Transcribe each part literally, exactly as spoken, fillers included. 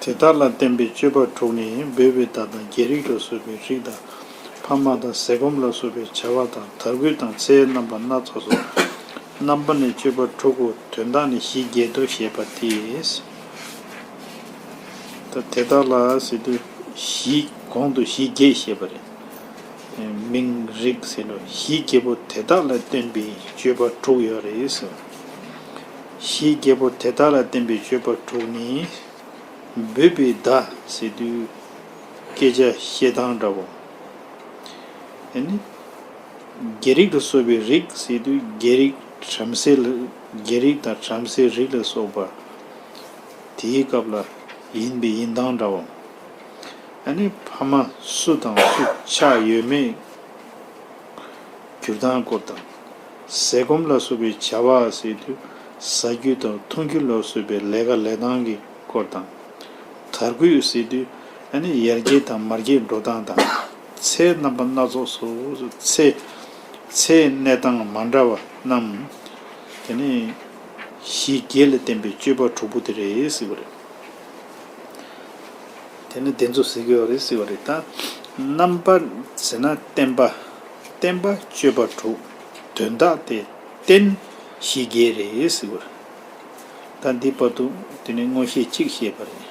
དེ་དག་ལ་བརྟེན་པའི་སྤྱོད་པ་དྲུག་ནི། འབོད་པའི་བརྡ་དང་། རྒྱལ་རིགས་ལ་སོགས་པའི་རིགས་དང་། ཕ་མ་དང་། ཟས་སྐོམ་ལ་སོགས་པའི་བྱ་བ་དང་། དར་གོས་དང་། ཚེའི་རྣམ་པ་སྣ་ཚོགས་སོ། རྣམ་པ་ནི་སྤྱོད་པ་དྲུག་གོ། དོན་དག་ནི་གཞི་བརྒྱད་དོ་ཞེས་པ་སྟེ། ད་དེ་དག་ལ་ཟེར་དུས་གཞི་གོང་དུ་གཞི་བརྒྱད་ཞེས་པ་རེད། མིང་རིགས་ཟེར་ནོ་གཞི་བརྒྱད་པོ་དེ་དག་ལ་བརྟེན་པའི་སྤྱོད་པ་དྲུག་ཡོད་རེད་ཟེར། གཞི་བརྒྱད་པོ་དེ་དག་ལ་བརྟེན་པའི་སྤྱོད་པ་དྲུག་ནི། འབོད་པའི་བརྡ་ཟེར་དུས་སྐད་ཆ་བཤད་སྟངས་འདྲ་བོ། ཨ་ནི། རྒྱལ་རིགས་ལ་སོགས་པའི་རིགས་ཟེར་དུས་རྒྱལ་རིགས་བྲམ་ཟེ་ལ། རྒྱལ་རིགས་དང་བྲམ་ཟེའི་རིགས་ལ་སོགས་པ། དེའི་སྐབས་ལ་ཡིན་པའི་ཡིན་སྟངས་འདྲ་བོ། ཨ་ནི་ཕ་མ་སུ་དང་སུ་ཆགས་ཡོད་མེད་གྱུར་སྟངས་སྐོར་དང་། ཟས་སྐོམ་ལ་སོགས་པའི་བྱ་བ་ཟེར་དུས་ཟ་རྒྱུ་དང་འཐུང་རྒྱུ་ལ་སོགས་པའི་ལས་ཀ་ལས་སྟངས་ཀྱི་སྐོར་དང་། དར་གོས་ཟེར་དུས་ཨ་ནི་ཡར་རྒྱས་དང་མར་རྒྱས་འགྲོ་སྟངས་དང་། ཚེའི་རྣམ་པ་སྣ་ཚོགས་སོ། ཚེ། ཚེའི་གནས་སྟངས་མ་འདྲ་བ་རྣམས། དེ་ནི་གཞི་བརྒྱད་ལ་བརྟེན་པའི་སྤྱོད་པ་དྲུག་པོ་དེ་རེད་ཟེར་བ་རེད། དེ་ནི་དེ་ཚོ་ཟེར་གྱི་ཡོད་རེད་ཟེར་བ་རེད། ད་རྣམ་པ་ཟེར་ན་བརྟེན་པ། བརྟེན་པ་སྤྱོད་པ་དྲུག་དོན་དག་དེ་རྟེན་གཞི་བརྒྱད་རེད་ཟེར་བ་རེད། ད་འདི་བར་དུ་དེ་ནི་མངོན་ཤེས་གཅིག་བཤད་པ་རེད།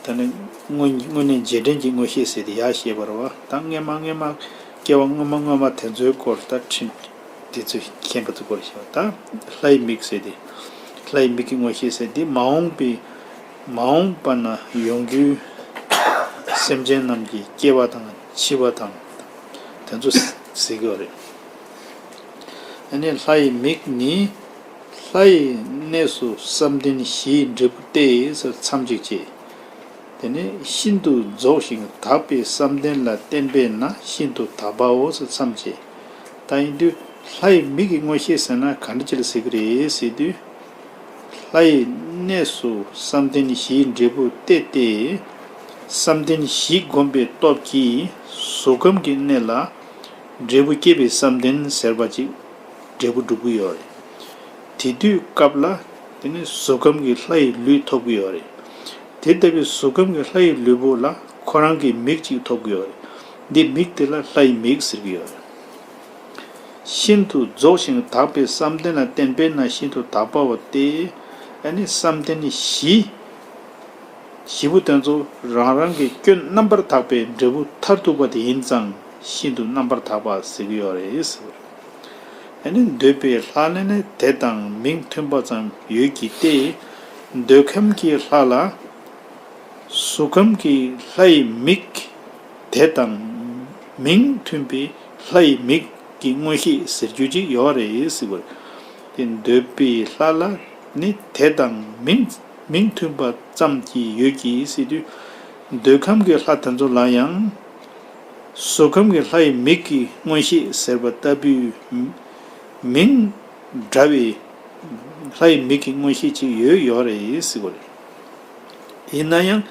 ད་ནི་དངོས་དངོས་གནས་རྗེས་དྲན་གྱི་མངོན་ཤེས་ཟེར་དེ་ཡག་བཤད་པ་རེད་བ། ད་སྔས་མ་སྔས་མ་སྐྱེ་བ་སྔོན་མ་སྔོན་མ་དེ་ཚོའི་སྐོར་ད་ཁྲིད། དེ་ཚོ་མཁྱེན་པ་ཚོ་སྐོར་ཞིག་དང་། ལྷའི་མིག་ཟེར་ཏེ། ལྷའི་མིག་གི་མངོན་ཤེས་ཟེར་ཏེ་མ་འོངས་པའི། མ་འོངས་པ་ན་ཡོང་རྒྱུའི་སེམས་ཅན་རྣམས་ཀྱི་སྐྱེ་བ་དང་འཆི་བ་དང་། དེ་ཚོ་ཟེར་གྱི་ཡོད་རེད། ཨ་ནི་ལྷའི་མིག་ནི། ལྷའི་གནས་སུ་བསམ་གཏན་བཞིའི་འབྲས་བུ་སྟེ་ཟེར་མཚམས་གཅིག་བཅད། དེ་ནས་ཤིན་ཏུ་རྫོགས་ཤིང་དག་པའི་བསམ་གཏན་ལ་བརྟེན་པས་ན་ཤིན་ཏུ་དག་པའོ་ཟེར་མཚམས་བཅད། ད་ཡིན་དུས་ལྷའི་མིག་གི་མངོན་ཤེས་ཟེར་ན་ག་འདྲ་ཅིག་ལ་ཟེར་གི་རེད་ཟེར་དུས། ལྷའི་གནས་སུ་བསམ་གཏན་བཞིའི་འབྲས་བུ་སྟེ་སྟེ། བསམ་གཏན་བཞི་བསྒོམས་པའི་སྟོབས་ཀྱིས་གཟུགས་ཁམས་ཀྱི་གནས་ལ་འབྲས་བུ་སྐྱེས་པའི་བསམ་གཏན་ཟེར་བ་ཅིག་འབྲས་བུ་སྒྲུབ་ཀྱི་ཡོད་རེད། དེ་དུས་སྐབས་ལ་དེ་ནི་གཟུགས་ཁམས་ཀྱི་ལྷ་ཡི་ལུས་ཐོབ་ཀྱི་ཡོད་རེད། དེ་ལྟ་བུའི་གཟུགས་ཁམས་ཀྱི་ལྷ་ཡི་ལུས་པོ་ལ་ཁོ་རང་གི་མིག་ཅིག་ཐོབ་ཀྱི་ཡོད་རེད། འདི་མིག་དེ་ལ་ལྷ་ཡི་མིག་ཟེར་གྱི་ཡོད་རེད། ཤིན་ཏུ་རྫོགས་ཤིང་དག་པའི་བསམ་གཏན་ལ་བརྟེན་པས་ན་ཤིན་ཏུ་དག་པའོ་སྟེ། ཨ་ནི་བསམ་གཏན་བཞི། བཞི་པོ་དེ་ཚོ་རང་རང་གི་སྐྱོན་རྣམ་པར་དག་པའི་འབྲས་བུ་མཐར་ཐུག་པ་དེ་ཡིན་ཙང་ཤིན་ཏུ་རྣམ་པར་དག་པ་ཟེར་གྱི་ཡོད་རེད་ཟེར། ཨ་ནི་འདོད་པའི་ལྷ་ལ་ནི་དེ་དང་མིང་མཐུན་པ་ཙམ་ཡོད་ཀྱི་སྟེ། འདོད་ཁམས་ཀྱི་ལྷ་ལ། གཟུགས་ཁམས་ཀྱི་ལྷ་ཡི་མིག་དེ་དང་མིང་མཐུན་པའི་ལྷ་ཡི་མིག་གི་མངོན་ཤེས་ཟེར་རྒྱུ་ཅིག་ཡོད་རེད་ཟེར་བ་རེད། འདོད་པའི་ལྷ་ལ་ནི་དེ་དང་མིང་མིང་མཐུན་པ་ཙམ་གྱིས་ཡོད་ཀྱི་ཟེར་དུས། འདོད་ཁམས་ཀྱི་ལྷ་དེ་ཚོ་ལ་ཡང་། གཟུགས་ཁམས་ཀྱི་ལྷ་ཡི་མིག་གི་མངོན་ཤེས་ཟེར་བ་ལྟ་བུའི་མིང་འདྲ་བའི་ལྷ་ཡི་མིག་གི་མངོན་ཤེས་ཅིག་ཡོད་ཡོད་རེད་ཟེར་བ་རེད། ཡིན་ན་ཡང་།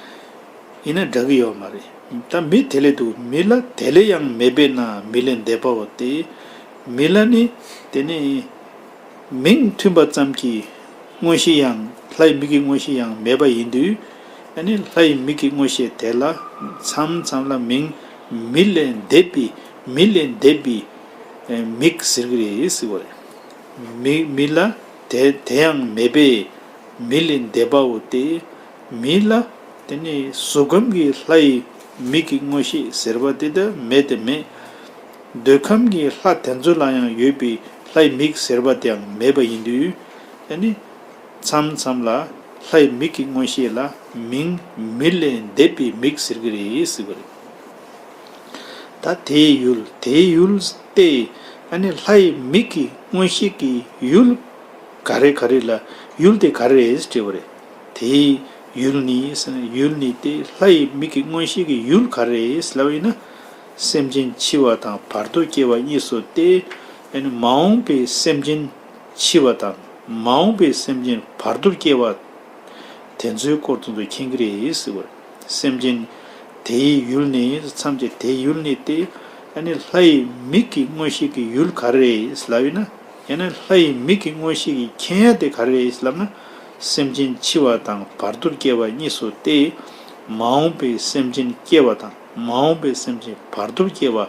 ཡིན་ན་འདྲ་གི་ཡོད་མ་རེད། ད་མི་དེ་ལས་འདུག་མི་ལ་དེ་ལས་ཡང་མེད་པས་ན་མི་ལས་འདས་པའོ་སྟེ། མི་ལ་ནི་དེ་ནི་མིང་མཐུན་པ་ཙམ་གྱིས་མངོན་ཤེས་ཡང་ལྷའི་མིག་གི་མངོན་ཤེས་ཡང་མེད་པ་ཡིན་དུས། ཨ་ནི་ལྷའི་མིག་གི་མངོན་ཤེས་དེ་ལ་མཚམས་མཚམས་ལ་མིང་མི་ལས་འདས་པའི་མི་ལས་འདས་པའི་མིག་ཟེར་གི་རེད་ཟེར་བ་རེད། མི་མི་ལ་དེ་དེ་ཡང་མེད་པས་མི་ལས་འདས་པའོ་སྟེ། མི་ལ་དེ་ནི་གཟུགས་ཁམས་ཀྱི་ལྷ་ཡི་མིག་གི་མངོན་ཤེས་ཟེར་བ་དེ་ལྟར་མེད་དེ་མེད། འདོད་ཁམས་ཀྱི་ལྷ་དེ་ཚོ་ལ་ཡང་ཡོད་པའི་ལྷ་ཡི་མིག་ཟེར་བ་དེའང་མེད་པ་ཡིན་དུས། དེ་ནི་མཚམས་མཚམས་ལ་ལྷ་ཡི་མིག་གི་མངོན་ཤེས་ལ་མིང་མི་ལས་འདས་པའི་མིག་ཟེར་གི་རེད་ཟེར་བ་རེད། ད་དེའི་ཡུལ་དེའི་ཡུལ་ཏེ། ཨ་ནི་ལྷའི་མིག་གི་མངོན་ཤེས་ཀྱི་ཡུལ་ག་རེ་ག་རེ་ལ་ཡུལ་དེ་ག་རེ་རེད་དྲིས་པ་རེད། དེའི་ཡུལ་ནི་ཟེར་ན་ཡུལ་ནི་སྟེ་ལྷའི་མིག་གི་མངོན་ཤེས་ཀྱི་ཡུལ་ག་རེ་རེད་ལབ་ཡིན་ན། སེམས་ཅན་འཆི་བ་དང་བར་དོ་སྐྱེ་བ་གཉིས་སོ་སྟེ། ཨ་ནི་མ་འོངས་པའི་སེམས་ཅན་འཆི་བ་དང་མ་འོངས་པའི་སེམས་ཅན་བར་དོར་སྐྱེ་བ། དེ་ཚོའི་སྐོར་དུ་མཁྱེན་གྱི་རེད་ཟེར་བ། སེམས་ཅན་དེའི་ཡུལ་ནི་མཚམས་ཀྱི་དེའི་ཡུལ་ནི་སྟེ། ཨ་ནི་ལྷའི་མིག་གི་མངོན་ཤེས་ཀྱི་ཡུལ་ག་རེ་རེད་ལབ་ཡིན་ན། ཡང་ན་ལྷའི་མིག་གི་མངོན་ཤེས་ཀྱི་མཁྱེན་ཡ་དེ་ག་རེ་རེད་ལབ་ན། སེམས་ཅན་འཆི་བ་དང་བར་དོར་སྐྱེ་བ་གཉིས་སུ་སྟེ། མ་འོངས་པའི་སེམས་ཅན་སྐྱེ་བ་དང་མ་འོངས་པའི་སེམས་ཅན་བར་དོར་སྐྱེ་བ་ཨ་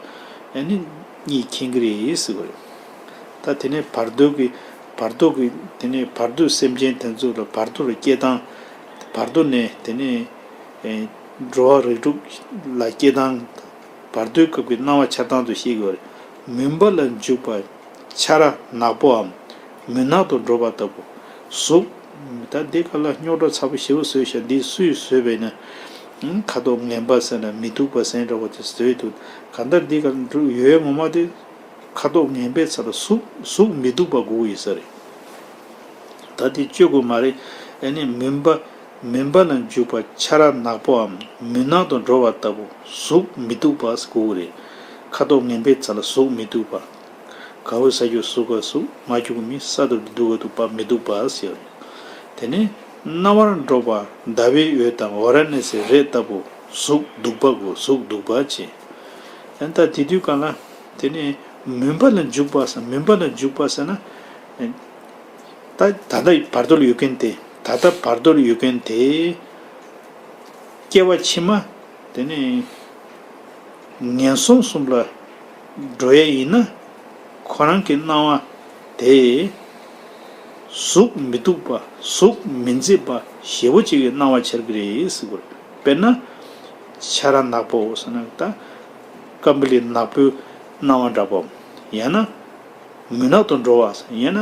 ནི་གཉིས་མཁྱེན་གྱི་རེད་ཟེར་བ་རེད། ད་དེ་ནས་བར་དོ་གི་བར་དོ་གི་དེ་ནས་བར་དོའི་སེམས་ཅན་དེ་ཚོ་ལ་བར་དོ་ལ་སྐྱེ་སྟངས། བར་དོ་ནས་དེ་ནས་ཨེ་འགྲོ་བ་རིགས་དྲུག་ལ་སྐྱེ་སྟངས། བར་དོའི་སྐབས་ཀྱི་སྣང་བ་འཆར་སྟངས་དུ་བཤད་ཀྱི་ཡོད་རེད། མུན་པ་ལ་འཇུག་པ་ཆར་ནག་པོའམ་མུན་ནག་ཏུ་འགྲོ་བ་ལྟ་བུ་གཟུགས། ད་འདི་ག་ལ་རྙོག་དྲ་ཚ་པོ་ཞེ་པོ་བཟོས་ཤག་འདི་སུས་བཟོས་པས་ན། ཨང་། ཁ་དོག་ངན་པ་ཟེར་ན་མི་སྡུག་པ་ཟེར་འདྲ་བོ་དེ་བཟོས་འདུག་གང་ལྟར་འདི་ག་ལ་འབྲུ་ཡོད་ངོ་མ་དེ་ཁ་དོག་ངན་པའི་ཚབ་ལ་གཟུགས་གཟུགས་མི་སྡུག་པ་དགོས་ཀྱི་ཡོད་ས་རེད། ད་དེ་བཅོས་དགོས་མ་རེད། ཨ་ནི་མུན་པ་མུན་པ་ལ་འཇུག་པ་ཆར་ནག་པོའམ་མུན་ནག་ཏུ་འགྲོ་བ་ལྟ་བུ་གཟུགས་མི་སྡུག་པ་དགོས་ཀྱི་རེད། ཁ་དོག་ངན་པའི་ཚབ་ལ་གཟུགས་མི་སྡུག་པ། ག་འོད་ས་ཆུ་གཟུགས་ག་གཟུགས། མ་གྱུར་མི་ས་དུར་སྡུག་ག་སྡུག་པ་མི་སྡུག་པ་ཟེར། དེ་ནས་རྣ་བར་འགྲོ་བ་ཟླ་བའི་འོད་དང་ཝ་ར་ཎ་སིའི་རས་ལྟ་བུ་གཟུགས་སྡུག་པ་དགོས། གཟུགས་སྡུག་པ་བྱེད། ཨ་ད་དེ་དུས་གང་ལ་དེ་ནས་མུན་པ་ལ་འཇུག་པ་ཟེར། མུན་པ་ལ་འཇུག་པ་ཟེར་ན། ད་ད་ལྟ་བར་དོ་ལ་ཡོད་མཁན་དེ། ད་ལྟ་བར་དོ་ལ་ཡོད་མཁན་དེ། སྐྱེ་བ་ཕྱི་མ་དེ་ནས་ངན་སོང་གསུམ་ལ་འགྲོ་ཡས་ཡིན་ན། ཁོ་རང་གི་སྣང་བ་དེ་གཟུགས་མི་སྡུག་པ་གཟུགས་མི་མཛེས་པ་ཞེ་པོ་ཅིག་གི་སྣང་བ་འཆར་གི་རེད་ཟེར་གི་རེད། དཔེར་ན་ཆར་ནག་པོ་ཟེར་ན་ད་སྐམ་པ་ལི་ནག་པོའི་སྣང་བ་འདྲ་པོ། ཡང་ན། མུན་ནག་ཏུ་འགྲོ་བ། ཡང་ན་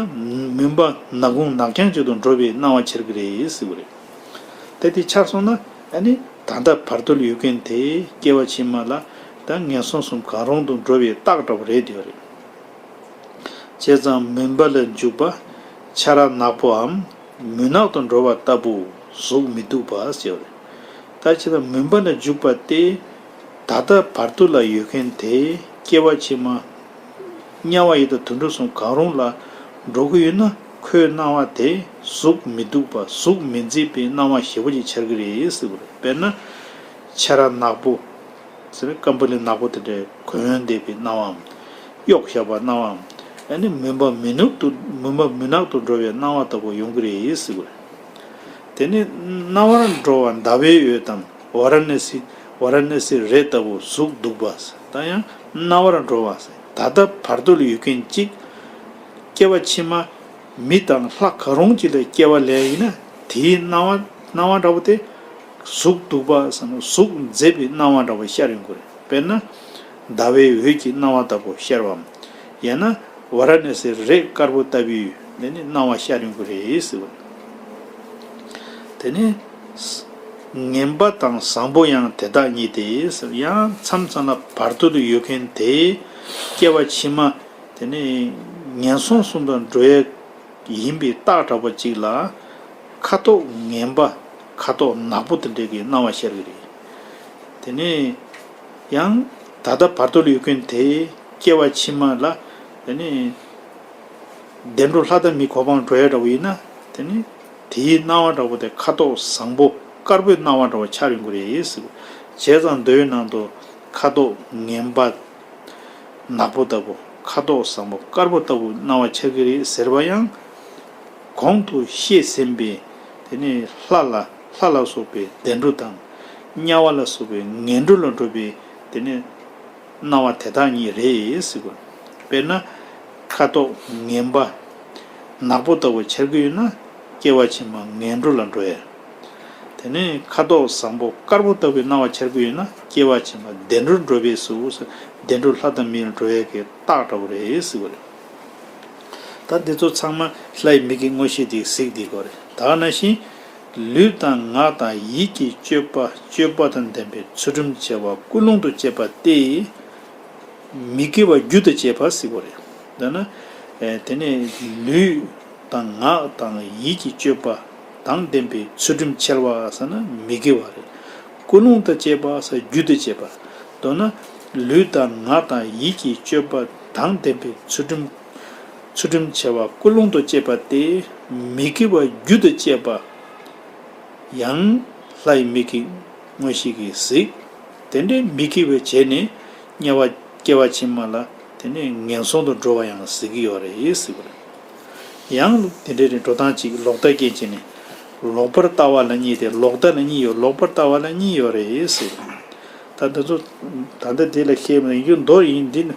མུན་པ་ནག་ཁུང་ནག་རྐྱང་ཅིག་ཏུ་འགྲོ་བའི་སྣང་བ་འཆར་གྱི་རེད་ཟེར་བ་རེད། དེ་དེ་ཆགས་སོང་ན་ཨ་ནི་ད་ལྟ་བར་དོ་ལ་ཡོད་མཁན་དེ་སྐྱེ་བ་ཕྱི་མ་ལ་ད་ངན་སོང་གསུམ་གང་རུང་དུ་འགྲོ་བའི་རྟགས་འདྲ་བོ་རེད་དེ་བ་རེད། བྱས་ཙང་མུན་པ་ལ་འཇུག་པ་ཆར་ནག་པོའམ་མུན་ནག་ཏུ་འགྲོ་བ་ལྟ་བུ་གཟུགས་མི་སྡུག་པ་ཟེར་བ་རེད། ད་བྱས་ཙང་མུན་པ་ལ་འཇུག་པ་སྟེ། ད་ལྟ་བར་དོ་ལ་ཡོད་མཁན་དེ་སྐྱེ་བ་ཕྱི་མ་དམྱལ་བ་ཡི་དྭགས་དུད་འགྲོ་གསུམ་གང་རུང་ལ་འགྲོ་གི་ཡོད་ན། ཁོའི་སྣང་བ་དེ་གཟུགས་མི་སྡུག་པ་གཟུགས་མི་མཛེས་པའི་སྣང་བ་ཞེ་པོ་ཅིག་འཆར་གི་རེད་ཟེར་བ་རེད། དཔེར་ན་ཆར་ནག་པོ་ཟེར་ན་སྐམ་པ་ལི་ནག་པོ་དེ་འདྲའི་གོན་བསྡད་པའི་སྣང་བའམ། གཡོགས་བཞག་པ་སྣང་བའམ། ཨ་ནི་མུན་པ་མི་ནུབ་ཏུ་མུན་པ་མུན་ནག་ཏུ་འགྲོ་བའི་སྣང་བ་ལྟ་བུ་ཡོང་གི་རེད་ཟེར་བ་རེད། དེ་ནས་རྣ་བར་འགྲོ་བ་ཟླ་བའི་འོད་དང་ཝཱ་ར་ཎ་སི་ཝཱ་ར་ཎ་སིའི་རས་ལྟ་བུ་གཟུགས་སྡུག་པ། ད་ཡང་རྣ་བར་འགྲོ་བ། ད་ལྟ་བར་དོ་ལ་ཡོད་མཁན་གཅིག་སྐྱེ་བ་ཕྱི་མ་མི་དང་ལྷ་གང་རུང་གཅིག་ལ་སྐྱེ་བ་ལེན་ཡིན་ན། དེའི་སྣང་བ་སྣང་བ་འདྲ་བོ་དེ་གཟུགས་སྡུག་པ་ཟེར་ན་གཟུགས་མཛེས་པའི་སྣང་བ་འདྲ་བོ་ཤར་ཡོང་གི་རེད། དཔེར་ན་ཟླ་བའི་འོད་ཀྱི་སྣང་བ་ལྟ་བུ་ཤར་བའམ། ཡང་ན་ཝཱ་ར་ཎ་སིའི་རས་དཀར་པོ་ལྟ་བུའི་དེ་ནི་སྣང་བ་ཤར་ཡོང་གི་རེད་ཟེར་བ། དེ་ནི་ངན་པ་དང་བཟང་པོ་ཡང་དེ་དག་ཉིད་དེ་ཟེར། ཡང་མཚམས་མཚམས་ལ་བར་དོ་ལ་ཡོད་མཁན་དེ་སྐྱེ་བ་ཕྱི་མ་དེ་ནི་ངན་སོང་གསུམ་དུ་འགྲོ་ཡས་ཡིན་པའི་རྟགས་འདྲ་པོ་ཅིག་ལ་ཁ་དོག་ངན་པ་ཁ་དོག་ནག་པོ་དེ་འདྲ་གི་སྣང་བ་ཤར་གི་རེད། དེ་ནས་ཡང་ད་ལྟ་བར་དོ་ལ་ཡོད་མཁན་དེ་སྐྱེ་བ་ཕྱི་མ་ལ་དེ་ནས་བདེ་འགྲོ་ལྷ་དང་མིའི་གོ་འཕང་འགྲོ་ཡ་འདྲ་བོ་ཡིན་ན། དེ་ནི་དེའི་སྣང་བ་འདྲ་བོ་དེ་ཁ་དོག་བཟང་པོ་དཀར་པོའི་སྣང་བ་འདྲ་བོ་འཆར་ཡོང་གི་རེད་ཟེར། བྱས་ཙང་མདོའི་ནང་དུ་ཁ་དོག་ངན་པ་ནག་པོ་ལྟ་བུ་ཁ་དོག་བཟང་པོ་དཀར་པོ་ལྟ་བུ་སྣང་བ་འཆར་གི་རེད་ཟེར་བ་ཡང་། གོང་དུ་བཤད་ཟིན་པའི་དེ་ནི་ལྷ་ལ་ལྷ་ལ་སོགས་པའི་བདེ་འགྲོ་དང་། དམྱལ་བ་ལ་སོགས་པའི་ངན་འགྲོ་ལ་འགྲོ་བའི་དེ་ནི་སྣང་བ་དེ་དག་ཉིད་རེད་ཟེར་དགོས། དཔེར་ན་ཁ་དོག་ངན་པ་ནག་པོ་ལྟ་བུ་འཆར་གྱི་ཡོད་ན་སྐྱེ་བ་ཕྱི་མ་ངན་འགྲོ་ལ་འགྲོ་ཡ། དེ་ནས་ཁ་དོག་བཟང་པོ་དཀར་པོ་ལྟ་བུའི་སྣང་བ་འཆར་གྱི་ཡོད་ན་སྐྱེ་བ་ཕྱི་མ་བདེ་འགྲོར་འགྲོ་བས་སོ། བདེ་འགྲོ་ལྷ་དང་མིར་འགྲོ་ཡས་ཀྱི་རྟགས་འདྲ་བོ་རེད་ཟེར་བ་རེད། ད་འདི་ཚོ་ཚང་མ་ལྷའི་མིག་གི་མངོན་ཤེས་དེ་གཟིགས་དེ་གོ་རེད། ད་ག་ནང་བཞིན་ལུས་དང་ངག་དང་ཡིད་ཀྱི་སྤྱོད་པ་སྤྱོད་པ་དང་ལྡན་པའི་ཚུལ་ཁྲིམས་འཆལ་བ་ཀུན་སློང་དུ་བྱེད་པ་སྟེ། མི་དགེ་བ་རྒྱུ་དང་བཅས་པ་ཟེར་བ་རེད། ད་ན། ཨེ་དེ་ནས་ལུས་དང་ངག་དང་ཡིད་ཀྱི་སྤྱོད་པ་དང་ལྡན་པའི་ཚུལ་ཁྲིམས་འཆལ་བ་ཟེར་ན་མི་དགེ་བ་རེད། ཀུན་སློང་དང་བཅས་པ་ཟེར་རྒྱུ་དང་བཅས་པ། མདོར་ན་ལུས་དང་ངག་དང་ཡིད་ཀྱི་སྤྱོད་པ་དང་ལྡན་པའི་ཚུལ་ཁྲིམས་ཚུལ་ཁྲིམས་འཆལ་བ་ཀུན་སློང་དུ་བཅས་པ་སྟེ། མི་དགེ་བ་རྒྱུ་དང་བཅས་པ། ཡང་ལྷའི་མིག་གི་མངོན་ཤེས་ཀྱིས་གཟིགས། དེ་འདྲའི་མི་དགེ་བའི་བྱས་ནས་དམྱལ་བ་སྐྱེ་བ་ཕྱི་མ་ལ་དེ་ནས་ངན་སོང་དུ་འགྲོ་བ་ཡང་གཟིགས་ཀྱི་ཡོད་རེད་ཟེར་བ་རེད། ཡང་དེ་འདྲའི་འགྲོ་སྟངས་ཅིག་ལོག་ལྟ་སྐྱེས་བྱས་ནས་ ལོག་པར་ལྟ་བ་ལ་གཉིས་ཏེ། ལོག་ལྟ་ལ་གཉིས་ཡོད། ལོག་པར་ལྟ་བ་ལ་གཉིས་ཡོད་རེད་ཟེར། ད་འདི་ཚོ་ད་ལྟ་འདི་ལ་བཤད་མ་ཡིན་རྒྱུ་མདོ་ཡིན་འདི་ནི།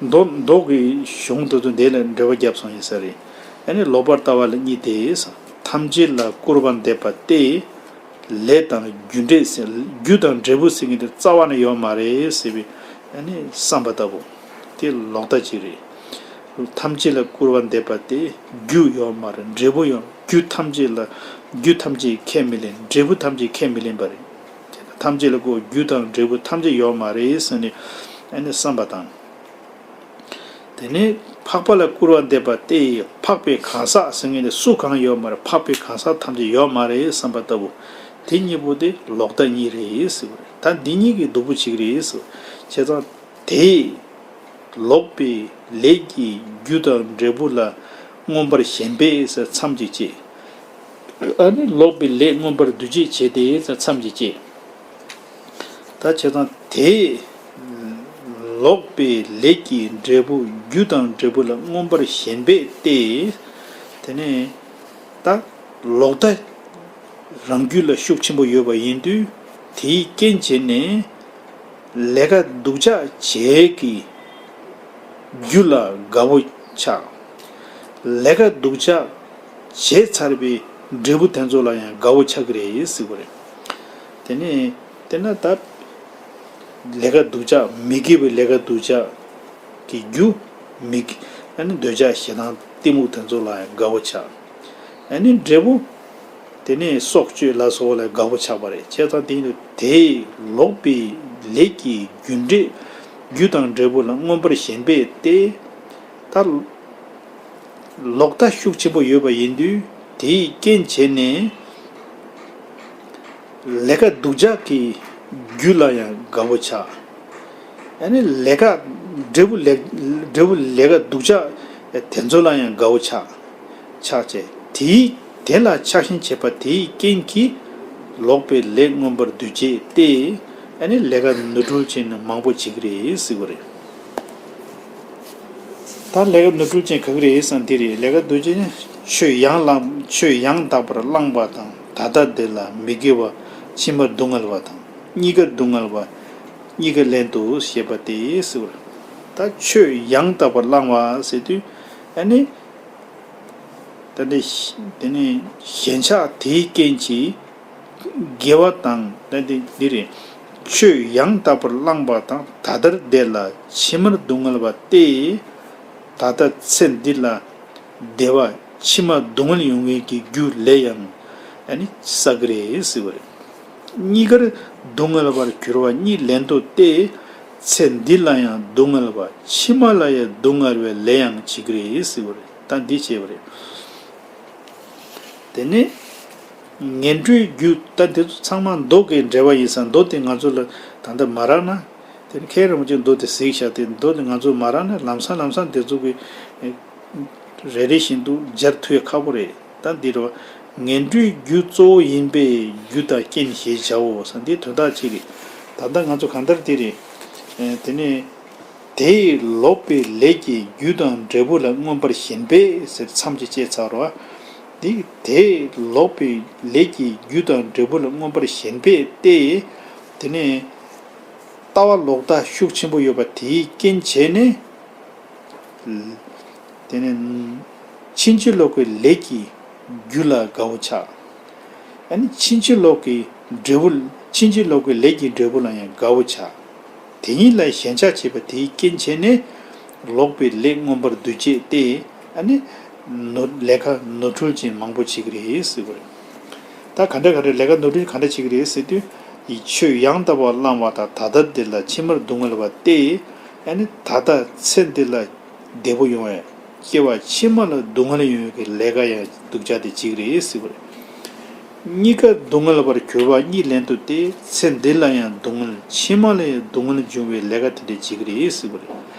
མདོ་མདོ་གི་གཞུང་དེ་ཚོ་འདི་ལ་འགྲེལ་པ་བརྒྱབ་སོང་ཡིན་ས་རེད། ཨ་ནི་ལོག་པར་ལྟ་བ་ལ་གཉིས་ཏེ། ཐམས་ཅད་ལ་སྐུར་བ་འདེབས་པ་སྟེ། ལས་དང་རྒྱུ་འབྲས་ཟེར། རྒྱུ་དང་འབྲས་བུ་ཟེར་མཁན་དེ་རྩ་བ་ནས་ཡོད་མ་རེད་ཟེར་བའི་ཨ་ནི་བསམ་པ་ལྟ་བུ། དེ་ལོག་ལྟ་ཅིག་རེད། ཐམས་ཅད་ལ་སྐུར་བ་འདེབས་པ་སྟེ། རྒྱུ་ཡོད་མ་རེད། འབྲས་བུ་ཡོད། རྒྱུ་ཐམས་ཅད་ལ་རྒྱུ་ཐམས་ཅད་ཁས་མི་ལེན། འབྲས་བུ་ཐམས་ཅད་ཁས་མི་ལེན་པ་རེད། ཐམས་ཅད་ལ་སྐུར། རྒྱུ་དང་འབྲས་བུ་ཐམས་ཅད་ཡོད་མ་རེད་ཟེར་ནས་ཨ་ནི་བསམ་པ་དང་། དེ་ནས་འཕགས་པ་ལ་སྐུར་བ་འདེབས་པ་སྟེ། འཕགས་པའི་གང་ཟག་ཟེར་མཁན་དེ་སུ་གང་ཡོད་མ་རེད། འཕགས་པའི་གང་ཟག་ཐམས་ཅད་ཡོད་མ་རེད་བསམ་པ་ལྟ་བུ། དེ་གཉིས་པོ་དེ་ལོག་ལྟ་གཉིས་རེད་ཟེར་བ་རེད། ད་འདི་གཉིས་ཀྱི་སྡུག་པོ་གཅིག་རེད་ཟེར། བྱས་ཙང་དེས་ལོག་པའི་ལས་ཀྱི་རྒྱུ་དང་འབྲས་བུ་ལ་མངོན་པར་ཞེན་པས་ཟེར་མཚམས་ཀྱིས་བཅད། ཨ་ནི་ལོག་པའི་ལས་མངོན་པར་འདུ་བྱེད་བྱས་ཏེ་ཟེར་མཚམས་ཀྱིས་བཅད། ད་བྱས་ཙང་དེས་ལོག་པའི་ལས་ཀྱི་འབྲས་བུ། རྒྱུ་དང་འབྲས་བུ་ལ་མངོན་པར་ཞེན་པས་ཏེ། དེ་ནས་ད་ལོག་ལྟ་རང་རྒྱུད་ལ་ཤུགས་ཆེན་པོ་ཡོད་པ་ཡིན་དུས། དེའི་རྐྱེན་བྱས་ནས་ལས་ཀ་སྡུག་ཅག་བྱེད་ཀྱི་རྒྱུ་ལ་དགའ་བོ་ཆགས། ལས་ཀ་སྡུག་ཅག་བྱས་ཚར་བའི་འབྲས་བུ་དེ་ཚོ་ལ་ཡང་དགའ་བོ་ཆགས་ཀྱི་རེད་ཟེར་བ་རེད། དེ་ནས་དེ་ན་ད་ལས་ཀ་སྡུག་ཅག་མི་དགེ་བའི་ལས་ཀ་སྡུག་ཅག་གི་རྒྱུ། མི་དགེ་ཨ་ནི་འདོད་ཆགས་ཞེ་སྡང་གཏི་མུག་དེ་ཚོ་ལ་ཡང་དགའ་བོ་ཆགས། ཨ་ནི་འབྲས་བུ། དེ་ནས་སྲོག་གཅོད་ལ་སོགས་ལ་དགའ་བོ་ཆགས་པ་རེད། བྱས་ཙང་དེ་ཡིན་དུས་དེས་ལོག་པའི་ལས་ཀྱི་རྒྱུ་འབྲས། རྒྱུ་དང་འབྲས་བུ་ལ་མངོན་པར་ཞེན་པས་ཏེ། ད་ལོག་ལྟ་ཤུགས་ཆེན་པོ་ཡོད་པ་ཡིན་དུས། དེའི་རྐྱེན་བྱས་ནས་ལས་ཀ་སྡུག་ཅག་གི་རྒྱུ་ལ་ཡང་དགའ་བོ་ཆགས། ཨ་ནི་ལས་ཀ་འབྲས་བུ་ལས་འབྲས་བུ་ལས་ཀ་སྡུག་ཅག་དེ་ཚོ་ལ་ཡང་དགའ་བོ་ཆགས། ཆགས་བྱས། དེའི་དེ་ལ་ཆགས་ཞེན་བྱེད་པ་དེའི་རྐྱེན་གྱིས་ལོག་པའི་ལས་མངོན་པར་འདུ་བྱེད་དེ། ཨ་ནི་ལས་ཀ་ནོར་འཁྲུལ་ཅན་མང་པོ་བྱེད་ཀྱི་རེད་ཟེར་བ་རེད། ད་ལས་ཀ་ནོར་འཁྲུལ་ཅན་ག་གི་རེད་ཟེར་ན་འདི་རེད། ལས་ཀ་འདུ་བྱེད་ནི་ཆོས་ཡང་བླངས། ཆོས་ཡང་དག་པར་བླངས་པ་དང་ད་ལྟ་འདི་ལ་མི་དགེ་བ་ཕྱི་མར་སྡུག་བསྔལ་བ་དང་གཉིས་ཀ་སྡུག་བསྔལ་བ་གཉིས་ཀ་ལན་དུ་བྱེད་པ་སྟེ་ཟེར་བ་རེད། ད་ཆོས་ཡང་དག་པར་བླངས་པ་ཟེར་དུས་ཨ་ནི། ད་ནི་དེ་ནི་ཞེན་ཆགས་དེའི་རྐྱེན་གྱིས་དགེ་བ་དང་། ད་འདི་འདི་རེད། ཆོས་ཡང་དག་པར་བླངས་པ་དང་ད་ལྟར་བདེ་ལ་ཕྱི་མར་སྡུག་བསྔལ་བ་སྟེ། ད་ལྟ་ཚེ་འདི་ལ་བདེ་བ་ཕྱི་མ་སྡུག་བསྔལ་ཡོང་མཁན་གྱི་རྒྱུ་ལས་ཡང་ཨ་ནི་བསགས་ཀྱི་རེད་ཟེར་བ་རེད། གཉིས་ཀར་སྡུག་བསྔལ་བར་གྱུར་པ་གཉིས་ལན་དུ་སྟེ། ཚེ་འདི་ལ་ཡང་སྡུག་བསྔལ་བ་ཕྱི་མ་ལ་ཡང་སྡུག་བསྔལ་བའི་ལས་ཡང་བྱེད་ཀྱི་རེད་ཟེར་བ་རེད། ད་འདི་བྱས་པ་རེད། དེ་ནས་ངན་འགྲོའི་རྒྱུ། ད་འདི་ཚོ་ཚང་མ་མདོ་གི་འགྲེལ་པ་ཡིན་ཙང་མདོ་དེ་ང་ཚོ་ལ་ད་ལྟ་མ་རག་ན། དེ་ནི་མཁན་རིན་པོ་ཆེས་མདོ་དེ་གཟིགས་བཞག་སྟེ་མདོ་དེ་ང་ཚོ་མ་རག་ན་ལམ་སང་ལམ་སང་དེ་ཚོ་གི་རེ་རེ་བཞིན་དུ་སྦྱར་ཐུབ་ཡ་ཁག་པོ་རེད། ད་འདི་རུ་ངན་འགྲོའི་རྒྱུ་གཙོ་བོ་ཡིན་པས་རྒྱུ་དང་རྐྱེན་ཞེས་བྱའོ་ཟེར། འདི་དོན་དག་གཅིག་རེད། ད་ལྟ་ང་ཚོ་གང་ལྟར་འདི་རེད། དེ་ནས་དེས་ལོག་པའི་ལས་ཀྱི་རྒྱུ་དང་འབྲས་བུ་ལ་མངོན་པར་ཞེན་པས་ཟེར་མཚམས་ཀྱིས་བཅད་ཚར་བ། འདི་དེས་ལོག་པའི་ལས་ཀྱི་རྒྱུ་དང་འབྲས་བུ་ལ་མངོན་པར་ཞེན་པས་ཏེ། དེ་ནས་ལྟ་བ་ལོག་ལྟ་ཤུགས་ཆེན་པོ་ཡོད་པ་དེའི་རྐྱེན་བྱས་ནས། དེ་ནས་ཕྱིན་ཅི་ལོག་གི་ལས་ཀྱི་རྒྱུ་ལ་དགའ་བོ་ཆགས། ཨ་ནི་ཕྱིན་ཅི་ལོག་གི་འབྲས་བུ། ཕྱིན་ཅི་ལོག་གི་ལས་ཀྱི་འབྲས་བུ་ལ་ཡང་དགའ་བོ་ཆགས། དེ་ཉིད་ལ་ཞེན་ཆགས་བྱེད་པ་དེའི་རྐྱེན་བྱས་ནས་ལོག་པའི་ལས་མངོན་པར་འདུ་བྱེད་དེ། ཨ་ནི་ནོར། ལས་ཀ་ནོར་འཁྲུལ་ཅན་མང་པོ་བྱེད་ཀྱི་རེད་ཟེར་བ་རེད། ད་ག་འདྲ་ག་འདྲ་ལས་ཀ་ནོར་འཁྲུལ་ག་འདྲ་བྱེད་ཀྱི་རེད་ཟེར་དུས། ཡིད་ཆོས་ཡང་དག་པར་བླངས་པ་དང་ད་ལྟ་འདི་ལ་ཕྱི་མར་སྡུག་བསྔལ་བ་སྟེ། ཨ་ནི་ད་ལྟ་ཚེ་འདི་ལ་བདེ་པོ་ཡོང་བའི་སྐྱེ་བ་ཕྱི་མ་ལ་སྡུག་བསྔལ་ཡོང་བའི་ལས་ཀ་ཡང་སྡུག་ཅག་དེ་བྱེད་ཀྱི་རེད་ཟེར་བ་རེད། གཉིས་ཀ་སྡུག་བསྔལ་བར་གྱུར་པ་གཉིས་ལན་དུ་སྟེ། ཚེ་འདི་ལ་ཡང་སྡུག་བསྔལ་ཕྱི་མ་ལ་ཡང་སྡུག་བསྔལ་འབྱུང་བའི་ལས་ཀ་དེ་འདྲ་བྱེད་ཀྱི་རེད་ཟེར་བ་རེད།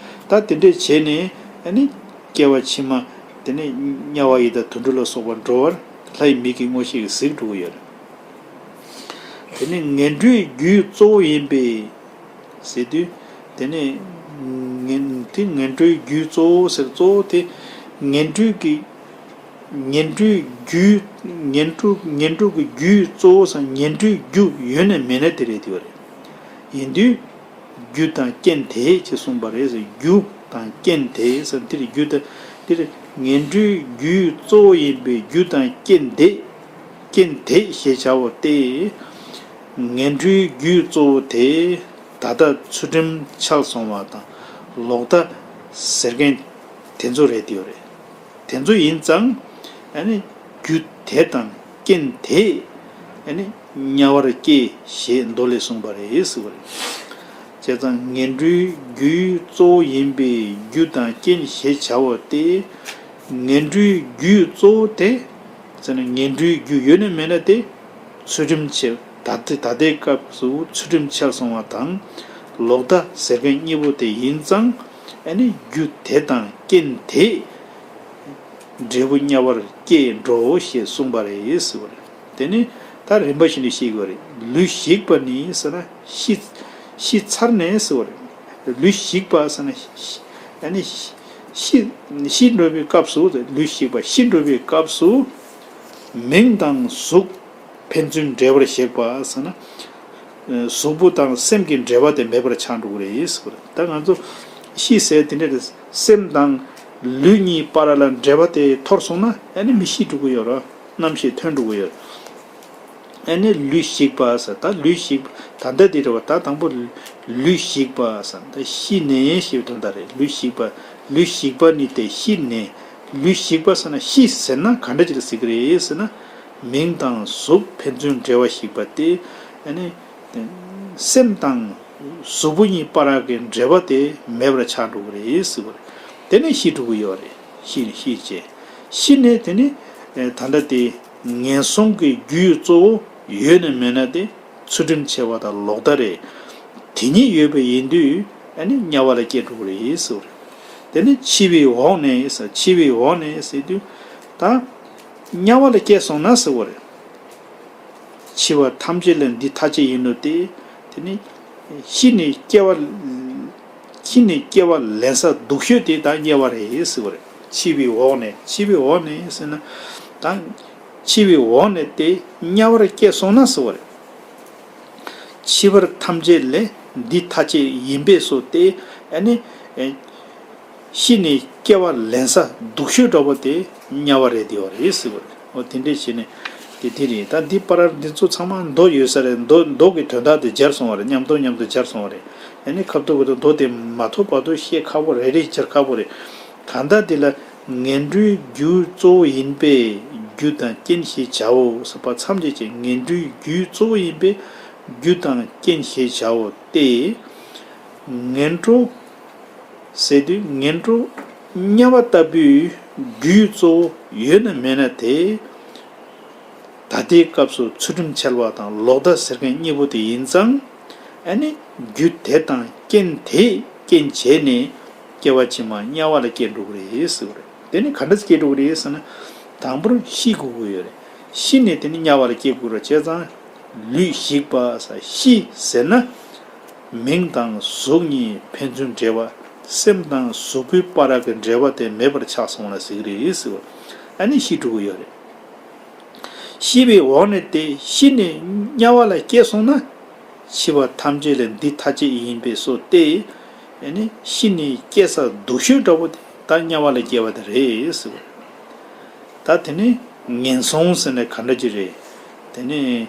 ད་དེ་འདྲ་བྱས་ནས་ཨ་ནི་སྐྱེ་བ་ཕྱི་མ་དེ་ནས་དམྱལ་བ་ཡི་དྭགས་དུད་འགྲོ་ལ་སོགས་པ་འགྲོ་བར་ལྷའི་མིག་གིས་མངོན་ཤེས་ཀྱིས་གཟིགས་འགྲོ་གི་ཡོད་རེད། དེ་ནི་ངན་འགྲོའི་རྒྱུའི་གཙོ་བོ་ཡིན་པས་ཟེར་དུས། དེ་ནི་ངན་དེ་ངན་འགྲོའི་རྒྱུའི་གཙོ་བོ་ཟེར། གཙོ་བོ་དེ་ངན་འགྲོའི་གི་ ངན་འགྲོའི་རྒྱུ། ངན་འགྲོ། ངན་འགྲོ་གི་རྒྱུའི་གཙོ་བོ་སམ་ངན་འགྲོའི་རྒྱུ་ཡོད་ན་མེད་ན་དེ་རེད་དེ་བ་རེད། ཡིན་དུས། རྒྱུ་དང་རྐྱེན་དེས་ཅེས་གསུངས་པ་རེད་ཟེར། རྒྱུ་དང་རྐྱེན་དེས་ཟེར་དེ་རེད། རྒྱུ་དང་། དེ་རེད། ངན་འགྲོའི་རྒྱུའི་གཙོ་བོ་ཡིན་པའི་རྒྱུ་དང་རྐྱེན་དེ། རྐྱེན་དེས་ཞེས་བྱའོ་སྟེ། ངན་འགྲོའི་རྒྱུའི་གཙོ་བོ་དེ། ད་ལྟ་ཚུལ་ཁྲིམས་འཆལ་སོང་བ་དང་ལོག་ལྟ་ཟེར་མཁན་དེ་ཚོ་རེད་དེ་བ་རེད། དེ་ཚོ་ཡིན་ཙང་། ཨ་ནི་རྒྱུ་དེ་དང་རྐྱེན་དེས་ཨ་ནི་དམྱལ་བར་སྐྱེ་ཞེས་མདོ་ལས་གསུངས་པ་རེད་ཟེར་བ་རེད། བྱས་ཙང་ངན་འགྲོའི་རྒྱུའི་གཙོ་བོ་ཡིན་པའི་རྒྱུ་དང་རྐྱེན་ཞེས་བྱའོ་སྟེ། ངན་འགྲོའི་རྒྱུའི་གཙོ་བོ་དེ། ཟེར་ན་ངན་འགྲོའི་རྒྱུ་ཡོད་ན་མེད་ན་དེ། ཚུལ་ཁྲིམས་འཆལ། ད་ལྟའི་ད་ལྟའི་སྐབས་སུ་ཚུལ་ཁྲིམས་འཆལ་སོང་བ་དང་། ལོག་ལྟ་ཟེར་མཁན་གཉིས་པོ་དེ་ཡིན་ཙང་། ཨ་ནི་རྒྱུ་དེ་དང་རྐྱེན་དེས། འབྲས་བུ་དམྱལ་བར་སྐྱེ་འགྲོ་ཞེས་གསུངས་པ་རེད་ཟེར་བ་རེད། དེ་ནི་ད་རིམ་པ་བཞིན་དུ་ཤེས་དགོས་རེད། ལུས་ཞིག་པ་ནི་ཟེར་ན་ཤི། ཤི་ཚར་ནས་ཟེར་བ་རེད། ལུས་ཞིག་པ་ཟེར་ན་ཤི། ཨ་ནི་ཤི། ཤི་འགྲོ་བའི་སྐབས་སུ། ལུས་ཞིག་པ་ཤི་འགྲོ་བའི་སྐབས་སུ། མིང་དང་གཟུགས་ཕན་ཚུན་འབྲེལ་བར་གཤེགས་པ་ཟེར་ན། གཟུགས་པོ་དང་སེམས་ཀྱི་འབྲེལ་བ་དེ་མེད་པར་ཆགས་འགྲོ་གི་རེད་ཟེར་བ་རེད། ད་ང་ཚོ་ཤི་ཟེར་དེ་འདྲ་རེད། སེམས་དང་ལུས་གཉིས་བར་ལ་འབྲེལ་བ་དེ་འཐོར་སོང་ན་ཨ་ནི་མི་ཤི་འགྲོ་གི་ཡོད་རེད། རྣམ་ཤེས་ཐོན་འགྲོ་གི་ཡོད་རེད། ཨ་ནི་ལུས་ཞིག་པ་ཟེར། ད་ལུས་ཞིག་པ། ད་ལྟ་འདི་རེད་བ། ད་དང་པོ་ལུས་ཞིག་པ་ཟེར། ད་ཤི་ནས་ཞེས་པའི་དོན་དག་རེད། ལུས་ཞིག་པ། ལུས་ཞིག་པ་ནི་དེ་ཤི་ནས། ལུས་ཞིག་པ་ཟེར་ན། ཤི་ཟེར་ན་ག་འདྲ་ཅིག་ལ་ཟེར་གི་རེད་ཟེར་ན། མིང་དང་གཟུགས་ཕན་ཚུན་འབྲེལ་བ་ཞིག་པ་སྟེ། ཨ་ནི་སེམས་དང་གཟུགས་པོ་གཉིས་བར་གྱི་འབྲེལ་བ་དེ་མེད་པར་ཆགས་འགྲོ་གི་རེད་ཟེར་བ་རེད། དེ་ནས་ཤི་འགྲོ་གི་ཡོད་རེད། ཤི་ནས། ཤི་བྱས། ཤི་ནས་དེ་ནི་ད་ལྟ་དེ་ངན་སོང་གི་རྒྱུའི་གཙོ་བོ་ཡོད་ན་མེད་ན་དེ། ཚུལ་ཁྲིམས་འཆལ་བ་དང་ལོག་ལྟ་རེད། དེ་གཉིས་ཡོད་པ་ཡིན་དུས་ཨ་ནི་དམྱལ་བ་ལ་སྐྱེ་འགྲོ་གི་རེད་ཟེར་བ་རེད། དེ་ནི་འཆི་བའི་འོག་ནས་ཟེར། འཆི་བའི་འོག་ནས་ཟེར་དུས་ད་དམྱལ་བ་ལ་སྐྱེས་སོང་ན་ཟེར་བ་རེད། འཆི་བ་ཐམས་ཅད་ལས་འདི་ཐ་ཆད་ཡིན་ནོ་སྟེ། དེ་ནི་ཤི་ནས་སྐྱེ་བ། ཤི་ནས་སྐྱེ་བ་ལེན་ས་སྡུག་ཤོས་དེ་ད་དམྱལ་བ་རེད་ཟེར་བ་རེད། འཆི་བའི་འོག་ནས། འཆི་བའི་འོག་ནས་ཟེར་ན། ད་འཆི་བའི་འོག་ནས་དེ་དམྱལ་བར་སྐྱེས་སོང་ན་ཟེར་བ་རེད། འཆི་བ་ཐམས་ཅད་ལས་འདི་ཐ་ཆད་ཡིན་པས་སོ་སྟེ། ཨ་ནི་ཤི་ནས་སྐྱེ་བ་ལེན་ས་སྡུག་ཤོས་འདྲ་པོ་དེ་དམྱལ་བ་རེད་དེ་བ་རེད་ཟེར་བ་རེད། འོ་དེ་འདྲས་བྱས་ནས་དེ་དེ་རེད། ད་འདི་པར་འདི་ཚོ་ཚང་མ་མདོ་ཡོད་ས་རེད། མདོ་མདོ་གི་དོན་དག་དེ་སྦྱར་སོང་བ་རེད། མཉམ་དུ་མཉམ་དུ་སྦྱར་སོང་བ་རེད། ཨ་ནི་ཁ་ཐུག་གི་མདོ་དེ་མ་ཐོབ་བར་དུ་བཤད་ཁག་པོ་རེད། རེ་རེ་སྦྱར་ཁག་པོ་རེད། གང་ལྟར་འདི་ལ་ངན་འགྲོའི་རྒྱུ་གཙོ་བོ་ཡིན་པས་རྒྱུ་དང་རྐྱེན་ཞེས་བྱའོ་ཟེར་བ་ཙམ་གྱིས་ཀྱང་ངན་འགྲོའི་རྒྱུའི་གཙོ་བོ་ཡིན་པས་རྒྱུ་དང་རྐྱེན་ཞེས་བྱའོ་སྟེ། ངན་འགྲོ་ཟེར་དུས་ངན་འགྲོ་དམྱལ་བ་ལྟ་བུའི་རྒྱུའི་གཙོ་བོ་ཡོད་ན་མེད་ན་དེ། ད་ལྟའི་སྐབས་སུ་ཚུལ་ཁྲིམས་འཆལ་བ་དང་ལོག་ལྟ་ཟེར་མཁན་གཉིས་པོ་དེ་ཡིན་ཙང་། ཨ་ནི་རྒྱུ་དེ་དང་རྐྱེན་དེས་རྐྱེན་བྱས་ནས་སྐྱེ་བ་ཕྱི་མ་དམྱལ་བ་ལ་སྐྱེ་འགྲོ་གི་རེད་ཟེར་བ་རེད། དེ་ནི་ག་འདྲ་སྐྱེ་འགྲོ་གི་རེད་ཟེར་ན། དང་པོར་ཤི་དགོས་ཀྱི་ཡོད་རེད། ཤི་ནས་དེ་ནི་དམྱལ་བ་ལ་སྐྱེ་དགོས་རེད། བྱས་ཙང་ལུས་ཞིག་པ་ཟེར། ཤི་ཟེར་ན། མིང་དང་གཟུགས་གཉིས་ཕན་ཚུན་འབྲེལ་བ། སེམས་དང་གཟུགས་པོའི་བར་གྱི་འབྲེལ་བ་དེ་མེད་པར་ཆགས་སོང་ལ་ཟེར་གི་རེད་ཟེར་བ། ཨ་ནི་ཤི་འགྲོ་གི་ཡོད་རེད། ཤི་བའི་འོག་ནས་དེ་ཤི་ནས་དམྱལ་བ་ལ་སྐྱེས་སོང་ན། འཆི་བ་ཐམས་ཅད་ལས་འདི་ཐ་ཆད་ཡིན་པས་སོ་སྟེ། ཨ་ནི་ཤི་ནས་སྐྱེ་ས་སྡུག་ཤོས་འདྲ་པོ་དེ་ད་དམྱལ་བ་ལ་སྐྱེ་བ་དེ་རེད་ཟེར་བ། ད་དེ་ནས་ངན་སོང་ཟེར་ནས་ག་འདྲ་ཅིག་རེད། དེ་ནས་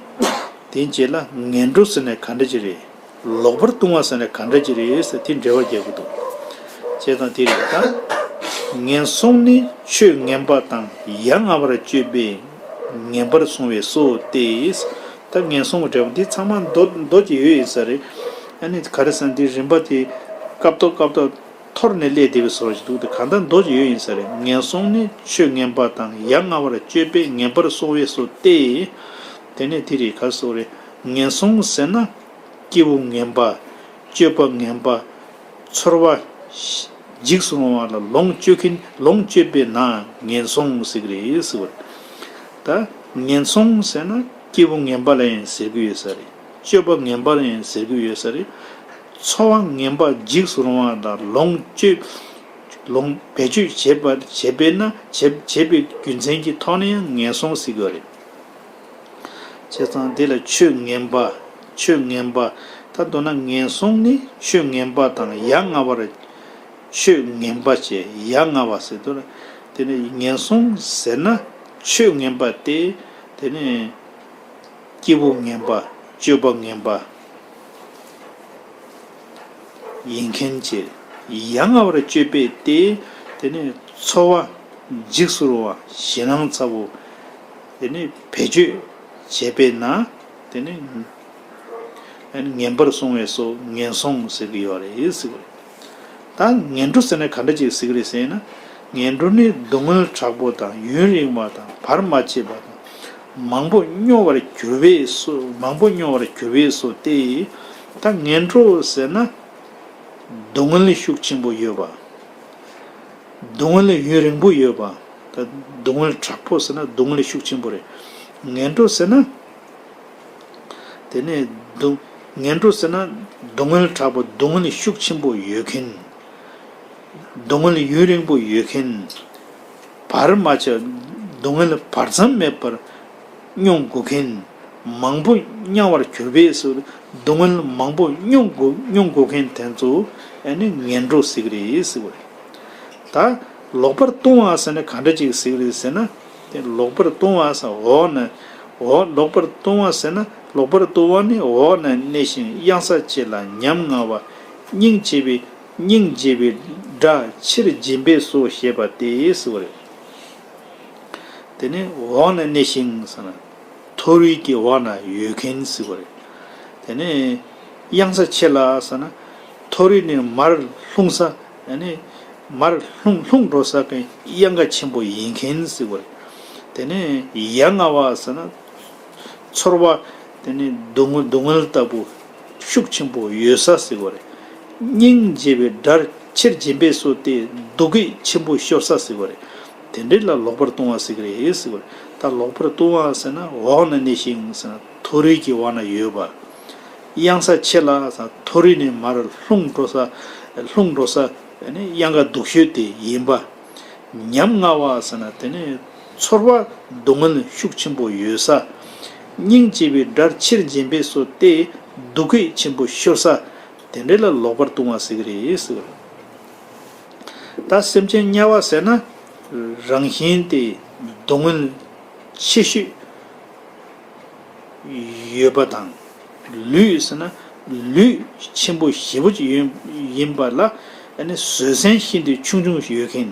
དེའི་རྗེས་ལ་ངན་འགྲོ་ཟེར་ནས་ག་འདྲ་ཅིག་རེད། ལོག་པར་ལྟུང་བ་ཟེར་ནས་ག་འདྲ་ཅིག་རེད་ཟེར་དེ་འགྲེལ་བ་རྒྱག་གི་འདུག་བྱས་ཙང་དེ་རེད་ད། ངན་སོང་ནི་ཆོས་ངན་པ་དང་ཡ་ང་བར་སྤྱོད་པས་ངན་པར་སོང་བས་སོ་སྟེ། ད་ངན་སོང་གི་འགྲེལ་བ་འདི་ཚང་མ་མདོ་མདོ་ཅིག་ཡོད་ཡིན་ས་རེད། ཨ་ནི་ག་རེ་ཟེར་ན་འདི་རིམ་པ་དེ་སྐབས་ཐོག་སྐབས་ཐོག་འཐོར་ནས་སླེབས་བསྡད་པའི་བཟོ་འདྲ་ཞིག་འདུག་དེ་གང་ལྟར་མདོ་ཅིག་ཡོད་ཡིན་ས་རེད། ངན་སོང་ནི་ཆོས་ངན་པ་དང་ཡ་ང་བར་སྤྱོད་པས་ངན་པར་སོང་བས་སོ་སྟེ། དེ་ནས་དེ་རེད་ག་སོ་རེད། ངན་སོང་ཟེར་ན་སྐྱེས་བུ་ངན་པ། སྤྱོད་པ་ངན་པ། ཚོར་བ་འཇིགས་སུ་རུང་བ་ལ་ལོངས་སྤྱོད་མཁན་ལོངས་སྤྱོད་པས་ན་ངན་སོང་ཟེར་གི་རེད་ཟེར་བ་རེད། ད་ངན་སོང་ཟེར་ན་སྐྱེས་བུ་ངན་པ་ལ་ཡང་ཟེར་གི་ཡོད་ས་རེད། སྤྱོད་པ་ངན་པ་ལ་ཡང་ཟེར་གི་ཡོད་ས་རེད། ཚོར་བ་ངན་པ་འཇིགས་སུ་རུང་བ་དང་ལོངས་སྤྱོད་ ལོངས་བེད་སྤྱོད་བྱེད་པ་བྱེད་པས་ན་བྱེད་བྱེད་པའི་རྒྱུ་མཚན་གྱི་ཐོག་ནས་ཡང་ངན་སོང་ཟེར་གྱི་ཡོད་རེད། བྱས་ཙང་དེ་ལ་ཆོས་ངན་པ། ཆོས་ངན་པ། ད་མདོར་ན་ངན་སོང་ནི་ཆོས་ངན་པ་དང་ཡ་ང་བར་ཆོས་ངན་པ་བྱས་ཡ་ང་བ་ཟེར་དུས་དེ་ནི་ངན་སོང་ཟེར་ན་ཆོས་ངན་པ་སྟེ། དེ་ནི་སྐྱེས་བུ་ངན་པ། སྤྱོད་པ་ངན་པ་ཡིན་མཁན་བྱས། ཡ་ང་བར་སྤྱོད་པས་ཏེ། དེ་ནི་ཚོར་བ་འཇིགས་སུ་རུང་བ་ཞེད་སྣང་ཚ་བོ། དེ་ནི་བེད་སྤྱོད་བྱས་པས་ན། དེ་ནི་ངན་པར་སོང་བས་སོ་ངན་སོང་ཟེར་གྱི་ཡོད་རེད་ཟེར་བ་རེད། ད་ངན་འགྲོ་ཟེར་ན་ག་འདྲ་ཅིག་ཟེར་གྱི་རེད་ཟེར་ན། ངན་འགྲོ་ནི་སྡུག་བསྔལ་དྲག་པོ་དང་ཡུན་རིང་བ་དང་བར་མ་ཆད་པ་དང་། མང་པོ་མྱོང་བར་གྱུར་པས་སོ། མང་པོ་མྱོང་བར་གྱུར་པས་སོ་སྟེ། ད་ངན་འགྲོ་ཟེར་ན། སྡུག་བསྔལ་ཤུགས་ཆེན་པོ་ཡོད་པ། སྡུག་བསྔལ་ཡུན་རིང་པོ་ཡོད་པ། ད་སྡུག་བསྔལ་དྲག་པོ་ཟེར་ན་སྡུག་བསྔལ་ཤུགས་ཆེན་པོ་རེད། ངན་འགྲོ་ཟེར་ན། དེ་ནས་སྡུག་ངན་འགྲོ་ཟེར་ན་སྡུག་བསྔལ་དྲག་པོ་སྡུག་བསྔལ་ཤུགས་ཆེན་པོ་ཡོད་མཁན། སྡུག་བསྔལ་ཡུན་རིང་པོ་ཡོད་མཁན། བར་མ་ཆད། སྡུག་བསྔལ་བར་མཚམས་མེད་པར་མྱོང་དགོས་མཁན། མང་པོ་མྱོང་བར་གྱུར་པས་སོ། སྡུག་བསྔལ་མང་པོ་མྱོང་དགོས་མྱོང་དགོས་མཁན་དེ་ཚོ་ཨ་ནི་ངན་འགྲོ་ཟེར་གྱི་རེད་ཟེར་བ་རེད། ད་ལོག་པར་ལྟུང་བ་ཟེར་ན་ག་འདྲ་ཅིག་ཟེར་གྱི་རེད་ཟེར་ན། དེ་ལོག་པར་ལྟུང་བ་ཟེར་འོག་ན། འོག་ལོག་པར་ལྟུང་བ་ཟེར་ན་ལོག་པར་ལྟུང་བ་ནི་འོག་ན་གནས་ཤིང་གཡང་ས་ཆེ་ལ་ཉམ་ང་བ། སྙིང་རྗེ་བའི་སྙིང་རྗེ་བའི་སྒྲ་ཆེར་འབྱིན་པས་སོ་ཞེས་པ་སྟེ་ཟེར་བ་རེད། དེ་ནི་འོག་ན་གནས་ཤིང་ཟེར་ན། མཐོ་རིས་ཀྱི་འོག་ན་ཡོད་མཁན་ཟེར་བ་རེད། དེ་ནི་གཡང་ས་ཆེ་ལ་ཟེར་ན། མཐོ་རིས་ནས་མར་ལྷུང་ས། ཨ་ནི་མར་ལྷུང་ལྷུང་འགྲོ་ས་གི་གཡང་ཁ་ཆེན་པོ་ཡིན་མཁན་ཟེར་བ་རེད། དེ་ནི་ཡ་ང་བ་ཟེར་ན། ཚོར་བ། དེ་ནི་སྡུག་བསྔལ་སྡུག་བསྔལ་ལྟ་བུ་ཤུགས་ཆེན་པོ་ཡོད་ས་ཟེར་བ་རེད། སྙིང་རྗེ་བའི་སྒྲ་ཆེར་འབྱིན་པས་སོ་སྟེ་སྡུག་སྐད་ཆེན་པོ་ཤོར་ས་ཟེར་བ་རེད། དེ་འདྲ་ལ་ལོག་པར་ལྟུང་བ་ཟེར་གྱི་རེད་ཟེར་བ་རེད། ད་ལོག་པར་ལྟུང་བ་ཟེར་ན་འོག་ན་གནས་ཤིང་ཟེར་ན་མཐོ་རིས་ཀྱི་འོག་ན་ཡོད་པ། གཡང་ས་ཆེ་ལ་ཟེར་ན་མཐོ་རིས་ནས་མར་ལྷུང་འགྲོ་ས། ལྷུང་འགྲོ་ས། ཨ་ནི་གཡང་ཁ་སྡུག་ཤོས་དེ་ཡིན་པ། ཉམ་ང་བ་ཟེར་ན་དེ་ནི་ཚོར་བ་སྡུག་བསྔལ་ཤུགས་ཆེན་པོ་ཡོད་ས། སྙིང་རྗེ་བའི་སྒྲ་ཆེར་འབྱིན་པས་སོ་སྟེ་སྡུག་སྐད་ཆེན་པོ་ཤོར་ས། དེ་འདྲ་ལ་ལོག་པར་ལྟུང་བ་ཟེར་གྱི་རེད་ཟེར་བ་རེད། ད་སེམས་ཅན་དམྱལ་བ་ཟེར་ན་རང་བཞིན་དེ་སྡུག་བསྔལ་ཆེ་ཤོས་ཡོད་པ་དང་། ལུས་ཟེར་ན་ལུས་ཆེན་པོ་ཞེ་པོ་ཅིག་ཡོད་ཡིན་པ་ལ་ཨ་ནི་བཟོད་བསྲན་ཤིན་ཏུ་ཆུང་ཆུང་ཡོད་མཁན།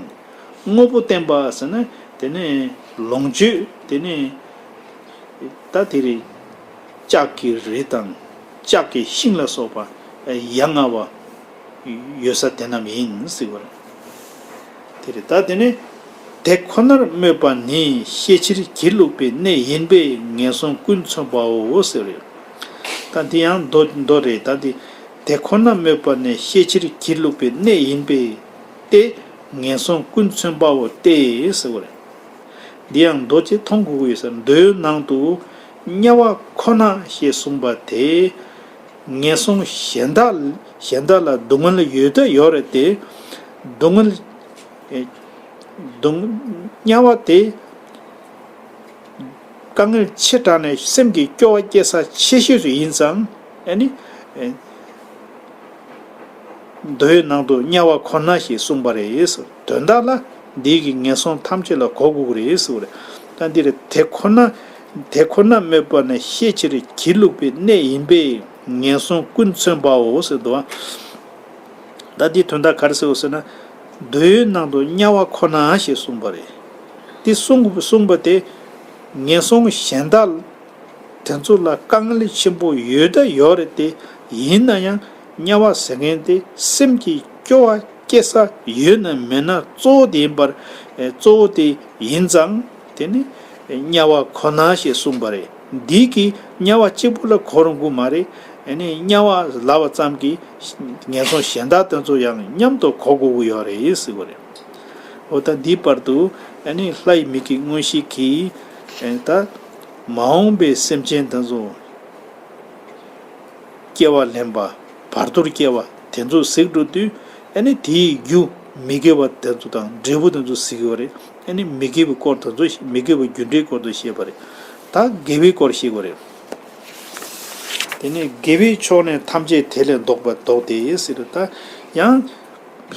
དངོས་པོ་བསྟན་པ་ཟེར་ན་དེ་ནི་ལོངས་སྤྱོད་དེ་ནི་ད་དེ་རེད། ལྕགས་ཀྱི་རི་དང་ལྕགས་ཀྱི་ཤིང་ལ་སོགས་པ་ཡ་ང་བ་ཡོད་ས་དེ་རྣམས་ཡིན་ཟེར་བ་རེད། དེ་རེད། ད་དེ་ནི་དེ་ཁོ་ནར་སྨོད་པ་ནི་ཤེས་ཕྱིར་སྒྱིད་ལུག་པའི་གནས་ཡིན་པས་ངན་སོང་ཀུན་མཚོན་པའོ་ཟེར་རེད། ད་འདི་ཡང་མདོ་མདོ་རེད། ད་འདི་དེ་ཁོ་ན་སྨོད་པ་ནི་ཤེས་ཕྱིར་སྒྱིད་ལུག་པའི་གནས་ཡིན་པས་ཏེ་ངན་སོང་ཀུན་མཚོན་པའོ་སྟེ་ཟེར་བ་རེད། འདི་ཡང་མདོ་ཅིག་མཐོང་དགོས་ཀྱི་ཡོད་ས། མདོའི་ནང་དུ་དམྱལ་བ་ཁོ་ན་ཞེས་གསུངས་པ་དེ། ངན་སོང་གཞན་དག་གཞན་དག་ལ་སྡུག་བསྔལ་ཡོད་དོ་ཡོད་རེད་དེ། སྡུག་བསྔལ། ཨེ། སྡུག་དམྱལ་བ་དེ་དཀའ་ངལ་ཆེ་དྲགས་ནས་སེམས་ཀྱི་སྐྱོ་བ་སྐྱེ་ས་ཆེ་ཤོས་སུ་ཡིན་ཙང་ཨ་ནི། ཨེ། མདོའི་ནང་དུ་དམྱལ་བ་ཁོ་ན་ཞེས་གསུངས་པ་རེད། དོན་དག་ལ་འདི་གི་ངན་སོང་ཐམས་ཅད་ལ་གོ་དགོས་ཀྱི་རེད་ཟེར་བ་རེད། ད་འདིར་དེ་ཁོ་ན། དེ་ཁོ་ན་སྨོད་པ་ནི་ཤེས་ཕྱིར་སྒྱིད་ལུག་པའི་གནས་ཡིན་པས་ངན་སོང་ཀུན་མཚོན་པའོ་ཟེར་འདུག་བ། ད་འདིའི་དོན་དག་ག་རེ་ཟེར་བ་ཟེར་ན། མདོའི་ནང་དུ་དམྱལ་བ་ཁོ་ན་ཞེས་གསུངས་པ་རེད། འདི་གསུངས་གསུངས་པ་དེ་ངན་སོང་གཞན་དག་དེ་ཚོ་ལ་དཀའ་ངལ་ཆེན་པོ་ཡོད་ད་ཡོད་རེད་དེ། ཡིན་ན་ཡང་དམྱལ་བ་ཟེར་མཁན་དེ་སེམས་ཀྱི་སྐྱོ་བ་སྐྱེ་ས་ཡོད་ན་མེད་ན་གཙོ་བོ་དེ་ཡིན་པར། ཨེ། གཙོ་བོ་དེ་ཡིན་ཙང་དེ་ནི་དམྱལ་བ་ཁོ་ན་ཞེས་གསུངས་པ་རེད། འདི་གིས་དམྱལ་བ་གཅིག་པུ་ལ་གོ་རུང་གི་མ་རེད། ཨ་ནི་དམྱལ་བ་ལབ་པ་ཙམ་གྱིས་ངན་སོང་གཞན་དག་དེ་ཚོ་ཡང་མཉམ་དུ་གོ་དགོས་ཀྱི་ཡོད་རེད་ཟེར་བ་རེད། འོ་ད་འདིའི་བར་དུ་ཨ་ནི་ལྷ་ཡི་མིག་གི་མངོན་ཤེས་ཀྱིས་ཨ་ནི་ད་མ་འོངས་པའི་སེམས་ཅན་དེ་ཚོ་སྐྱེ་བ་ལེན་པ། བར་དོར་སྐྱེ་བ་དེ་ཚོ་གཟིགས་འགྲོ་དུས་ཨ་ནི་དེའི་རྒྱུ་ མི་དགེ་བ་དེ་ཚོ་དང་འབྲས་བུ་དེ་ཚོ་གཟིགས་ཀྱི་ཡོད་རེད། ཨ་ནི་མི་དགེ་བའི་སྐོར་དེ་ཚོ་མི་དགེ་བ་རྒྱུ་འབྲས་སྐོར་དུ་བཤད་པ་རེད། ད་དགེ་བའི་སྐོར་བཤད་དགོས་རེད། དེ་ནས་དགེ་བའི་ཕྱོགས་ནི་ཐམས་ཅད་དེ་ལས་ལྡོག་པ་ལྡོག་སྟེ་ཟེར་ད། ཡང་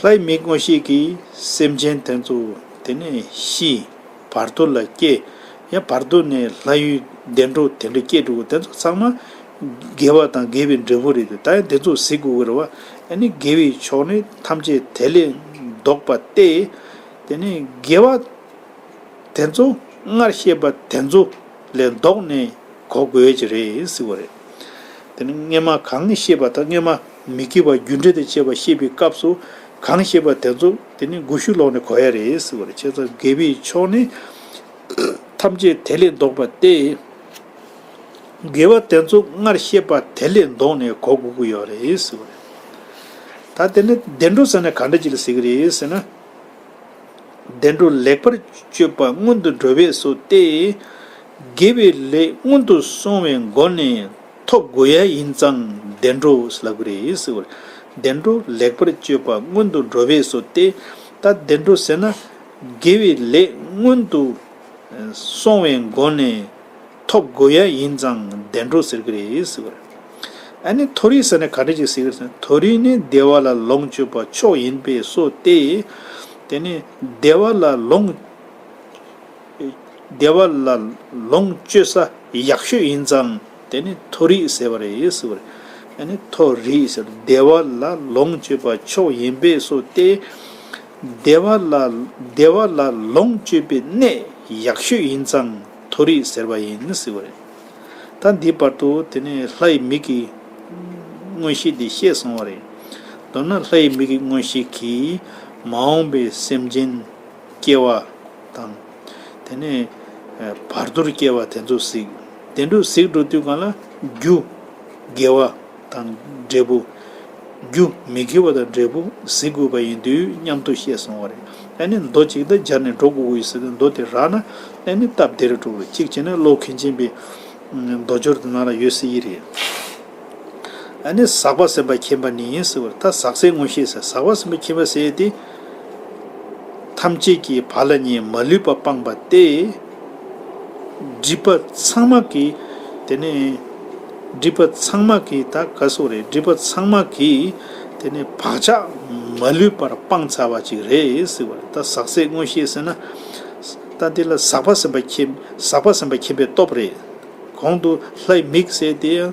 ལྷའི་མིག་མངོན་ཤེས་ཀྱིས་སེམས་ཅན་དེ་ཚོ་དེ་ནས་ཤི། བར་དོ་ལ་སྐྱེ། ཡང་བར་དོ་ནས་ལྷ་ཡུལ་བདེ་འགྲོ་དེ་འདྲ་སྐྱེ་འགྲོ་དེ་ཚོ་ཚང་མ་དགེ་བ་དང་དགེ་བའི་འབྲས་བུ་རེད་དེ། ད་ཡང་དེ་ཚོ་གཟིགས་དགོས་ཀྱི་རེད་བ། ཨ་ནི་དགེ་བའི་ཕྱོགས་ནི་ཐམས་ཅད་དེ་ལས་ལྡོག་པ་སྟེ། དེ་ནས་དགེ་བ་དེ་ཚོ་སྔར་བཤད་པ་དེ་ཚོ་ལས་ལྡོག་ནས་གོ་དགོས་ཀྱི་རེད་ཟེར་བ་རེད། དེ་ནི་སྔོན་མ་གང་བཤད་པ་དང་སྔོན་མ་མི་དགེ་བ་རྒྱུ་འབྲས་དང་བཅས་པ་བཤད་པའི་སྐབས་སུ་གང་བཤད་པ་དེ་ཚོ་དེ་ནི་དགུ་ཤུ་ལོག་ནས་གོ་ཡ་རེད་ཟེར་བ་རེད། བྱས་ཙང་དགེ་བའི་ཕྱོགས་ནི་ཐམས་ཅད་དེ་ལས་ལྡོག་པ་སྟེ། དགེ་བ་དེ་ཚོ་སྔར་བཤད་པ་དེ་ལས་ལྡོག་ནས་གོ་དགོས་ཀྱི་ཡོད་རེད་ཟེར་བ་རེད། ད་དེ་ནི་བདེ་འགྲོ་ཟེར་ན་ག་འདྲ་ཅིག་ལ་ཟེར་གྱི་རེད་ཟེར་ན། བདེ་འགྲོ་ལེགས་པར་སྤྱོད་པ་སྔོན་དུ་འགྲོ་བས་སོ་སྟེ། དགེ་བའི་ལས་སྔོན་དུ་སོང་བའི་སྒོ་ནས་ཐོབ་དགོས་ཡ་ཡིན་ཙང་བདེ་འགྲོ་ལབ་ཀྱི་རེད་ཟེར་བ་རེད། བདེ་འགྲོ་ལེགས་པར་སྤྱོད་པ་སྔོན་དུ་འགྲོ་བས་སོ་སྟེ། ད་བདེ་འགྲོ་ཟེར་ན་དགེ་བའི་ལས་སྔོན་དུ་སོང་བའི་སྒོ་ནས་ཐོབ་དགོས་ཡ་ཡིན་ཙང་བདེ་འགྲོ་ཟེར་གྱི་རེད་ཟེར་བ་རེད། ཨ་ནི་མཐོ་རིས་ཟེར་ན་ག་འདྲ་ཅིག་ཟེར་གྱི་རེད་ཟེར་ན། མཐོ་རིས་ནི་བདེ་བ་ལ་ལོངས་སྤྱོད་པ་མཆོག་ཡིན་པས་སོ་སྟེ། དེ་ནི་བདེ་བ་ལ་ལོངས་བདེ་བ་ལ་ལོངས་སྤྱོད་ས་ཡག་ཤོས་ཡིན་ཙང་དེ་ནི་མཐོ་རིས་ཟེར་བ་རེད་ཟེར་བ་རེད། ཨ་ནི་མཐོ་རིས་ཟེར་བདེ་བ་ལ་ལོངས་སྤྱོད་པ་མཆོག་ཡིན་པས་སོ་སྟེ། བདེ་བ་ལ་བདེ་བ་ལ་ལོངས་སྤྱོད་པའི་གནས་ཡག་ཤོས་ཡིན་ཙང་མཐོ་རིས་ཟེར་བ་ཡིན་ཟེར་བ་རེད། ད་འདིའི་བར་དུ་དེ་ནས་ལྷའི་མིག་གི་མངོན་ཤེས་འདི་བཤད་སོང་བ་རེད། མདོར་ན་ལྷའི་མིག་གི་མངོན་ཤེས་ཀྱིས་མ་འོངས་པའི་སེམས་ཅན་སྐྱེ་བ་དང་། དེ་ནས་བར་དོར་སྐྱེ་བ་དེ་ཚོ་གཟིགས། དེ་འདྲ་གཟིགས་འགྲོ་དུས་སྒང་ལ་རྒྱུ་དགེ་བ་དང་འབྲས་བུ། རྒྱུ་མི་དགེ་བ་དང་འབྲས་བུ་གཟིགས་དགོས་པ་ཡིན་དུས་མཉམ་དུ་བཤད་སོང་བ་རེད། ཨ་ནི་མདོ་གཅིག་དང་སྦྱར་ནས་འགྲོ་དགོས་ཀྱི་ཡོད་ཟེར་ཏེ་མདོ་དེ་རག་ན་ཨ་ནི་སྟབས་བདེ་རུ་འགྲོ་གི་རེད། གཅིག་བྱས་ན་ཀློག་མཁན་ཆེན་པོའི་མདོ་སྦྱོར་དེ་ནང་ལ་ཡོད་སྲིད་ཀྱི་རེད། ཨ་ནི་ཟག་པ་སེམས་པ་མཁྱེན་པ་ནི་ཟེར་བ་རེད། ད་ཟག་ཟད་མངོན་ཤེས་ཟེར། ཟག་པ་སེམས་པ་མཁྱེན་པ་ཟེར་ཡས་དེ་ཐམས་ཅད་ཀྱི་བག་ལ་ཉལ་མ་ལུས་པ་སྤངས་པ་སྟེ། སྒྲིབ་པ་ཚང་མ་གིས་དེ་ནས་སྒྲིབ་པ་ཚང་མ་གིས་ད་ག་སོ་རེད། སྒྲིབ་པ་ཚང་མ་གིས་དེ་ནས་བག་ཆགས་མ་ལུས་པར་སྤངས་ཚར་བ་ཅིག་རེད་ཟེར་བ་རེད། ད་ཟག་ཟད་མངོན་ཤེས་ཟེར་ན། ད་འདི་ལ་ཟག་པ་སེམས་པ་མཁྱེན། ཟག་པ་སེམས་པ་མཁྱེན་པའི་སྟོབས་རེད། གོང་དུ་ལྷའི་མིག་ཟེར་དེ་ཡང་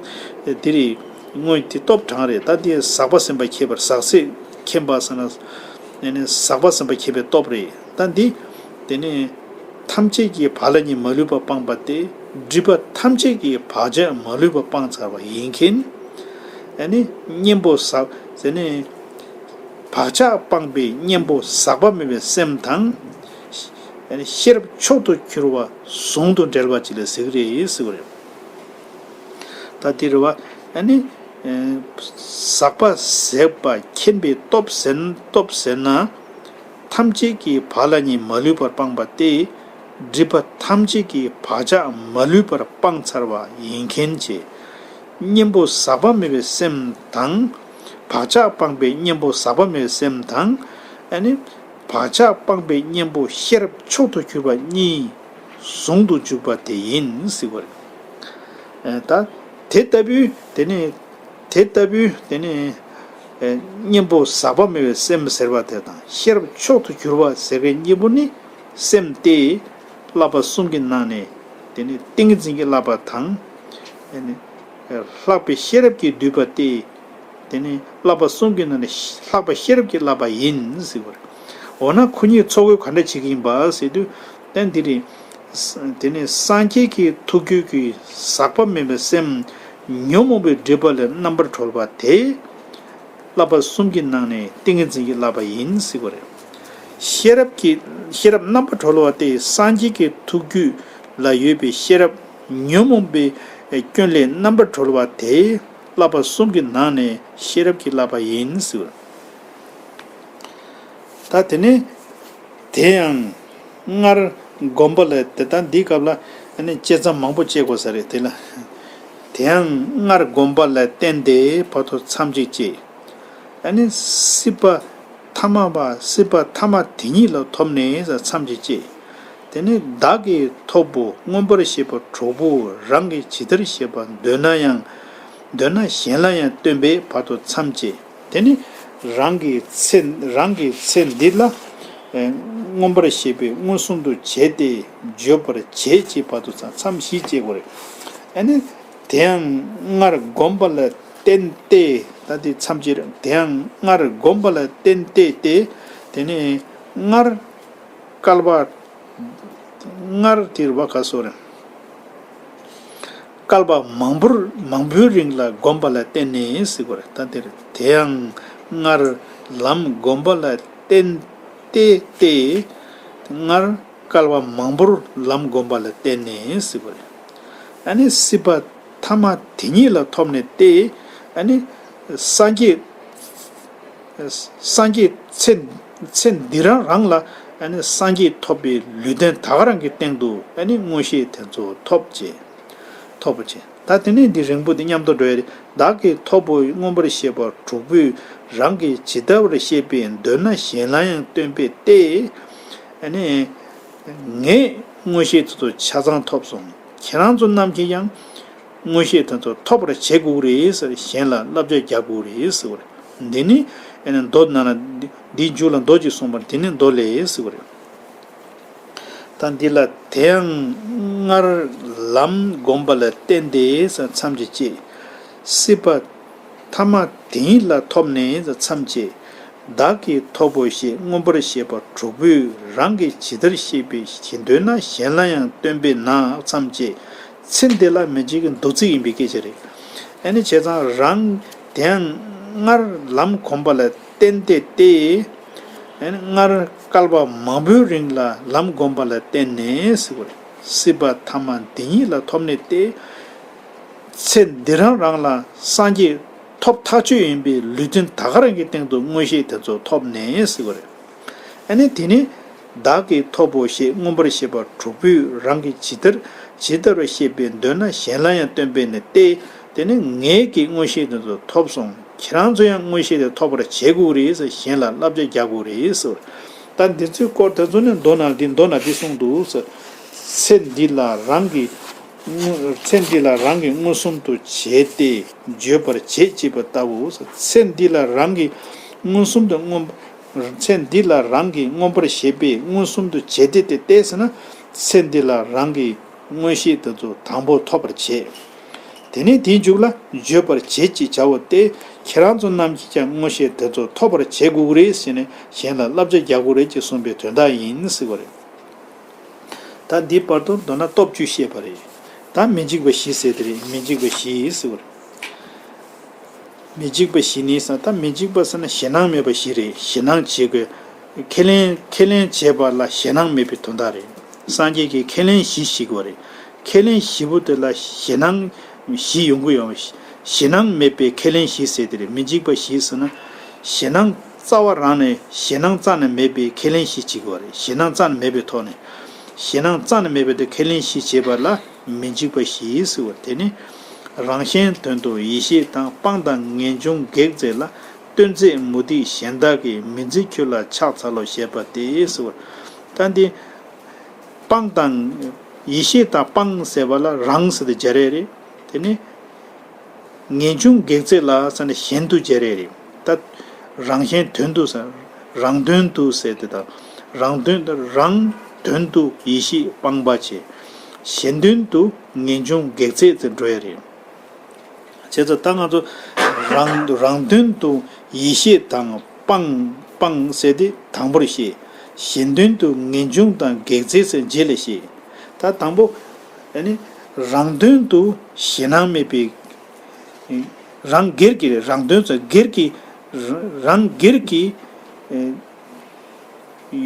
དེ་རེད། དངོས་དེ་སྟོབས་དྲངས་རེད། ད་དེ་ཟག་པ་སེམས་པ་མཁྱེན་པར་ཟག་ཟད་མཁྱེན་པ་ཟེར་ན། ཨ་ནི་ཟག་པ་སེམས་པ་མཁྱེན་པའི་སྟོབས་རེད། ད་འདི་དེ་ནི་ཐམས་ཅད་ཀྱི་བག་ལ་ཉལ་མ་ལུས་པ་སྤངས་པ་སྟེ། སྒྲིབ་པ་ཐམས་ཅད་ཀྱི་བག་ཆགས་མ་ལུས་པ་སྤངས་ཚར་བ་ཡིན་མཁན། ཨ་ནི་གཉེན་པོ་ཟག་ཟེར་ནས་བག་ཆགས་སྤངས་པའི་གཉེན་པོ་ཟག་པ་མེད་པའི་སེམས་དང་། ཤེས་རབ་མཆོག་ཏུ་གྱུར་པ་ཟུང་དུ་འབྲེལ་བ་ཅིག་ལ་ཟེར་གྱི་རེད་ཟེར་བ་རེད། ད་དེ་རེད་བ། ཨ་ནི། ཨེ། ཟག་པ་ཟད་པ་མཁྱེན་པའི་སྟོབས་ཟེར་སྟོབས་ཟེར་ན། ཐམས་ཅད་ཀྱི་བག་ལ་ཉལ་མ་ལུས་པར་སྤངས་པ་སྟེ། སྒྲིབ་པ་ཐམས་ཅད་ཀྱི་བག་ཆགས་མ་ལུས་པར་སྤངས་ཚར་བ་ཡིན་མཁན་བྱས། གཉེན་པོ་ཟག་པ་མེད་པའི་སེམས་དང་། བག་ཆགས་སྤངས་པའི་གཉེན་པོ་ཟག་པ་མེད་པའི་སེམས་དང་། ཨ་ནི། བག་ཆགས་སྤངས་པའི་གཉེན་པོ་ཤེས་རབ་མཆོག་ཏུ་གྱུར་པ་གཉིས་ཟུང་དུ་འཇུག་པ་དེ་ཡིན་ཟེར་བ་རེད། ཨ། ད་དེ་ལྟ་བུའི་དེ་ནི། དེ་ལྟ་བུའི་དེ་ནི། ཨ། གཉེན་པོ་ཟག་པ་མེད་པའི་སེམས་ཟེར་བ་དེ་དང་ཤེས་རབ་མཆོག་ཏུ་གྱུར་པ་ཟེར་བའི་གཉིས་པོ་ནི་སེམས་ཏེ། བསླབ་པ་གསུམ་གྱི་ནང་ནས་དེ་ནི་ཏིང་ངེ་འཛིན་གྱི་བསླབ་པ་དང་། དེ་ནི་ལྷག་པའི་ཤེས་རབ་ཀྱིས་བསྡུས་པ་སྟེ། དེ་ནི་བསླབ་པ་གསུམ་གྱི་ནང་ནས་ལྷག་པ་ཤེས་རབ་ཀྱི་བསླབ་པ་ཡིན་ཟེར་བ་རེད། འོ་ན་ཁོ་གཉིས་ཚོགས་དགོས་ག་འདྲ་བྱེད་ཀྱི་ཡིན་པ་ཟེར་དུས། ད་འདི་རེད། དེ་ནི་སངས་རྒྱས་ཀྱི་ཐུགས་རྒྱུད་ཀྱི་ཟག་པ་མེད་པའི་སེམས་ཉོན་མོངས་པའི་སྒྲིབ་པ་ལས་རྣམ་པར་གྲོལ་བ་དེ། བསླབ་པ་གསུམ་གྱི་ནང་ནས་ཏིང་ངེ་འཛིན་གྱི་བསླབ་པ་ཡིན་ཟེར་བ་རེད། ཤེས་རབ་ཀྱི་ཤེས་རབ་རྣམ་པར་གྲོལ་བ་སྟེ། སངས་རྒྱས་ཀྱི་ཐུགས་རྒྱུད་ལ་ཡོད་པའི་ཤེས་རབ་ཉོན་མོངས་པའི་སྐྱོན་ལས་རྣམ་པར་གྲོལ་བ་དེ། བསླབ་པ་གསུམ་གྱི་ནང་ནས་ཤེས་རབ་ཀྱི་བསླབ་པ་ཡིན་ཟེར། ད་དེ་ནས་དེ་ཡང་སྔར་བསྒོམ་པ་ལ་དེ་ལྟར། འདིའི་སྐབས་ལ་ཨ་ནི་བཅད་མཚམས་མང་པོ་བཅད་དགོས་ས་རེད་དེ་ལ། དེ་ཡང་སྔར་བསྒོམ་པ་ལ་བརྟེན་ཏེ་བར་དོ་མཚམས་གཅིག་བཅད། ཨ་ནི་སྲིད་པ་ ཐ་མ་པ་སྲིད་པ་ཐ་མ་དེ་ཉིད་ལ་ཐོབ་ནས་མཚམས་ཀྱི་བཅད། དེ་ནི་བདག་གིས་ཐོབ་བོ་མངོན་པར་ཤེས་པ་དྲུག་པོ་རང་གིས་ཇི་ལྟར་ཤེས་པ་འདོད་ན་ཡང་འདོད་ན་གཞན་ལ་ཡང་སྟོན་པའི་བར་དུ་མཚམས་བཅད། དེ་ནི་རང་གི་ཚེ་རང་གི་ཚེ་འདི་ལ་ཨེ་མངོན་པར་ཤེས་པས་མངོན་སུམ་དུ་བྱས་ཏེ་བརྗོད་པར་བྱེད་ཅེས་བར་དུ་མཚམས་བཞི་བཅད་དགོས་རེད། ཨ་ནི་དེ་ཡང་སྔར་བསྒོམས་པ་ལ་བརྟེན་ཏེ། ད་དེ་མཚམས་བཅད་རེད། དེ་ཡང་སྔར་བསྒོམས་པ་ལ་བརྟེན་ཏེ་སྟེ། དེ་ནི་སྔར་བསྐལ་པ་སྔར་དེར་བ་ག་སོ་རེད། བསྐལ་པ་མང་པོར་མང་པོའི་རིང་ལ་བསྒོམས་པ་ལ་བརྟེན་ནས་ཟེར་དགོས་རེད། ད་དེར་དེ་ཡང་སྔར་ལམ་བསྒོམས་པ་ལ་བརྟེན་ཏེ་སྟེ། སྔར་བསྐལ་པ་མང་པོར་ལམ་བསྒོམས་པ་ལ་བརྟེན་ནས་ཟེར་དགོས་རེད། ཨ་ནི་སྲིད་པ་ཐ་མ་དེ་ཉིད་ལ་ཐོབ་ནས་ཏེ། ཨ་ནི་སངས་རྒྱས་སངས་རྒྱས་ཚེ་ཚེ་འདི་རང་རང་ལ་ཨ་ནི་སངས་རྒྱས་ཐོབ་པའི་ལུས་རྟེན་ད་ག་རང་གི་སྟེང་དུ་ཨ་ནི་མངོན་ཤེས་དེ་ཚོ་ཐོབ་ཅེས། ཐོབ་པ་ཅེས། ད་དེ་ནས་འདི་རིང་པོ་འདི་མཉམ་དུ་འགྲོ་ཡ་རེད། བདག་གིས་ཐོབ་བོ་མངོན་པར་ཤེས་པ་དྲུག་པོས་རང་གིས་ཇི་ལྟ་བར་ཤེས་པས་འདོད་ན་གཞན་ལ་ཡང་སྟོན་པས་ཏེ། ཨ་ནི། ངས་མངོན་ཤེས་དེ་ཚོ་ཆ་ཚང་ཐོབ་སོང་། ཁྱེད་རང་ཚོ་རྣམས་ཀྱིས་ཀྱང་མངོན་ཤེས་དེ་ཚོ་ཐོབ་པར་བྱེད་དགོས་རེད་ཟེར། གཞན་ལ་བསླབ་བྱ་རྒྱག་དགོས་རེད་ཟེར་བ་རེད། འདི་ནི་ཨ་ནི་མདོ་ནང་ལ་འདི་འདིའི་མཇུག་ལ་མདོ་ཅིག་གསུངས་པར་འདི་ནི་མདོ་ལས་ཟེར་བ་རེད། ད་འདི་ལ་དེ་ཡང་སྔར་ལམ་བསྒོམས་པ་ལ་བརྟེན་ཏེ་ཟེར་མཚམས་ཀྱི་བཅད། སྲིད་པ་ཐ་མ་དེ་ཉིད་ལ་ཐོབ་ནས་མཚམས་བཅད། བདག་གིས་ཐོབ་བོ་ཞེས་མངོན་པར་ཤེས་པ་དྲུག་པོས་རང་གིས་ཇི་ལྟར་ཤེས་པའི་ཞེས་འདོད་ན་གཞན་ལ་ཡང་སྟོན་པས་ན་མཚམས་བཅད། ཚེ་འདི་ལ་མི་འཇིགས་ཀྱི་འདུ་ཚིག་ཡིན་པའི་སྐད་ཆ་རེད། ཨ་ནི་བྱས་ཙང་རང་དེ་ཡང་སྔར་ལམ་གོམས་པ་ལ་བརྟེན་ཏེ་སྟེ། ཨ་ནི་སྔར་བསྐལ་པ་མང་པོའི་རིང་ལ་ལམ་བསྒོམས་པ་ལ་བརྟེན་ནས་ཟེར་བ་རེད། སྲིད་པ་ཐ་མ་འདི་ཉིད་ལ་ཐོབ་ནས་ཏེ། ཚེ་འདི་རང་རང་ལ་སངས་རྒྱས་ཐོབ་ཐག་ཆོད་ཡིན་པའི་ལུས་རྟེན་ད་ག་རང་གི་སྟེང་དུ་མངོན་ཤེས་དེ་ཚོ་ཐོབ་ནས་ཟེར་བ་རེད། ཨ་ནི་དེ་ནི་བདག་གིས་ཐོབ་བོ་ཞེས་མངོན་པར་ཤེས་པ་དྲུག་པོས་རང་གིས་ཇི་ལྟར་ཇི་ལྟར་བར་ཤེས་པས་འདོད་ན་གཞན་ལ་ཡང་སྟོན་པས་ནི་སྟེ། དེ་ནི་ངེད་ཀྱིས་མངོན་ཤེས་དེ་ཚོ་ཐོབ་སོང་། ཁྱེད་རང་ཚོ་ཡང་མངོན་ཤེས་དེ་ཐོབ་པར་བྱེད་དགོས་རེད་ཟེར་གཞན་ལ་བསླབ་བྱ་རྒྱག་དགོས་རེད་ཟེར། ད་འདི་ཚོའི་སྐོར་དེ་ཚོ་ནི་མདོ་ནང་འདི་མདོ་ནང་འདི་གསུངས་འདུག་ཟེར། ཚེ་འདི་ལ་རང་གིས་ཚེ་འདི་ལ་རང་གིས་མངོན་སུམ་དུ་བྱས་ཏེ་བརྗོད་པར་བྱེད་ཅེས་པ་ལྟ་བུ། ཚེ་འདི་ལ་རང་གིས་མངོན་སུམ་དུ་མངོན། ཚེ་འདི་ལ་རང་གིས་མངོན་པར་ཤེས་པས་མངོན་སུམ་དུ་བྱས་ཏེ་སྟེ་ཟེར་ན། ཚེ་འདི་ལ་རང་གིས་མངོན་ཤེས་དེ་ཚོ་དང་པོ་ཐོབ་པར་བྱེད། དེ་ནས་དེའི་མཇུག་ལ་བརྗོད་པར་བྱེད་ཅེས་བྱ་བ་སྟེ། ཁྱེད་རང་ཚོ་རྣམས་ཀྱིས་ཀྱང་མངོན་ཤེས་དེ་ཚོ་ཐོབ་པར་བྱེད་དགོས་ཀྱི་རེད་ཟེར་ནས་གཞན་ལ་བསླབ་བྱ་རྒྱག་དགོས་རེད་ཅེས་གསུངས་པའི་དོན་དག་ཡིན་ཟེར་བ་རེད། ད་འདིའི་བར་དུ་མདོར་ན་སྟོབས་བཅུ་བཤད་པ་རེད། ད་མི་འཇིགས་པ་བཞི་ཟེར་དེ་རེད། མི་འཇིགས་པ་བཞི་ཟེར་བ་རེད། མི་འཇིགས་པ་བཞི་ནི་ས། ད་མི་འཇིགས་པ་ཟེར་ན་ཞེད་སྣང་མེད་པ་བཞི་རེད། ཞེད་སྣང་བྱེད་དགོས། ཁས་ལེན་ཁས་ལེན་བྱེད་པ་ལ་ཞེད་སྣང་མེད་པའི་དོན་དག་རེད། སངས་རྒྱས་ཀྱིས་ཁས་ལེན་བཞི་བྱེད་དགོས་རེད། ཁས་ལེན་བཞི་པོ་དེ་ལ་ཞེད་སྣང་བཞི་ཡོང་གི་ཡོད། ཞེད་སྣང་མེད་པའི་ཁས་ལེན་བཞི་ཟེར་དེ་རེད། མི་འཇིགས་པ་བཞི་ཟེར་ན། ཞེད་སྣང་རྩ་བ་རང་ནས་ཞེད་སྣང་རྩ་ནས་མེད་པའི་ཁས་ལེན་བཞི་བྱེད་དགོས་རེད། ཞེད་སྣང་རྩ་ནས་མེད་པའི་ཐོག་ནས། ཞེད་སྣང་རྩ་ནས་མེད་པའི་དེ་ཁས་ལེན་བཞི་བྱེད་པ་ལ་མི་འཇིགས་པ་བཞི་ཟེར་བ་དེ་ནི། རང་གཞན་དོན་དུ་ཡིད་ཤེས་དང་སྤང་དང་ངེས་འབྱུང་གེགས་བྱེད་ལ་སྟོན་མཛད་མུ་སྟེགས་གཞན་དག་གིས་མི་འཛིན་ཁྱོད་ལ་ཕྱག་འཚལ་ལོ་ཞེས་པ་སྟེ་ཟེར་བ། ད་འདི་སྤང་དང་ཡིད་ཤེས་དང་སྤང་ཟེར་བ་ལ་རང་ཟེར་ཏེ་སྦྱར་ཡས་རེད། དེ་ནི། ངེས་འབྱུང་གེགས་བྱེད་ལ་ཟེར་ནས་གཞན་དུ་སྦྱར་ཡས་རེད། ད་རང་གཞན་དོན་དུ་ཟེར། རང་དོན་དུ་ཟེར་དེ་དང་། རང་དོན་རང་དོན་དུ་ཡིད་ཤེས་སྤངས་པ་བྱས། གཞན་དོན་དུ་ངེས་འབྱུང་གེགས་བྱེད་ཟེར་འགྲོ་ཡས་རེད། བྱས་ཙང་ད་ང་ཚོ་རང་རང་དོན་དུ་ཡིད་ཤེས་དང་སྤང་སྤང་ཟེར་དེ་དང་པོར་བཤད། གཞན་དོན་དུ་ངེས་འབྱུང་དང་གེགས་བྱེད་ཟེར་རྗེས་ལ་བཤད། ད་དང་པོ་ཨ་ནི་རང་དོན་དུ་ཞེད་སྣང་མེད་པའི། རང་སྒེར་གྱི་རང་དོན་ཚོ་སྒེར་གྱི་རང་སྒེར་གྱི་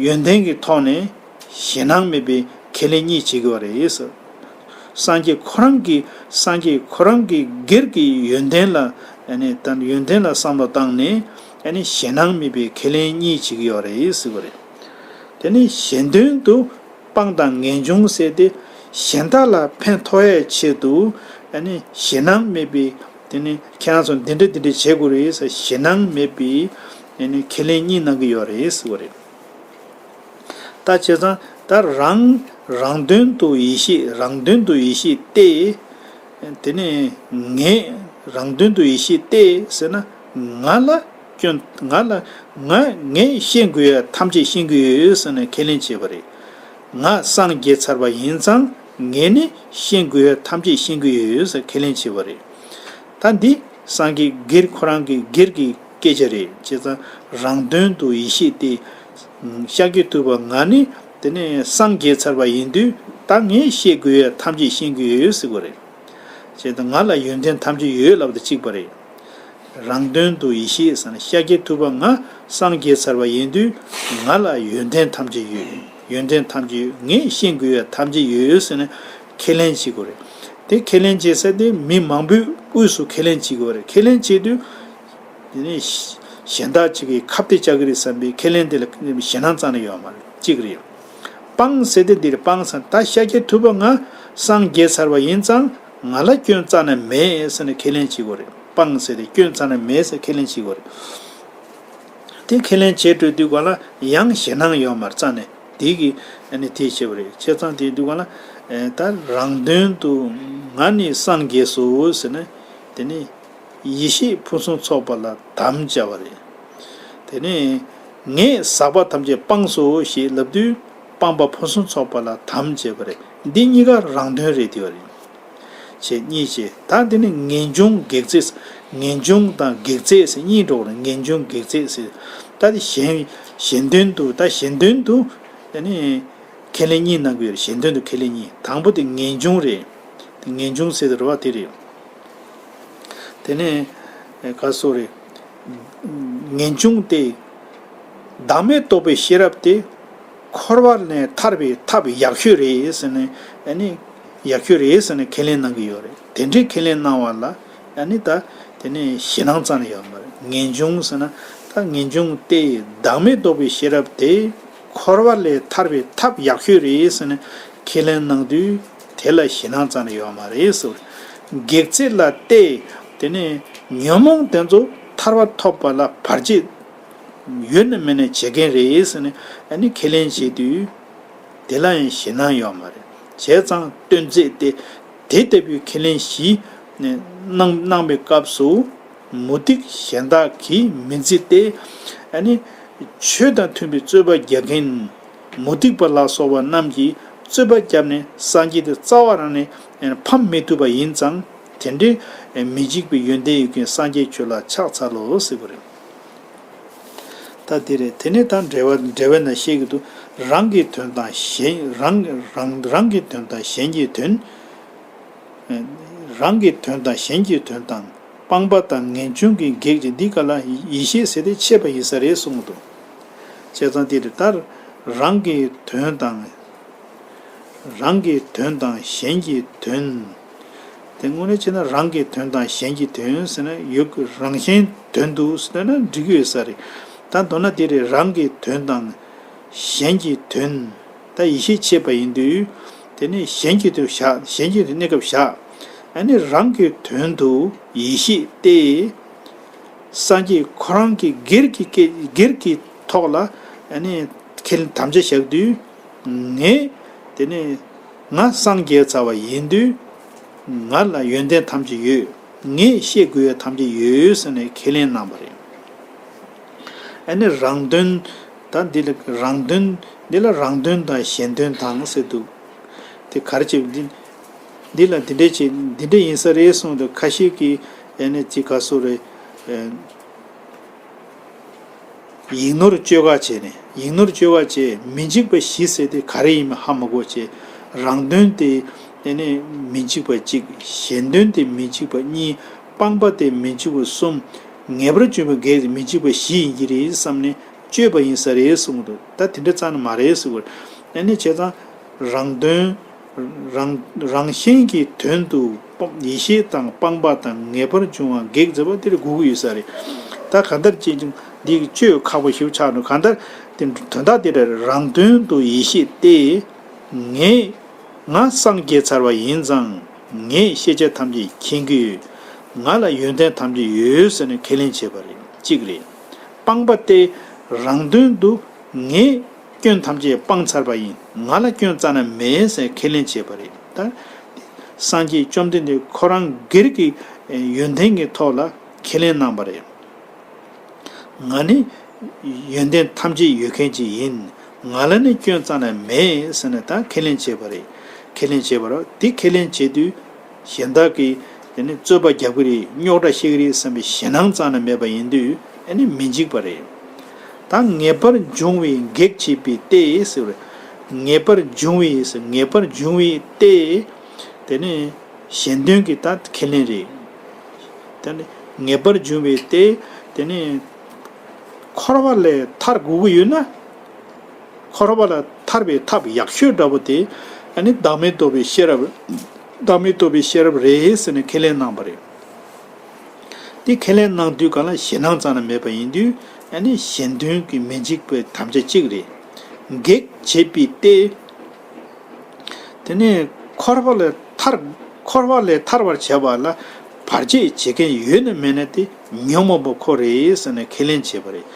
ཡོན་ཏན་གྱི་ཐོག་ནས་ཞེད་སྣང་མེད་པའི་ཁས་ལེན་གཉིས་བྱེད་དགོས་པ་རེད། སངས་རྒྱས་ཁོ་རང་གི་སངས་རྒྱས་ཁོ་རང་གི་སྒེར་གྱི་ཡོན་ཏན་ལ་ཨ་ནི་ད་ཡོན་ཏན་ལ་བསམ་བློ་བཏང་ནས་ཨ་ནི་ཞེད་སྣང་མེད་པའི་ཁས་ལེན་གཉིས་བྱེད་ཀྱི་ཡོད་རེད་ཟེར་བ་རེད། དེ་ནི་གཞན་དོན་དུ། སྤང་དང་ངེས་འབྱུང་ཟེར་ཏེ། གཞན་དག་ལ་ཕན་ཐོགས་ཡའི་ཆེད་དུ་ཨ་ནི་ཞེད་སྣང་མེད་པའི། དེ་ནི་ཁྱེད་རང་ཚོ་འདི་འདྲ་འདི་འདྲ་བྱེད་དགོས་རེད་ཟེར་ཞེད་སྣང་མེད་པའི་ ཨ་ནི་ཁས་ལེན་གཉིས་གནང་གི་ཡོད་རེད་ཟེར་བ་རེད། ད་བྱས་ཙང་ད་རང་རང་དོན་དུ་ཡིད་ཤེས་རང་དོན་དུ་ཡིད་ཤེས་ཏེ། དེ་ནས་ངས་རང་དོན་དུ་ཡིད་ཤེས་ཏེ་ཟེར་ན། ང་ལ་སྐྱོན་ང་ལ་ང་ངས་ཤེས་དགོས་ཡ་ཐམས་ཅད་ཤེས་ཀྱི་ཡོད་ཟེར་ནས་ཁས་ལེན་བྱས་པ་རེད། ང་སངས་རྒྱས་ཚར་བ་ཡིན་ཙང་ངས་ནི་ཤེས་དགོས་ཡ་ཐམས་ཅད་ཤེས་ཀྱི་ཡོད་ཟེར་ཁས་ལེན་བྱས་པ་རེད། ད་འདི་སངས་རྒྱས་སྒེར་ཁོ་རང་གི་སྒེར་གྱི་སྐད་ཆ་རེད། བྱས་ཙང་རང་དོན་དུ་ཡིད་ཤེས་ཏེ། ཤཱཀྱ་ཐུབ་པ་ང་ནི་དེ་ནས་སངས་རྒྱས་ཚར་བ་ཡིན་དུས་ད་ངས་ཤེས་དགོས་ཡ་ཐམས་ཅད་ཤེས་ཀྱི་ཡོད་ཟེར་དགོས་རེད། བྱས་ཙང་ང་ལ་ཡོན་ཏན་ཐམས་ཅད་ཡོད་ལབ་དེ་གཅིག་པ་རེད། རང་དོན་དུ་ཡིད་ཤེས་ཟེར་ན་ཤཱཀྱ་ཐུབ་པ་ང་སངས་རྒྱས་ཚར་བ་ཡིན་དུས་ང་ལ་ཡོན་ཏན་ཐམས་ཅད་ཡོད། ཡོན་ཏན་ཐམས་ཅད་ཡོད། ངས་ཤེས་དགོས་ཡ་ཐམས་ཅད་ཡོད་ཟེར་ནས་ཁས་ལེན་བྱེད་དགོས་རེད། དེ་ཁས་ལེན་བྱེད་ས་དེ་མི་མང་པོའི་དབུས་སུ་ཁས་ལེན་བྱེད་དགོས་རེད། ཁས་ལེན་བྱེད་དུས། དེ་ནས་གཞན་དག་ཅིག་གིས་ཁ་གཏད་བཅག་གི་རེད་བསམ་པའི་ཁས་ལེན་དེ་ལ་ཞེད་སྣང་རྩ་ནས་ཡོད་མ་རེད། གཅིག་རེད། སྤང་ཟེར་དེ་འདིར་སྤང་ཟེར་ད་ཤཱཀྱ་ཐུབ་པ་ང་སངས་རྒྱས་ཚར་བ་ཡིན་ཙང་ང་ལ་སྐྱོན་རྩ་ནས་མེད་ཟེར་ནས་ཁས་ལེན་བྱེད་དགོས་རེད། སྤང་ཟེར་དེ་སྐྱོན་རྩ་ནས་མེད་ཟེར་ཁས་ལེན་བྱེད་དགོས་རེད། དེ་ཁས་ལེན་བྱེད་འགྲོ་དུས་ག་ལ་ཡང་ཞེད་སྣང་ཡོད་མ་རེད་རྩ་ནས། དེ་གི་ཨ་ནི་དེ་བྱེད་པ་རེད། བྱས་ཙང་དེ་དུས་ག་ལ་ད་རང་དོན་དུ་ང་ནི་སངས་རྒྱས་སོ་ཟེར་ནས་དེ་ནི། ཡེ་ཤེས་ཕུན་སུམ་ཚོགས་པ་ལ་དམ་བཅའ་བ་རེད། དེ་ནས་ངས་ཟག་པ་ཐམས་ཅད་སྤངས་སོ་ཞེས་ལབ་དུས་སྤངས་པ་ཕུན་སུམ་ཚོགས་པ་ལ་དམ་བཅས་པ་རེད། འདི་གཉིས་ཀ་རང་དོན་རེད་དེ་བ་རེད། བྱས་གཉིས་བྱས་ད་འདི་ནི་ངེས་འབྱུང་གེགས་རྩེ། ངེས་འབྱུང་དང་གེགས་རྩེ་ཟེར་གཉིས་འགྲོ་བ་རེད། ངེས་འབྱུང་གེགས་རྩེ་ཟེར་ད་འདི་གཞན་གཞན་དོན་དུ་ད་གཞན་དོན་དུ་དེ་ནི་ཁས་ལེན་གཉིས་གནང་གི་ཡོད་རེད། གཞན་དོན་དུ་ཁས་ལེན་གཉིས། དང་པོ་དེ་ངེས་འབྱུང་རེད། དེ་ངེས་འབྱུང་ཟེར་དེ་རེད་བ་དེ་རེད། དེ་ནས་ག་སོ་རེད། ངེས་འབྱུང་སྟེ། བདག་མེད་རྟོགས་པའི་ཤེས་རབ་སྟེ། འཁོར་བ་ལས་ཐར་བའི་ཐབས་ཡག་ཤོས་རེད་ཟེར་ནས་ཨ་ནི་ཡག་ཤོས་རེད་ཟེར་ནས་ཁས་ལེན་གནང་གི་ཡོད་རེད། དེ་འདྲའི་ཁས་ལེན་གནང་བ་ལ་ཨ་ནི་ད་དེ་ནས་ཞེད་སྣང་རྩ་ནས་ཡོད་མ་རེད། ངེས་འབྱུང་ཟེར་ན་ད་ངེས་འབྱུང་སྟེ་བདག་མེད་རྟོགས་པའི་ཤེས་རབ་དེ་འཁོར་བ་ལས་ཐར་བའི་ཐབས་ཡག་ཤོས་རེད་ཟེར་ནས་ཁས་ལེན་གནང་དུས། དེ་ལ་ཞེད་སྣང་རྩ་ནས་ཡོད་མ་རེད་ཟེར། གེགས་རྩེ་ལ་བལྟས། དེ་ནས་ཉོན་མོངས་དེ་ཚོ་ཐར་པ་ཐོབ་པ་ལ་བར་ཆད་ཡོད་ན་མེད་ན་བྱེད་མཁན་རེད་ཟེར་ནས་ཨ་ནི་ཁས་ལེན་བྱེད་དུས་དེ་ལ་ཡང་ཞེད་སྣང་ཡོད་མ་རེད། བྱས་ཙང་སྟོན་རྩེ་སྟེ་དེ་ལྟ་བུའི་ཁས་ལེན་བཞི་གནང་གནང་བའི་སྐབས་སུ། མུ་སྟེགས་གཞན་དག་གིས་མི་བརྫི་སྟེ། ཨ་ནི་ཆོས་དང་མཐུན་པའི་རྩོད་པ་རྒྱག་མཁན། མུ་སྟེགས་པ་ལ་སོགས་པ་རྣམས་ཀྱིས་རྩོད་པ་བརྒྱབ་ནས་སངས་རྒྱས་དེ་རྩ་བ་རང་ནས་ཕམ་མི་ཐུབ་པ་ཡིན་ཙང་དེ་འདྲའི་མི་འཇིགས་པའི་ཡོན་ཏན་ཡོད་མཁན་སངས་རྒྱས་ཁྱོད་ལ་ཕྱག་འཚལ་ལོ་ཟེར་བ་རེད། ད་དེ་རེད། དེ་ནས་ད་འགྲེལ་བ་འགྲེལ་བའི་ནང་བཤད་ཀྱི་འདུག་རང་གི་དོན་དང་གཞན་རང་རང་རང་གི་དོན་དང་གཞན་གྱི་དོན། རང་གི་དོན་དང་གཞན་གྱི་དོན་དང་སྤངས་པ་དང་ངེས་འབྱུང་གི་གེགས་ཀྱི་འདི་ག་ལ་ཡིད་ཤེས་ཟེར་ཏེ་ཕྱེ་བ་ཡིན་ས་རེད་གསུངས་འདུག་བྱས་ཙང་དེ་རེད། ད་རང་གི་དོན་དང་རང་གི་དོན་དང་གཞན་གྱི་དོན། དེ་དངོས་གནས་བྱས་ན་རང་གི་དོན་དང་གཞན་གྱི་དོན་ཟེར་ན་ཡོད་ཀྱི་རང་གཞན་དོན་དུ་ཟེར་ན་འགྲིག་གི་ཡོད་ས་རེད། ད་མདོར་ན་དེ་རེད། རང་གི་དོན་དང་གཞན་གྱི་དོན། ད་ཡིད་ཤེས་ཕྱེ་བ་ཡིན་དུས། དེ་ནས་གཞན་གྱི་དོན་བཞག་གཞན་གྱི་དོན་གནས་སྐབས་བཞག་ཨ་ནི་རང་གི་དོན་དུ་ཡིད་ཤེས་ཏེ། སངས་རྒྱས་ཁོ་རང་གི་སྒེར་གྱི་སྐད་སྒེར་གྱི་ཐོག་ལ་ཨ་ནི་ཁས་ལེན་དམ་བཅའ་བཞག་དུས། ངས་དེ་ནས་ང་སངས་རྒྱས་ཚར་བ་ཡིན་དུས། ང་ལ་ཡོན་ཏན་ཐམས་ཅད་ཡོད། ངས་ཤེས་དགོས་ཡ་ཐམས་ཅད་ཡོད་ཟེར་ནས་ཁས་ལེན་གནང་བ་རེད། ཨ་ནི་རང་དོན། ད་འདི་ལ་རང་དོན། འདི་ལ་རང་དོན་དང་གཞན་དོན་དང་ཟེར་འདུག་དེ་ག་རེ་བྱེད་འདི། འདི་ལ་འདི་འདྲས་བྱེད་འདི་འདྲས་ཡིན་ས་རེད་གསུངས་འདུག་ཁ་ཤས་ཀྱིས་ཨ་ནི་ཅི་ག་སོ་རེད། ཡིག་ནོར་བཅོས་ཁ་བྱས་ནས་ཡིག་ནོར་བཅོས་ཁ་བྱས་མི་འཇིགས་པ་བཞི་ཟེར་དེ་ག་རེ་ཡིན་མིན་ཧ་མ་གོ་བྱས། རང་དོན་དེ་ཨ་ནི་མི་འཇིགས་པ་གཅིག་གཞན་དོན་དེ་མི་འཇིགས་པ་གཉིས། སྤངས་པ་དེ་མི་འཇིགས་པ་གསུམ། ངེས་པར་འབྱུང་བའི་གེགས་དེ་མི་འཇིགས་པ་བཞི་ཡིན་གྱི་རེད་བསམ་ནས། བཅོས་པ་ཡིན་ས་རེད་གསུངས་འདུག་ད་དེ་འདྲ་རྩ་ནས་མ་རེད་ཟེར་བ། ཨ་ནི་བྱས་ཙང་རང་དོན། རང་རང་གཞན་གྱི་དོན་དུ་སྤོང་ཡེ་ཤེས་དང་སྤངས་པ་དང་ངེས་པར་འབྱུང་བ་གེགས་ཟེར་བ་དེར་དགོས་ཀྱི་ཡོད་ས་རེད། ད་གང་ལྟར་བྱས་ཀྱང་འདི་གི་བཅོས་ཁག་པོ་ཞིག་ཆགས་འདུག་གང་ལྟར་དེ་དོན་དག་དེ་འདྲ་རང་དོན་དུ་ཡེ་ཤེས་ཏེ། ངས་ང་སངས་རྒྱས་ཚར་བ་ཡིན་ཙང་ངས་ཤེས་བྱ་ཐམས་ཅད་མཁྱེན་གྱི་ཡོད། ང་ལ་ཡོན་ཏན་ཐམས་ཅད་ཡོད་ཟེར་ནས་ཁས་ལེན་བྱས་པ་རེད། གཅིག་རེད། སྤངས་པ་སྟེ། རང་དོན་དུ་ངས་སྐྱོན་ཐམས་ཅད་སྤངས་ཚར་བ་ཡིན། ང་ལ་སྐྱོན་རྩ་ནས་མེད་ཟེར་ཁས་ལེན་བྱས་པ་རེད། ད་སངས་རྒྱས་བཅོམ་ལྡན་འདས་ཁོ་རང་སྒེར་གྱི་ཡོན་ཏན་གྱི་ཐོག་ལ་ཁས་ལེན་གནང་བ་རེད། ང་ནི་ཡོན་ཏན་ཐམས་ཅད་ཡོད་མཁན་ཅིག་ཡིན། ང་ལ་ནི་སྐྱོན་རྩ་ནས་མེད་ཟེར་ནས་ད་ཁས་ལེན་བྱས་པ་རེད། ཁས་ལེན་བྱས་པ་རེད། དེ་ཁས་ལེན་བྱས་དུས་གཞན་དག་གིས་དེ་ནི་རྩོད་པ་རྒྱག་གི་རེད། རྙོག་དྲ་བཤད་ཀྱི་རེད་བསམ་པའི་ཞེད་སྣང་རྩ་ནས་མེད་པ་ཡིན་དུས་ཨ་ནི་མི་འཇིགས་པ་རེད། ད་ངེས་པར་འབྱུང་བའི་གེགས་བྱེད་པའི་ལྟས་ཟེར་བ་རེད། ངེས་པར་འབྱུང་བའི་ཟེར། ངེས་པར་འབྱུང་བའི་ལྟས་དེ་ནི་གཞན་དོན་གྱི་ད་ཁས་ལེན་རེད། དེ་ནི་ངེས་པར་འབྱུང་བའི་ལྟས་དེ་ནི་འཁོར་བ་ལས་ཐར་དགོས་ཀྱི་ཡོད་ན། འཁོར་བ་ལས་ཐར་བའི་ཐབས་ཡག་ཤོས་འདྲ་པོ་དེ་ཨ་ནི་བདག་མེད་རྟོགས་པའི་ཤེས་རབ། བདག་མེད་རྟོགས་པའི་ཤེས་རབ་རེད་ཟེར་ནས་ཁས་ལེན་གནང་བ་རེད། དེ་ཁས་ལེན་གནང་དུས་གང་ལ་ཞེད་སྣང་རྩ་ནས་མེད་པ་ཡིན་དུས་ཨ་ནི་གཞན་དོན་གྱི་མི་འཇིགས་པའི་དམ་བཅའ་གཅིག་རེད། གེགས་བྱེད་པའི་ལྟས། དེ་ནས་འཁོར་བ་ལས་ཐར། འཁོར་བ་ལས་ཐར་བར་བྱ་བ་ལ་བར་ཆད་བྱེད་མཁན་ཡོད་ན་མེད་ན་དེ་ཉོན་མོངས་པ་ཁོ་རེད་ཟེར་ནས་ཁས་ལེན་བྱས་པ་རེད།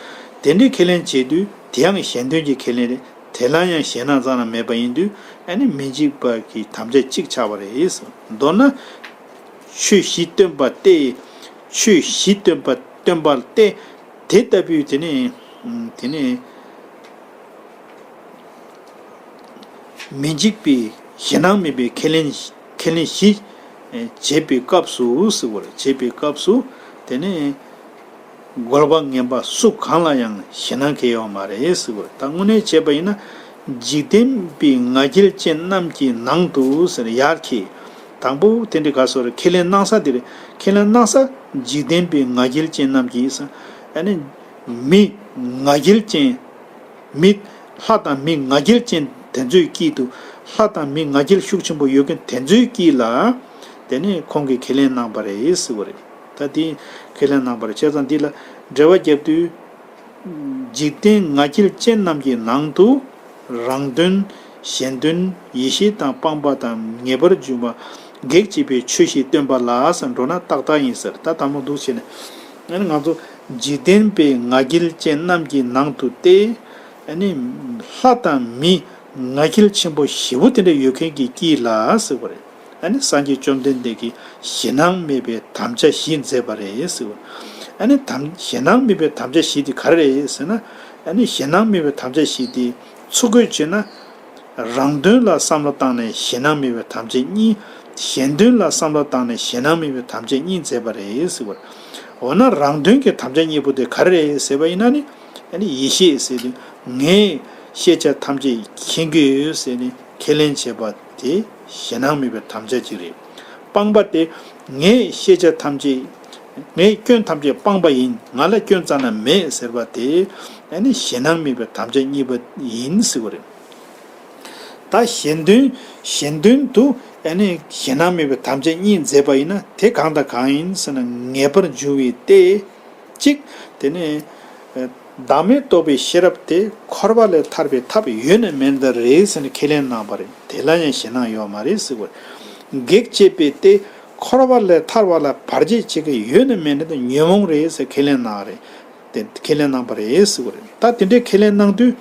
དེ་འདྲའི་ཁས་ལེན་བྱས་དུས་དེ་ཡང་གཞན་དོན་གྱི་ཁས་ལེན་རེད། དེ་ལ་ཡང་ཞེད་སྣང་རྩ་ནས་མེད་པ་ཡིན་དུས་ཨ་ནི་མི་འཇིགས་པ་གི་དམ་བཅའ་གཅིག་ཆགས་པ་རེད། མདོར་ན། ཆོས་བཞི་སྟོན་པ་སྟེ། ཆོས་བཞི་སྟོན་པ་སྟོན་པ་སྟེ། དེ་ལྟ་བུའི་དེ་ནི། དེ་ནི། མི་འཇིགས་པའི་ཞེད་སྣང་མེད་པའི་ཁས་ལེན། ཁས་ལེན་བཞི་བྱེད་པའི་སྐབས་སུ་ཟེར་བ་རེད། བྱེད་པའི་སྐབས་སུ་དེ་ནི་རྒོལ་བ་ངན་པ་སུ་གང་ལ་ཡང་ཞེད་སྣང་སྐྱེ་ཡོང་མ་རེད་ཟེར་བ་རེད། ད་དངོས་གནས་བྱས་པ་ཡིན་ན་འཇིག་རྟེན་པའི་ང་རྒྱལ་ཅན་རྣམས་ཀྱི་ནང་དུ་ཟེར་ཡར་ཁྱེད། དང་པོ་དེ་འདྲའི་ག་སོ་རེད། ཁས་ལེན་གནང་ས་དེ་རེད། ཁས་ལེན་གནང་ས་འཇིག་རྟེན་པའི་ང་རྒྱལ་ཅན་རྣམས་ཀྱིས་ཟེར། ཨ་ནི་མི་ང་རྒྱལ་ཅན། མི། ལྷ་དང་མི་ང་རྒྱལ་ཅན་དེ་ཚོའི་དཀྱིལ་དུ། ལྷ་དང་མི་ང་རྒྱལ་ཤུགས་ཆེན་པོ་ཡོད་མཁན་དེ་ཚོའི་དཀྱིལ་ལ། དེ་ནས་ཁོང་གིས་ཁས་ལེན་གནང་བ་རེད་ཟེར་བ་རེད། ད་དེ་ཁས་ལེན་གནང་བ་རེད། བྱས་ཙང་འདི་ལ་འགྲེལ་བ་བརྒྱབ་དུས། འཇིག་རྟེན་ང་རྒྱལ་ཅན་རྣམས་ཀྱི་ནང་དུ། རང་དོན། གཞན་དོན། ཡེ་ཤེས་དང་སྤངས་པ་དང་ངེས་པར་འབྱུང་བ། གེགས་བྱེད་པའི་ཆོས་བཞི་སྟོན་པ་ལ་ཟེར་འགྲོ་ན་ཏག་ཏག་ཡིན་ཟེར། ད་དང་པོ་འདུག་བྱས་ནས། ཨ་ནི་ང་ཚོ་འཇིག་རྟེན་པའི་ང་རྒྱལ་ཅན་རྣམས་ཀྱི་ནང་དུ་སྟེ། ཨ་ནི་ལྷ་དང་མི་ང་རྒྱལ་ཆེན་པོ་ཞེ་པོ་དེ་འདྲ་ཡོད་མཁན་གྱི་དཀྱིལ་ལ་ཟེར་བ་རེད། ཨ་ནི་སངས་རྒྱས་བཅོམ་ལྡན་འདས་ཀྱིས་ཞེད་སྣང་མེད་པའི་དམ་བཅའ་བཞི་མཛད་པ་རེད་ཟེར་བ། ཨ་ནི་དམ། ཞེད་སྣང་མེད་པའི་དམ་བཅའ་བཞི་དེ་ག་རེ་རེད་ཟེར་ན། ཨ་ནི་ཞེད་སྣང་མེད་པའི་དམ་བཅའ་བཞི་དེ་ཚུར་བཀོད་བྱས་ན། རང་དོན་ལ་བསམ་བློ་བཏང་ནས་ཞེད་སྣང་མེད་པའི་དམ་བཅའ་གཉིས། གཞན་དོན་ལ་བསམ་བློ་བཏང་ནས་ཞེད་སྣང་མེད་པའི་དམ་བཅའ་གཉིས་མཛད་པ་རེད་ཟེར་བ། འོ་ན་རང་དོན་གྱི་དམ་བཅའ་གཉིས་པོ་དེ་ག་རེ་རེད་ཟེར་བ་ཡིན་ན་ནི། ཨ་ནི་ཡེ་ཤེས་ཟེར་དུས་ངས་ཤེས་བྱ་ཐམས་ཅད་མཁྱེན་གྱི་ཡོད་ཟེར་ནས་ཁས་ལེན་བྱེད་པ་དེ་ཞེད་སྣང་མེད་པའི་དམ་བཅའ་གཅིག་རེད། སྤངས་པ་དེ་ངས་ཤེས་བྱ་ཐམས་ཅད། ངས་སྐྱོན་ཐམས་ཅད་སྤངས་པ་ཡིན། ང་ལ་སྐྱོན་རྩ་ནས་མེད་ཟེར་བ་དེ་ཨ་ནི་ཞེད་སྣང་མེད་པའི་དམ་བཅའ་གཉིས་པ་ཡིན་ཟེར་བ་རེད། ད་གཞན་དོན། གཞན་དོན་དུ་ཨ་ནི་ཞེད་སྣང་མེད་པའི་དམ་བཅའ་གཉིས་མཛད་པ་ཡིན་ན་དེ་གང་དང་གང་ཡིན་ཟེར་ན་ངེས་པར་འབྱུང་བའི་ལྟས། གཅིག་དེ་ནས་བདག་མེད་རྟོགས་པའི་ཤེས་རབ་དེ་འཁོར་བ་ལས་ཐར་བའི་ཐབས་ཡོད་ན་མེད་ན་རེད་ཟེར་ནས་ཁས་ལེན་གནང་བ་རེད། དེ་ལ་ཡང་ཞེད་སྣང་ཡོད་མ་རེད་ཟེར་བ་རེད། གེགས་བྱེད་པའི་ལྟས། འཁོར་བ་ལས་ཐར་བ་ལ་བར་ཆད་བྱེད་མཁན་ཡོད་ན་མེད་ན་དེ་ཉོན་མོངས་རེད་ཟེར་ཁས་ལེན་གནང་རེད། དེ་ཁས་ལེན་གནང་བ་རེད་ཟེར་བ་རེད། ད་དེ་འདྲའི་ཁས་ལེན་གནང་དུས་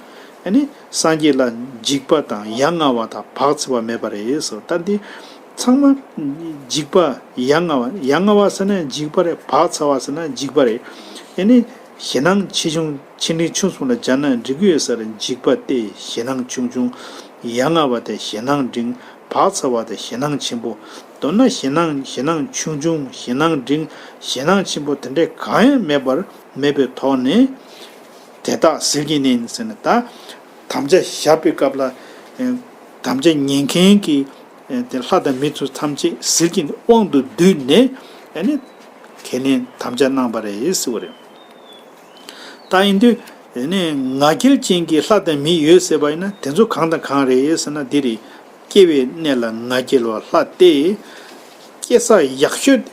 ཨ་ནི་སངས་རྒྱས་ལ་འཇིགས་པ་དང་ཡ་ང་བ་དང་བག་ཚ་བ་མེད་པ་རེད་ཟེར། ད་འདི་ཚང་མ་འཇིགས་པ་ཡ་ང་བ། ཡ་ང་བ་ཟེར་ན་འཇིགས་པ་རེད། བག་ཚ་བ་ཟེར་ན་འཇིགས་པ་རེད། ཨ་ནི་ཞེད་སྣང་ཆེ་ཆུང་ཆེ་འབྲིང་ཆུང་གསུམ་ལ་སྦྱར་ན་འགྲིག་གི་ཡོད་ས་རེད། འཇིགས་པ་སྟེ་ཞེད་སྣང་ཆུང་ཆུང་། ཡ་ང་བ་སྟེ་ཞེད་སྣང་འབྲིང་། བག་ཚ་བ་སྟེ་ཞེད་སྣང་ཆེན་པོ། མདོར་ན་ཞེད་སྣང་། ཞེད་སྣང་ཆུང་ཆུང་། ཞེད་སྣང་འབྲིང་། ཞེད་སྣང་ཆེན་པོ་དེ་འདྲའི་གང་ཡང་མེད་པར། མེད་པའི་ཐོག་ནས་དེ་དག་ཟིལ་གྱིས་ནི་ཟེར་ནས། ད་དམ་བཅའ་བཞག་པའི་སྐབས་ལ་དམ་བཅའ་ཉན་མཁན་གྱི་དེ་ལྷ་དང་མི་ཚོ་ཐམས་ཅད་ཟིལ་གྱིས་དབང་དུ་བསྡུས་ནས་ཨ་ནི་ཁས་ལེན་དམ་བཅའ་གནང་བ་རེད་ཟེར་བ་རེད། ད་ཡིན་དུས་ཨ་ནི་ང་རྒྱལ་ཅན་གྱི་ལྷ་དང་མི་ཡོད་ཟེར་བ་ཡིན་ན་དེ་ཚོ་གང་དང་གང་རེད་ཟེར་ན་འདི་རེད། སྐྱེ་བའི་གནས་ལ་ང་རྒྱལ་བ་ལྷ་སྟེ། སྐྱེ་ས་ཡག་ཤོས།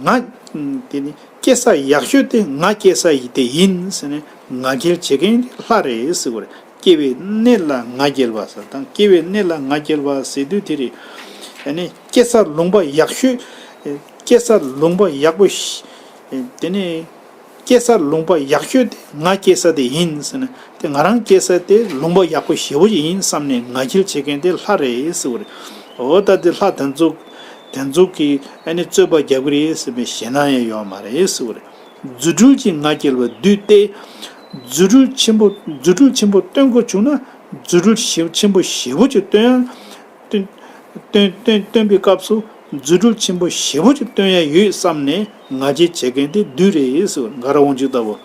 ང་། དེ་ནི་སྐྱེ་ས་ཡག་ཤོས་དེ་ང་སྐྱེ་ས་ཡི་དེ་ཡིན་ཟེར་ནས་ང་རྒྱལ་བྱེད་མཁན་ལྷ་རེད་ཟེར་བ་རེད། སྐྱེ་བའི་གནས་ལ་ང་རྒྱལ་བ་ཟེར་དང་། སྐྱེ་བའི་གནས་ལ་ང་རྒྱལ་བ་ཟེར་དུས་དེ་རེད། ཨ་ནི་སྐྱེ་ས་ལུང་པ་ཡག་ཤོས། སྐྱེ་ས་ལུང་པ་ཡག་པོ་ཞིག་དེ་ནི་ སྐྱེ་ས་ལུང་པ་ཡག་ཤོས་དེ་ང་སྐྱེ་ས་དེ་ཡིན་ཟེར་ནས་དེ་ང་རང་སྐྱེ་ས་དེ་ལུང་པ་ཡག་པོ་ཞེ་པོ་ཅིག་ཡིན་བསམ་ནས་ང་རྒྱལ་བྱེད་མཁན་དེ་ལྷ་རེད་ཟེར་བ་རེད། འོ་ད་དེ་ལྷ་དེ་ཚོ་དེ་ཚོ་གིས་ཨ་ནི་རྩོད་པ་རྒྱག་གི་རེད་ཟེར་བའི་ཞེད་སྣང་ཡང་ཡོད་མ་རེད་ཟེར་བ་རེད། རྫུ་འཕྲུལ་གྱིས་ང་རྒྱལ་བ་བསྡུས་ཏེ། རྫུ་འཕྲུལ་ཆེན་པོ་རྫུ་འཕྲུལ་ཆེན་པོ་སྟོན་དགོས་བྱུང་ན་རྫུ་འཕྲུལ་ཞེ་ཆེན་པོ་ཞེ་པོ་ཅིག་སྟོན་ཡང་། སྟོན་སྟོན་སྟོན་སྟོན་པའི་སྐབས་སུ་རྫུ་འཕྲུལ་ཆེན་པོ་ཞེ་པོ་ཅིག་སྟོན་ཡ་ཡོད་བསམ་ནས་ང་རྒྱལ་བྱེད་མཁན་དེ་བདུད་རེད་ཟེར་བ་དགའ་རབ་དབང་ཕྱུག་ལྟ་བུ།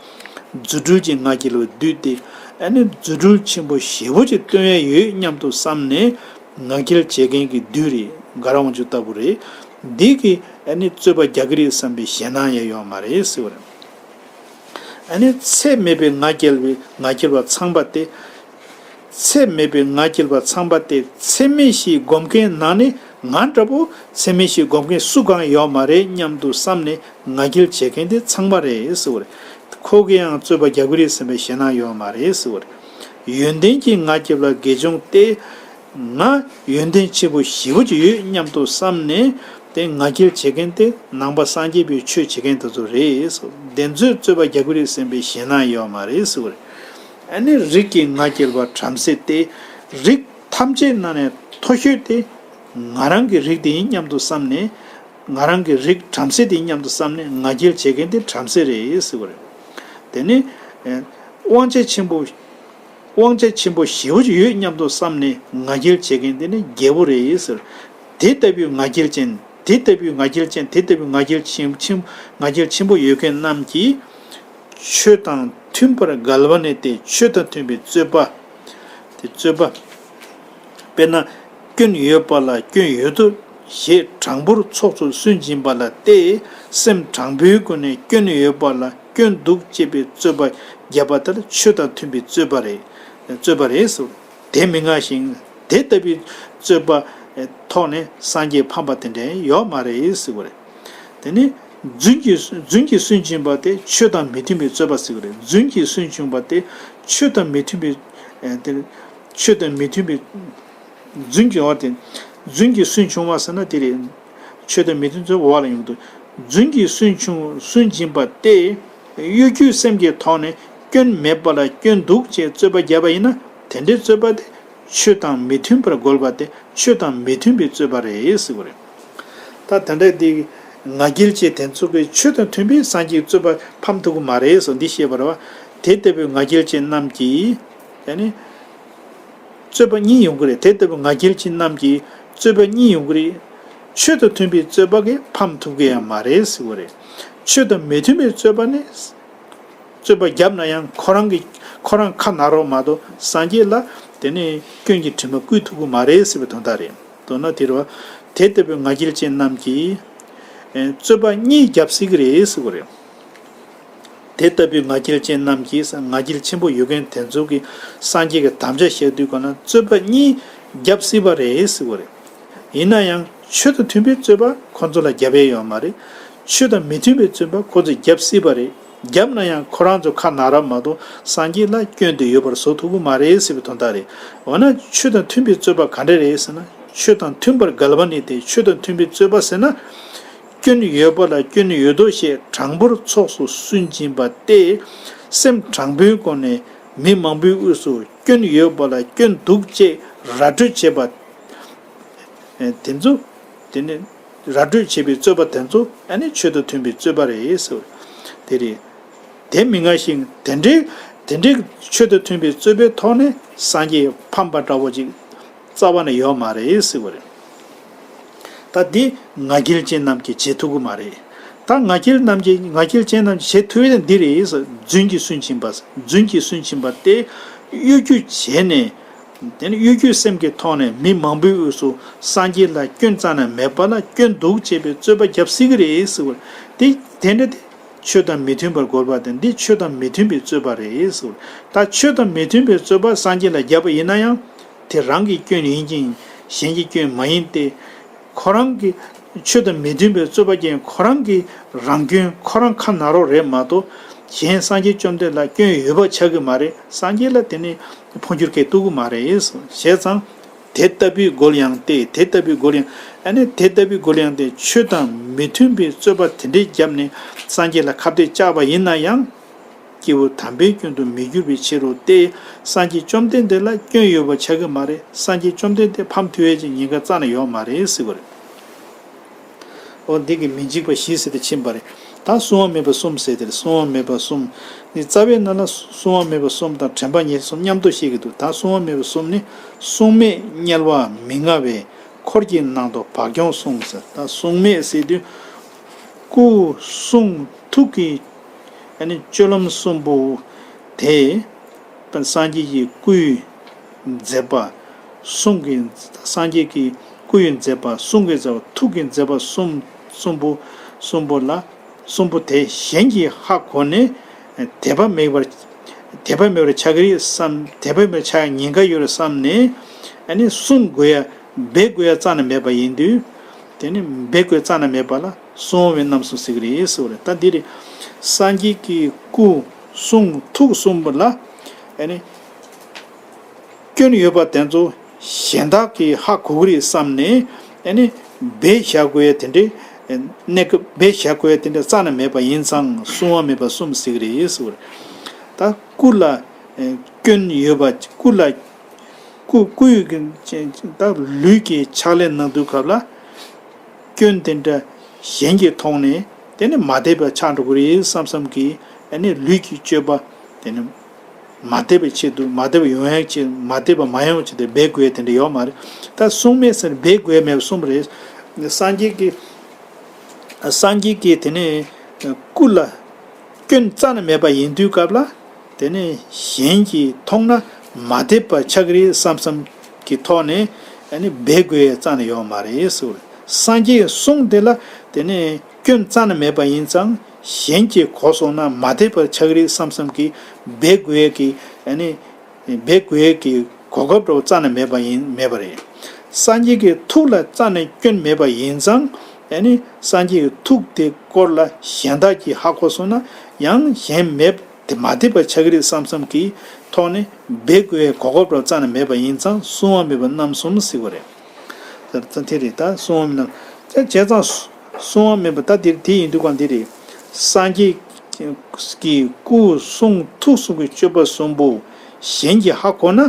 རྫུ་འཕྲུལ་གྱིས་ང་རྒྱལ་བ་བདུད་དེ། ཨ་ནི་རྫུ་འཕྲུལ་ཆེན་པོ་ཞེ་པོ་ཅིག་སྟོན་ཡ་ཡོད་སྙམ་དུ་བསམ་ནས་ང་རྒྱལ་བྱེད་མཁན་གྱི་བདུད་རེད་དགའ་རབ་དབང་ཕྱུག་ལྟ་བུ་རེད། འདི་གིས་ཨ་ནི་རྩོད་པ་རྒྱག་གི་རེད་བསམ་པའི་ཞེད་སྣང་ཡང་ཡོད་མ་རེད་ཟེར་བ་རེད། ཨ་ནི་ཚད་མེད་པའི་ང་རྒྱལ་བའི་ང་རྒྱལ་བ་ཚངས་པ་སྟེ། ཚད་མེད་པའི་ང་རྒྱལ་བ་ཚངས་པ་སྟེ་ཚད་མེད་བཞི་སྒོམ་མཁན་ནང་ནས་ང་འདྲ་པོ་ཚད་མེད་བཞི་སྒོམ་མཁན་སུ་གང་ཡོད་མ་རེད་སྙམ་དུ་བསམ་ནས་ང་རྒྱལ་བྱེད་མཁན་དེ་ཚངས་པ་རེད་ཟེར་བ་རེད། ཁོ་གིས་ཡང་རྩོད་པ་རྒྱག་གི་རེད་བསམ་པའི་ཞེད་སྣང་ཡོད་མ་རེད་ཟེར་བ་རེད། ཡོན་ཏན་གྱིས་ང་རྒྱལ་བ་དགེ་སྦྱོང་སྟེ། ང་ཡོན་ཏན་ཆེན་པོ་ཞེ་པོ་ཅིག་ཡོད་སྙམ་དུ་བསམ་ནས་དེ་ང་རྒྱལ་བྱེད་མཁན་དེ་ནང་པ་སངས་རྒྱས་པའི་ཆོས་བྱེད་མཁན་དེ་ཚོ་རེད། དེ་ཚོས་རྩོད་པ་རྒྱག་གི་རེད་བསམ་པའི་ཞེད་སྣང་ཡོད་མ་རེད་ཟེར་བ་རེད། ཨ་ནི་རིགས་ཀྱི་ང་རྒྱལ་བ་བྲམ་ཟེ་སྟེ། རིགས་ཐམས་ཅད་ནང་ནས་མཐོ་ཤོས་དེ་ང་རང་གི་རིགས་དེ་ཡིན་སྙམ་དུ་བསམ་ནས། ང་རང་གི་རིགས་བྲམ་ཟེ་དེ་ཡིན་སྙམ་དུ་བསམ་ནས་ང་རྒྱལ་བྱེད་མཁན་དེ་བྲམ་ཟེ་རེད་ཟེར་བ་རེད། དེ་ནི་ཨེ་དབང་ཆ་ཆེན་པོ། དབང་ཆ་ཆེན་པོ་ཞེ་པོ་ཅིག་ཡོད་སྙམ་དུ་བསམ་ནས་ང་རྒྱལ་བྱེད་མཁན་དེ་ནི་རྒྱལ་པོ་རེད་ཟེར། དེ་ལྟ་བུའི་ང་རྒྱལ་ཅན་དེ་ལྟ་བུའི་ང་རྒྱལ་ཅན་དེ་ལྟ་བུའི་ང་རྒྱལ་ཆེན་ཆེན་ང་རྒྱལ་ཆེན་པོ་ཡོད་མཁན་རྣམས་ཀྱིས། ཆོས་དང་མཐུན་པར་འགལ་བ་ནི་སྟེ་ཆོས་དང་མཐུན་པའི་རྩོད་པ། དེ་རྩོད་པ། དཔེར་ན། སྐྱོན་ཡོད་པ་ལ་སྐྱོན་ཡོད་དོ་ཞེས་དྲང་པོར་ཚོགས་སུ་སུན་འབྱིན་པ་ལ་སྟེ། སེམས་དྲང་པོའི་སྒོ་ནས་སྐྱོན་ཡོད་པ་ལ་སྐྱོན་འདུག་ཅེས་པའི་རྩོད་པ་བརྒྱབ་པ་དེ་ལ་ཆོས་དང་མཐུན་པའི་རྩོད་པ་རེད། རྩོད་པ་རེད་ཟེར། དེ་མི་མངའ་ཞིང་དེ་ལྟ་བུའི་རྩོད་པ་ཐོག་ནས་སངས་རྒྱས་ཕམ་པ་དེ་འདྲ་ཡོད་མ་རེད་ཟེར་བ་རེད། དེ་ནི་རྫུན་གྱིས་རྫུན་གྱིས་སུན་འབྱིན་པ་དེ་ཆོས་དང་མི་མཐུན་པའི་རྩོད་པ་ཟེར་བ་རེད། རྫུན་གྱིས་སུན་འབྱིན་པ་དེ་ཆོས་དང་མི་མཐུན་པའི་ཨེ་དེ་ཆོས་དང་མི་མཐུན་པའི་རྫུན་གྱི་འོ་དེ་རྫུན་གྱིས་སུན་ཕྱུང་བ་ཟེར་ན་དེ་རེད། ཆོས་དང་མི་མཐུན་རྩོད་པ་འོག་ལ་ཡོང་གི་འདུག་རྫུན་གྱིས་སུན་ཕྱུང་སུན་འབྱིན་པ་སྟེ། གཡོ་སྒྱུའི་སེམས་ཀྱི་ཐོག་ནས་སྐྱོན་མེད་པ་ལ་སྐྱོན་འདུག་ཅེས་རྩོད་པ་བརྒྱབ་པ་ཡིན་ན་དེ་འདྲའི་རྩོད་པ་དེ་ཆོས་དང་མི་མཐུན་པར་རྒོལ་བ་སྟེ་ཆོས་དང་མི་མཐུན་པའི་རྩོད་པ་རེད་ཟེར་བ་རེད། ད་དེ་འདྲ་དེ་ང་རྒྱལ་ཅན་དེ་ཚོ་གིས་ཆོས་དང་མཐུན་པའི་སངས་རྒྱས་རྩོད་པ་ཕམ་ཐུབ་ཀྱི་མ་རེད་ཟེར་འདི་བཤད་པ་རེད་བ། དེ་ལྟ་བུའི་ང་རྒྱལ་ཅན་རྣམས་ཀྱིས་ཡ་ནི། རྩོད་པ་གཉིས་ཡོང་གི་རེད། དེ་ལྟ་བུའི་ང་རྒྱལ་ཅན་རྣམས་ཀྱིས་རྩོད་པ་གཉིས་ཡོང་གི་རེད། ཆོས་དང་མཐུན་པའི་རྩོད་པ་གིས་ཕམ་ཐུབ་ཀྱི་ཡང་མ་རེད་ཟེར་བ་རེད། ཆོས་དང་མི་མཐུན་པའི་རྩོད་པ་ནི། རྩོད་པ་བརྒྱབ་ན་ཡང་ཁོ་རང་གི་ཁོ་རང་ཁ་ན་རོགས་མ་གཏོགས་སངས་རྒྱས་ལ་དེ་ནས་སྐྱོན་གྱི་དྲི་མ་བསྐུལ་ཐུབ་ཀྱི་མ་རེད་ཟེར་བའི་དོན་དག་རེད། མདོར་ན་དེ་རེད་བ། དེ་ལྟ་བུའི་ང་རྒྱལ་ཅན་རྣམས་ཀྱིས་རྩོད་པ་གཉིས་བརྒྱབ་སྲིད་ཀྱི་རེད་ཟེར་བ་རེད། དེ་ལྟ་བུའི་ང་རྒྱལ་ཅན་རྣམས་ཀྱིས་ང་རྒྱལ་ཆེན་པོ་ཡོད་མཁན་དེ་ཚོ་གིས་སངས་རྒྱས་ཀྱི་དམ་བཅའ་བཞག་དུས་གང་ན་རྩོད་པ་གཉིས་བརྒྱབ་སྲིད་པ་རེད་ཟེར་བ་རེད། ཡིན་ན་ཡང་ཆོས་དང་མཐུན་པའི་རྩོད་པ་ཁོ་ཚོ་ལ་བརྒྱབ་ཡས་ཡོད་མ་རེད། ཆོས་དང་མི་མཐུན་པའི་རྩོད་པ་ཁོ་ཚོས་བརྒྱབ་སྲིད་པ་རེད། བརྒྱབ་ན་ཡང་ཁོ་རང་ཚོ་ཁ་ན་རབས་མ་གཏོགས་སངས་རྒྱས་ལ་སྐྱོན་དེ་ཡོད་པར་བཟོ་ཐུབ་ཀྱི་མ་རེད་ཟེར་བའི་དོན་དག་རེད། འོ་ན་ཆོས་དང་མཐུན་པའི་རྩོད་པ་ག་འདྲ་རེད་ཟེར་ན་ཆོས་དང་མཐུན་པར་འགལ་བ་ནི་སྟེ་ཆོས་དང་མཐུན་པའི་རྩོད་པ་ཟེར་ན། སྐྱོན་ཡོད་པ་ལ་སྐྱོན་ཡོད་དོ་ཞེས་དྲང་པོར་ཚོགས་སུ་སུན་འབྱིན་པ་སྟེ། སེམས་དྲང་པོའི་སྒོ་ནས་མི་མང་པོའི་དབུས་སུ་སྐྱོན་ཡོད་པ་ལ་སྐྱོན་འདུག་ཅེས་ར་སྤྲོད་བྱེད་པ། དེ་ཚོ། དེ་ནི་ར་སྤྲོད་བྱེད་པའི་རྩོད་པ་དེ་ཚོ་ཨ་ནི་ཆོས་དང་མཐུན་པའི་རྩོད་པ་རེད་ཟེར། དེ་རེད། དེ་མི་མངའ་ཞིང་དེ་འདྲའི་དེ་འདྲའི་ཆོས་དང་མཐུན་པའི་རྩོད་པའི་ཐོག་ནས་སངས་རྒྱས་ཕམ་པ་འདྲ་བོ་ཅིག་རྩ་བ་ནས་ཡོད་མ་རེད་ཟེར་བ་རེད། ད་འདི་ང་རྒྱལ་ཅན་རྣམས་ཀྱིས་བྱེད་ཐུབ་ཀྱི་མ་རེད། ད་ང་རྒྱལ་རྣམས་ཀྱིས་ང་རྒྱལ་ཅན་རྣམས་ཀྱིས་བྱེད་ཐུབ་ཡས་འདི་རེད་ཟེར། རྫུན་གྱིས་སུན་འབྱིན་པ། རྫུན་གྱིས་སུན་འབྱིན་པ་སྟེ། གཡོ་སྒྱུ་བྱས་ནས། དེ་ནི་གཡོ་སྒྱུའི་སེམས་ཀྱི་ཐོག་ནས་མི་མང་པོའི་དབུས་སུ་སངས་རྒྱས་ལ་སྐྱོན་རྩ་ནས་མེད་པ་ལ་སྐྱོན་འདུག་ཅེས་པའི་རྩོད་པ་བརྒྱབ་སྲིད་ཀྱི་རེད་ཟེར་བ། དེ་དེ་འདྲ་དེ། ཆོས་དང་མི་མཐུན་པར་རྒོལ་བ་དེ་འདི་ཆོས་དང་མི་མཐུན་པའི་རྩོད་པ་རེད་ཟེར། ད་ཆོས་དང་མི་མཐུན་པའི་རྩོད་པ་སངས་རྒྱས་ལ་བརྒྱབ་པ་ཡིན་ན་ཡང་དེ་རང་གི་སྐྱོན་ཡིན་ཅིང་གཞན་གྱི་སྐྱོན་མ་ཡིན་ཏེ། ཁོ་རང་གི་ཆོས་དང་མི་མཐུན་པའི་རྩོད་པ་རྐྱེན་ཁོ་རང་གི་རང་སྐྱོན་ཁོ་རང་ཁ་ན་རོགས་རེད་མ་གཏོགས་གཞན་སངས་རྒྱས་བཅོམ་ལྡན་འདས་ལ་སྐྱོན་ཡོད་པ་ཆགས་ཀྱི་མ་རེད། སངས་རྒྱས་ལ་དེ་ནི་འཕོ་འགྱུར་སྐྱེ་ཐུབ་ཀྱི་མ་རེད་ཟེར། བྱས་ཙང་། དེ་ལྟ་བུའི་རྒོལ་ཡང་སྟེ། དེ་ལྟ་བུའི་རྒོལ་ཡང་། ཨ་ནི་དེ་ལྟ་བུའི་རྒོལ་ཡང་སྟེ། ཆོས་དང་མི་མཐུན་པའི་རྩོད་པ་དེ་འདྲའི་བརྒྱབ་ནས་སངས་རྒྱས་ལ་ཁ་གཏད་བཅག་པ་ཡིན་ན་ཡང་། སྐྱེས་བུ་དམ་པའི་སྐྱོན་དུ་མི་འགྱུར་བའི་ཕྱིར་རོ་སྟེ། སངས་རྒྱས་བཅོམ་ལྡན་འདས་ལ་སྐྱོན་ཡོད་པ་ཆགས་ཀྱི་མ་རེད། སངས་རྒྱས་བཅོམ་ལྡན་འདས་ཕམ་ཐུབ་ཡས་ཀྱི་ཉེན་ཁ་རྩ་ནས་ཡོད་མ་རེད་ཟེར་བ་རེད། འོ་འདི་གི་མི་འཇིགས་པ་བཞི་ཟེར་ཏེ་ཕྱིན་པ་རེད། ད་བསྲུང་བ་མེད་པ་གསུམ་ཟེར་ཏེ་རེད། བསྲུང་བ་མེད་པ་གསུམ་ནི་རྩ་བའི་ནང་ལ་བསྲུང་བ་མེད་པ་གསུམ་དང་དྲན་པ་ཉེར་གསུམ་མཉམ་དུ་བཤད་ཀྱི་འདུག་ད་བསྲུང་བ་མེད་པ་གསུམ་ནི། བསྲུང་མེད་དམྱལ་བ་མི་མངའ་བའི། འཁོར་གྱི་ནང་དུ་བག་ཀྱང་བསྲུང་ཟེར། ད་བསྲུང་མེད་ཟེར་དུས། སྐུ་གསུང་ཐུགས་ཀྱི་ཨ་ནི་སྤྱོད་ལམ་གསུམ་པོ་དེ། སངས་རྒྱས་ཀྱི་སྐུའི་མཛད་པ། གསུང་གི། སངས་རྒྱས་ཀྱི་སྐུའི་མཛད་པ། གསུང་གི་མཛད་པ། ཐུགས་ཀྱི་མཛད་པ་གསུམ། གསུམ་པོ། གསུམ་པོ་ལ། གསུམ་པོ་དེ་གཞན་གྱིས་ཧ་གོ་ནས། དད་པ་མེད་པར། དད་པ་མེད་པར་ཆགས་ཀྱི་རེད་བསམ། དད་པ་མེད་པར་ཆགས་ཉེན་ཁ་ཡོད་རེད་བསམ་ནས། ཨ་ནི་བསྲུང་དགོས་ཡ། འབད་དགོས་ཡ་རྩ་ནས་མེད་པ་ཡིན་དུས། དེ་ནི་འབད་དགོས་རྩ་ནས་མེད་པ་ལ་བསྲུང་བའི་རྣམ་གསུམ་ཟེར་གྱི་རེད་ཟེར་བ་རེད། ད་འདི་རེད། སངས་རྒྱས་ཀྱི་སྐུ་གསུང་ཐུགས་གསུམ་པོ་ལ། ཨ་ནི། སྐྱོན་ཡོད་པ་དེ་ཚོ་གཞན་དག་གིས་ཧ་གོ་གི་རེད་བསམ་ནས། ཨ་ནི་སྦས་བཞག་དགོས་ཡ་དེ་འདྲའི། གནས་སྐབས་སྦས་བཞག་དགོས་ཡ་དེ་འདྲ་རྩ་ནས་མེད་པ་ཡིན་ཙང་བསྲུང་བ་མེད་པ་གསུམ་ཟེར་གི་རེད་ཟེར་བ་རེད། ད་སྐུ་ལ་སྐྱོན་ཡོད་པ། སྐུ་ལ། སྐུ། སྐུ་ཡི་གི་ད་ལུས་ཀྱི་ཕྱག་ལས་གནང་དུས་སྐབས་ལ། སྐྱོན་དེ་འདྲ་གཞན་གྱིས་མཐོང་ནས། དེ་ནི་མ་དད་པ་ཆགས་འགྲོ་གི་རེད་བསམ་བསམ་གྱིས། ཨ་ནི་ལུས་ཀྱི་སྤྱོད་པ། དེ་ནི་མ་དད་པའི་ཆེད་དུ། མ་དད་པ་ཡོང་ཡག་ཆེད། མ་དད་པ་མ་ཡོང་ཆེད་དུ་འབད་དགོས་དེ་འདྲ་ཡོད་མ་རེད། ད་བསྲུང་མེད་ཟེར་འབད་དགོས་མེད་གསུམ་རེད། སངས་རྒྱས་ཀྱི། སངས་རྒྱས་ཀྱི་དེ་ནི་སྐུ་ལ་སྐྱོན་རྩ་ནས་མེད་པ་ཡིན་དུས་སྐབས་ལ། དེ་ནི་གཞན་གྱིས་མཐོང་ན་མ་དད་པ་ཆགས་ཀྱི་རེད་བསམ་བསམ་གྱི་ཐོག་ནས། ཨ་ནི་འབད་དགོས་རྩ་ནས་ཡོད་མ་རེད་ཟེར། སངས་རྒྱས་གསུང་དེ་ལ་དེ་ནི་སྐྱོན་རྩ་ནས་མེད་པ་ཡིན་ཙང་། གཞན་གྱིས་གོ་སོང་ན་མ་དད་པ་ཆགས་ཀྱི་རེད་བསམ་བསམ་གྱིས་འབད་དགོས་ཀྱི། ཨ་ནི་འབད་དགོས་ཀྱི་གོ་སྐབས་འདྲ་བོ་རྩ་ནས་མེད་པ་ཡིན། མེད་པ་རེད། སངས་རྒྱས་ཀྱི་ཐུགས་ལ་རྩ་ནས་སྐྱོན་མེད་པ་ཡིན་ཙང་། ཨ་ནི་སངས་རྒྱས་ཀྱི་ཐུགས་དེ་སྐོར་ལ་གཞན་དག་གིས་ཧ་གོ་སོང་ན། ཡང་གཞན་མེད་དེ། མ་དད་པ་ཆགས་ཀྱི་རེད་བསམ་བསམ་གྱི་ཐོག་ནས་འབད་དགོས་གོ་སྐབས་རོ་རྩ་ནས་མེད་པ་ཡིན་ཙང་བསྲུང་བ་མེད་པ་རྣམ་གསུམ་ཟེར་བ་རེད། ད་དེ་རེད། ད་བསྲུང་བ་མེད་ན། ད་བྱས་ཙང་བསྲུང་བ་མེད་པ་ད་དེ་དེ་ཡིན་དུས་གང་དེ་རེད། སངས་རྒྱས་ཀྱི་སྐུ་གསུང་ཐུགས་གསུང་གི་སྤྱོད་པ་གསུམ་པོ་གཞན་གྱིས་ཧ་གོ་ན།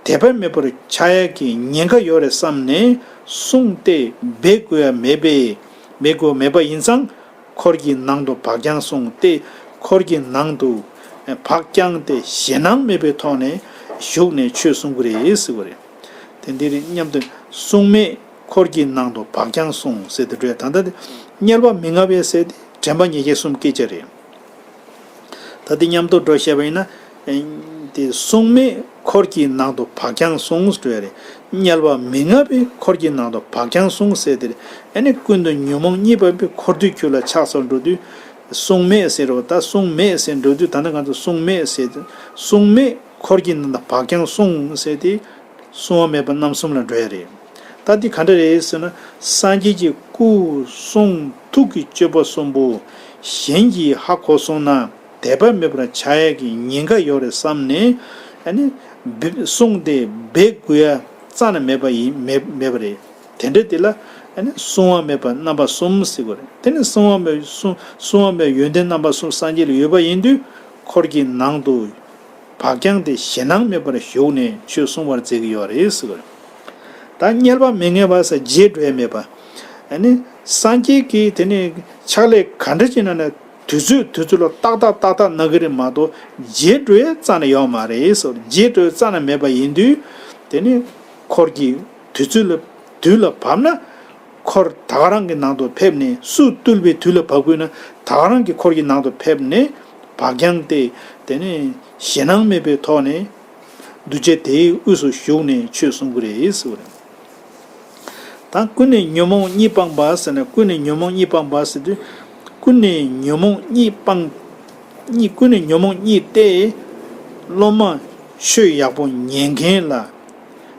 དད་པ་མེད་པར་ཆགས་ཡ་གི་ཉེན་ཁ་ཡོད་རེད་བསམ་ནས་བསྲུང་སྟེ་འབད་དགོས་ཡ་མེད་པས། འབད་དགོས་མེད་པ་ཡིན་ཙང་། འཁོར་གྱི་ནང་དུ་བག་ཀྱང་བསྲུང་སྟེ། འཁོར་གྱི་ནང་དུ་བག་ཀྱང་སྟེ་ཞེད་སྣང་མེད་པའི་ཐོག་ནས་བཞུགས་ནས་ཆོས་གསུང་གི་རེད་ཟེར་བ་རེད། དེ་འདི་རེད། མཉམ་དུ་བསྲུང་མེད་འཁོར་གྱི་ནང་དུ་བག་ཀྱང་བསྲུང་ཟེར་ཏེ་འགྲོ་ཡ། ད་ལྟ་དེ་དམྱལ་བ་མི་མངའ་བས་ཟེར་ཏེ་དྲན་པ་ཉེར་བཞག་གསུམ་སྐད་ཆ་རེད། ད་དེ་མཉམ་དུ་འགྲོ་བཤད་པ་ཡིན་ན། ཨེ། དེ་བསྲུང་མེད་འཁོར་གྱི་ནང་དུ་བག་ཀྱང་བསྲུང་ཟེར་བ་རེད། དམྱལ་བ་མི་མངའ་བས་འཁོར་གྱི་ནང་དུ་བག་ཀྱང་བསྲུང་ཟེར་དེ་རེད། ཨ་ནི་ཀུན་ཏུ་ཉོན་མོངས་གཉིས་པ་པའི་འཁོར་དུས་ཁྱོད་ལ་ཆགས་སོགས་འགྲོ་དུས། བསྲུང་མེད་ཟེར་རོ། ད་བསྲུང་མེད་ཟེར་འགྲོ་དུས། ད་ནི་ང་ཚོ་བསྲུང་མེད་ཟེར། བསྲུང་མེད་འཁོར་གྱི་ནང་དུ་བག་ཀྱང་བསྲུང་ཟེར་ཏེ། བསྲུང་བ་མེད་པ་རྣམ་གསུམ་ལ་འགྲོ་ཡ་རེད། ད་འདི་ག་འདྲ་རེད་ཟེར་ན། སངས་རྒྱས་ཀྱི་སྐུ་གསུང་ཐུགས་ཀྱི་སྤྱོད་པ་གསུམ་པོ་གཞན་གྱིས་ཧ་གོ་སོང་ན། དད་པ་མེད་པར་ཆགས་ཡ་གི་ཉེན་ཁ་ཡོད་རེད་བསམ་ནས། ཨ་ནི་བསྲུང་སྟེ་འབད་དགོས་ཡ་རྩ་ནས་མེད་པ་ཡིན། མེད་མེད་པ་རེད། དེ་འདྲ་དེ་ལ་ཨ་ནི་བསྲུང་བ་མེད་པ་རྣམ་པ་གསུམ་ཟེར་དགོས་རེད། དེ་ནི་བསྲུང་བ་མེད། བསྲུང་བསྲུང་བ་མེད་ཡོན་ཏན་རྣམ་པ་གསུམ་སངས་རྒྱས་ལ་ཡོད་པ་ཡིན་དུས། འཁོར་གྱི་ནང་དུ་བག་ཀྱང་སྟེ་ཞེད་སྣང་མེད་པར་བཞུགས་ནས་ཆོས་གསུང་བར་མཛད་ཀྱི་ཡོད་རེད་ཟེར་བ་རེད། ད་དམྱལ་བ་མི་མངའ་བ་ཟེར་བརྗེད་འགྲོ་ཡ་མེད་པ། ཨ་ནི་སངས་རྒྱས་ཀྱིས་དེ་ནི་ཕྱག་ལས་ག་འདྲ་ཅིག་གནང་ན་དུས་ཚོད་དུས་ཚོད་ལ་ཏག་ཏག་ཏག་ཏག་གནང་གི་རེད་མ་གཏོགས། བརྗེད་འགྲོ་ཡ་རྩ་ནས་ཡོད་མ་རེད་ཟེར། བརྗེད་འགྲོ་ཡ་རྩ་ནས་མེད་པ་ཡིན་དུས། དེ་ནི་འཁོར་གྱི་དུས་ཚོད་ལ་དུས་ལ་བབ་ན། འཁོར་ད་ག་རང་གི་ནང་དུ་ཕེབས་ནས། སུ་བཏུལ་བའི་དུས་ལ་བབ་དགོས་ན། ད་ག་རང་གི་འཁོར་གྱི་ནང་དུ་ཕེབས་ནས་བག་ཀྱང་སྟེ། དེ་ནས་ཞེད་སྣང་མེད་པའི་ཐོག་ནས་གདུལ་བྱ་དེའི་དབུས་སུ་བཞུགས་ནས་ཆོས་གསུང་གི་རེད་ཟེར་བ་རེད། ད་ཀུན་ནས་ཉོན་མོངས་གཉིས་སྤངས་པ་ཟེར་ན། ཀུན་ནས་ཉོན་མོངས་གཉིས་སྤངས་པ་ཟེར་དུས། ཀུན་ནས་ཉོན་མོངས་གཉིས་སྤངས། གཉིས། ཀུན་ནས་ཉོན་མོངས་གཉིས་ཏེ། སློབ་མ་ཆོས་ཡག་པོ་ཉན་མཁན་ལ།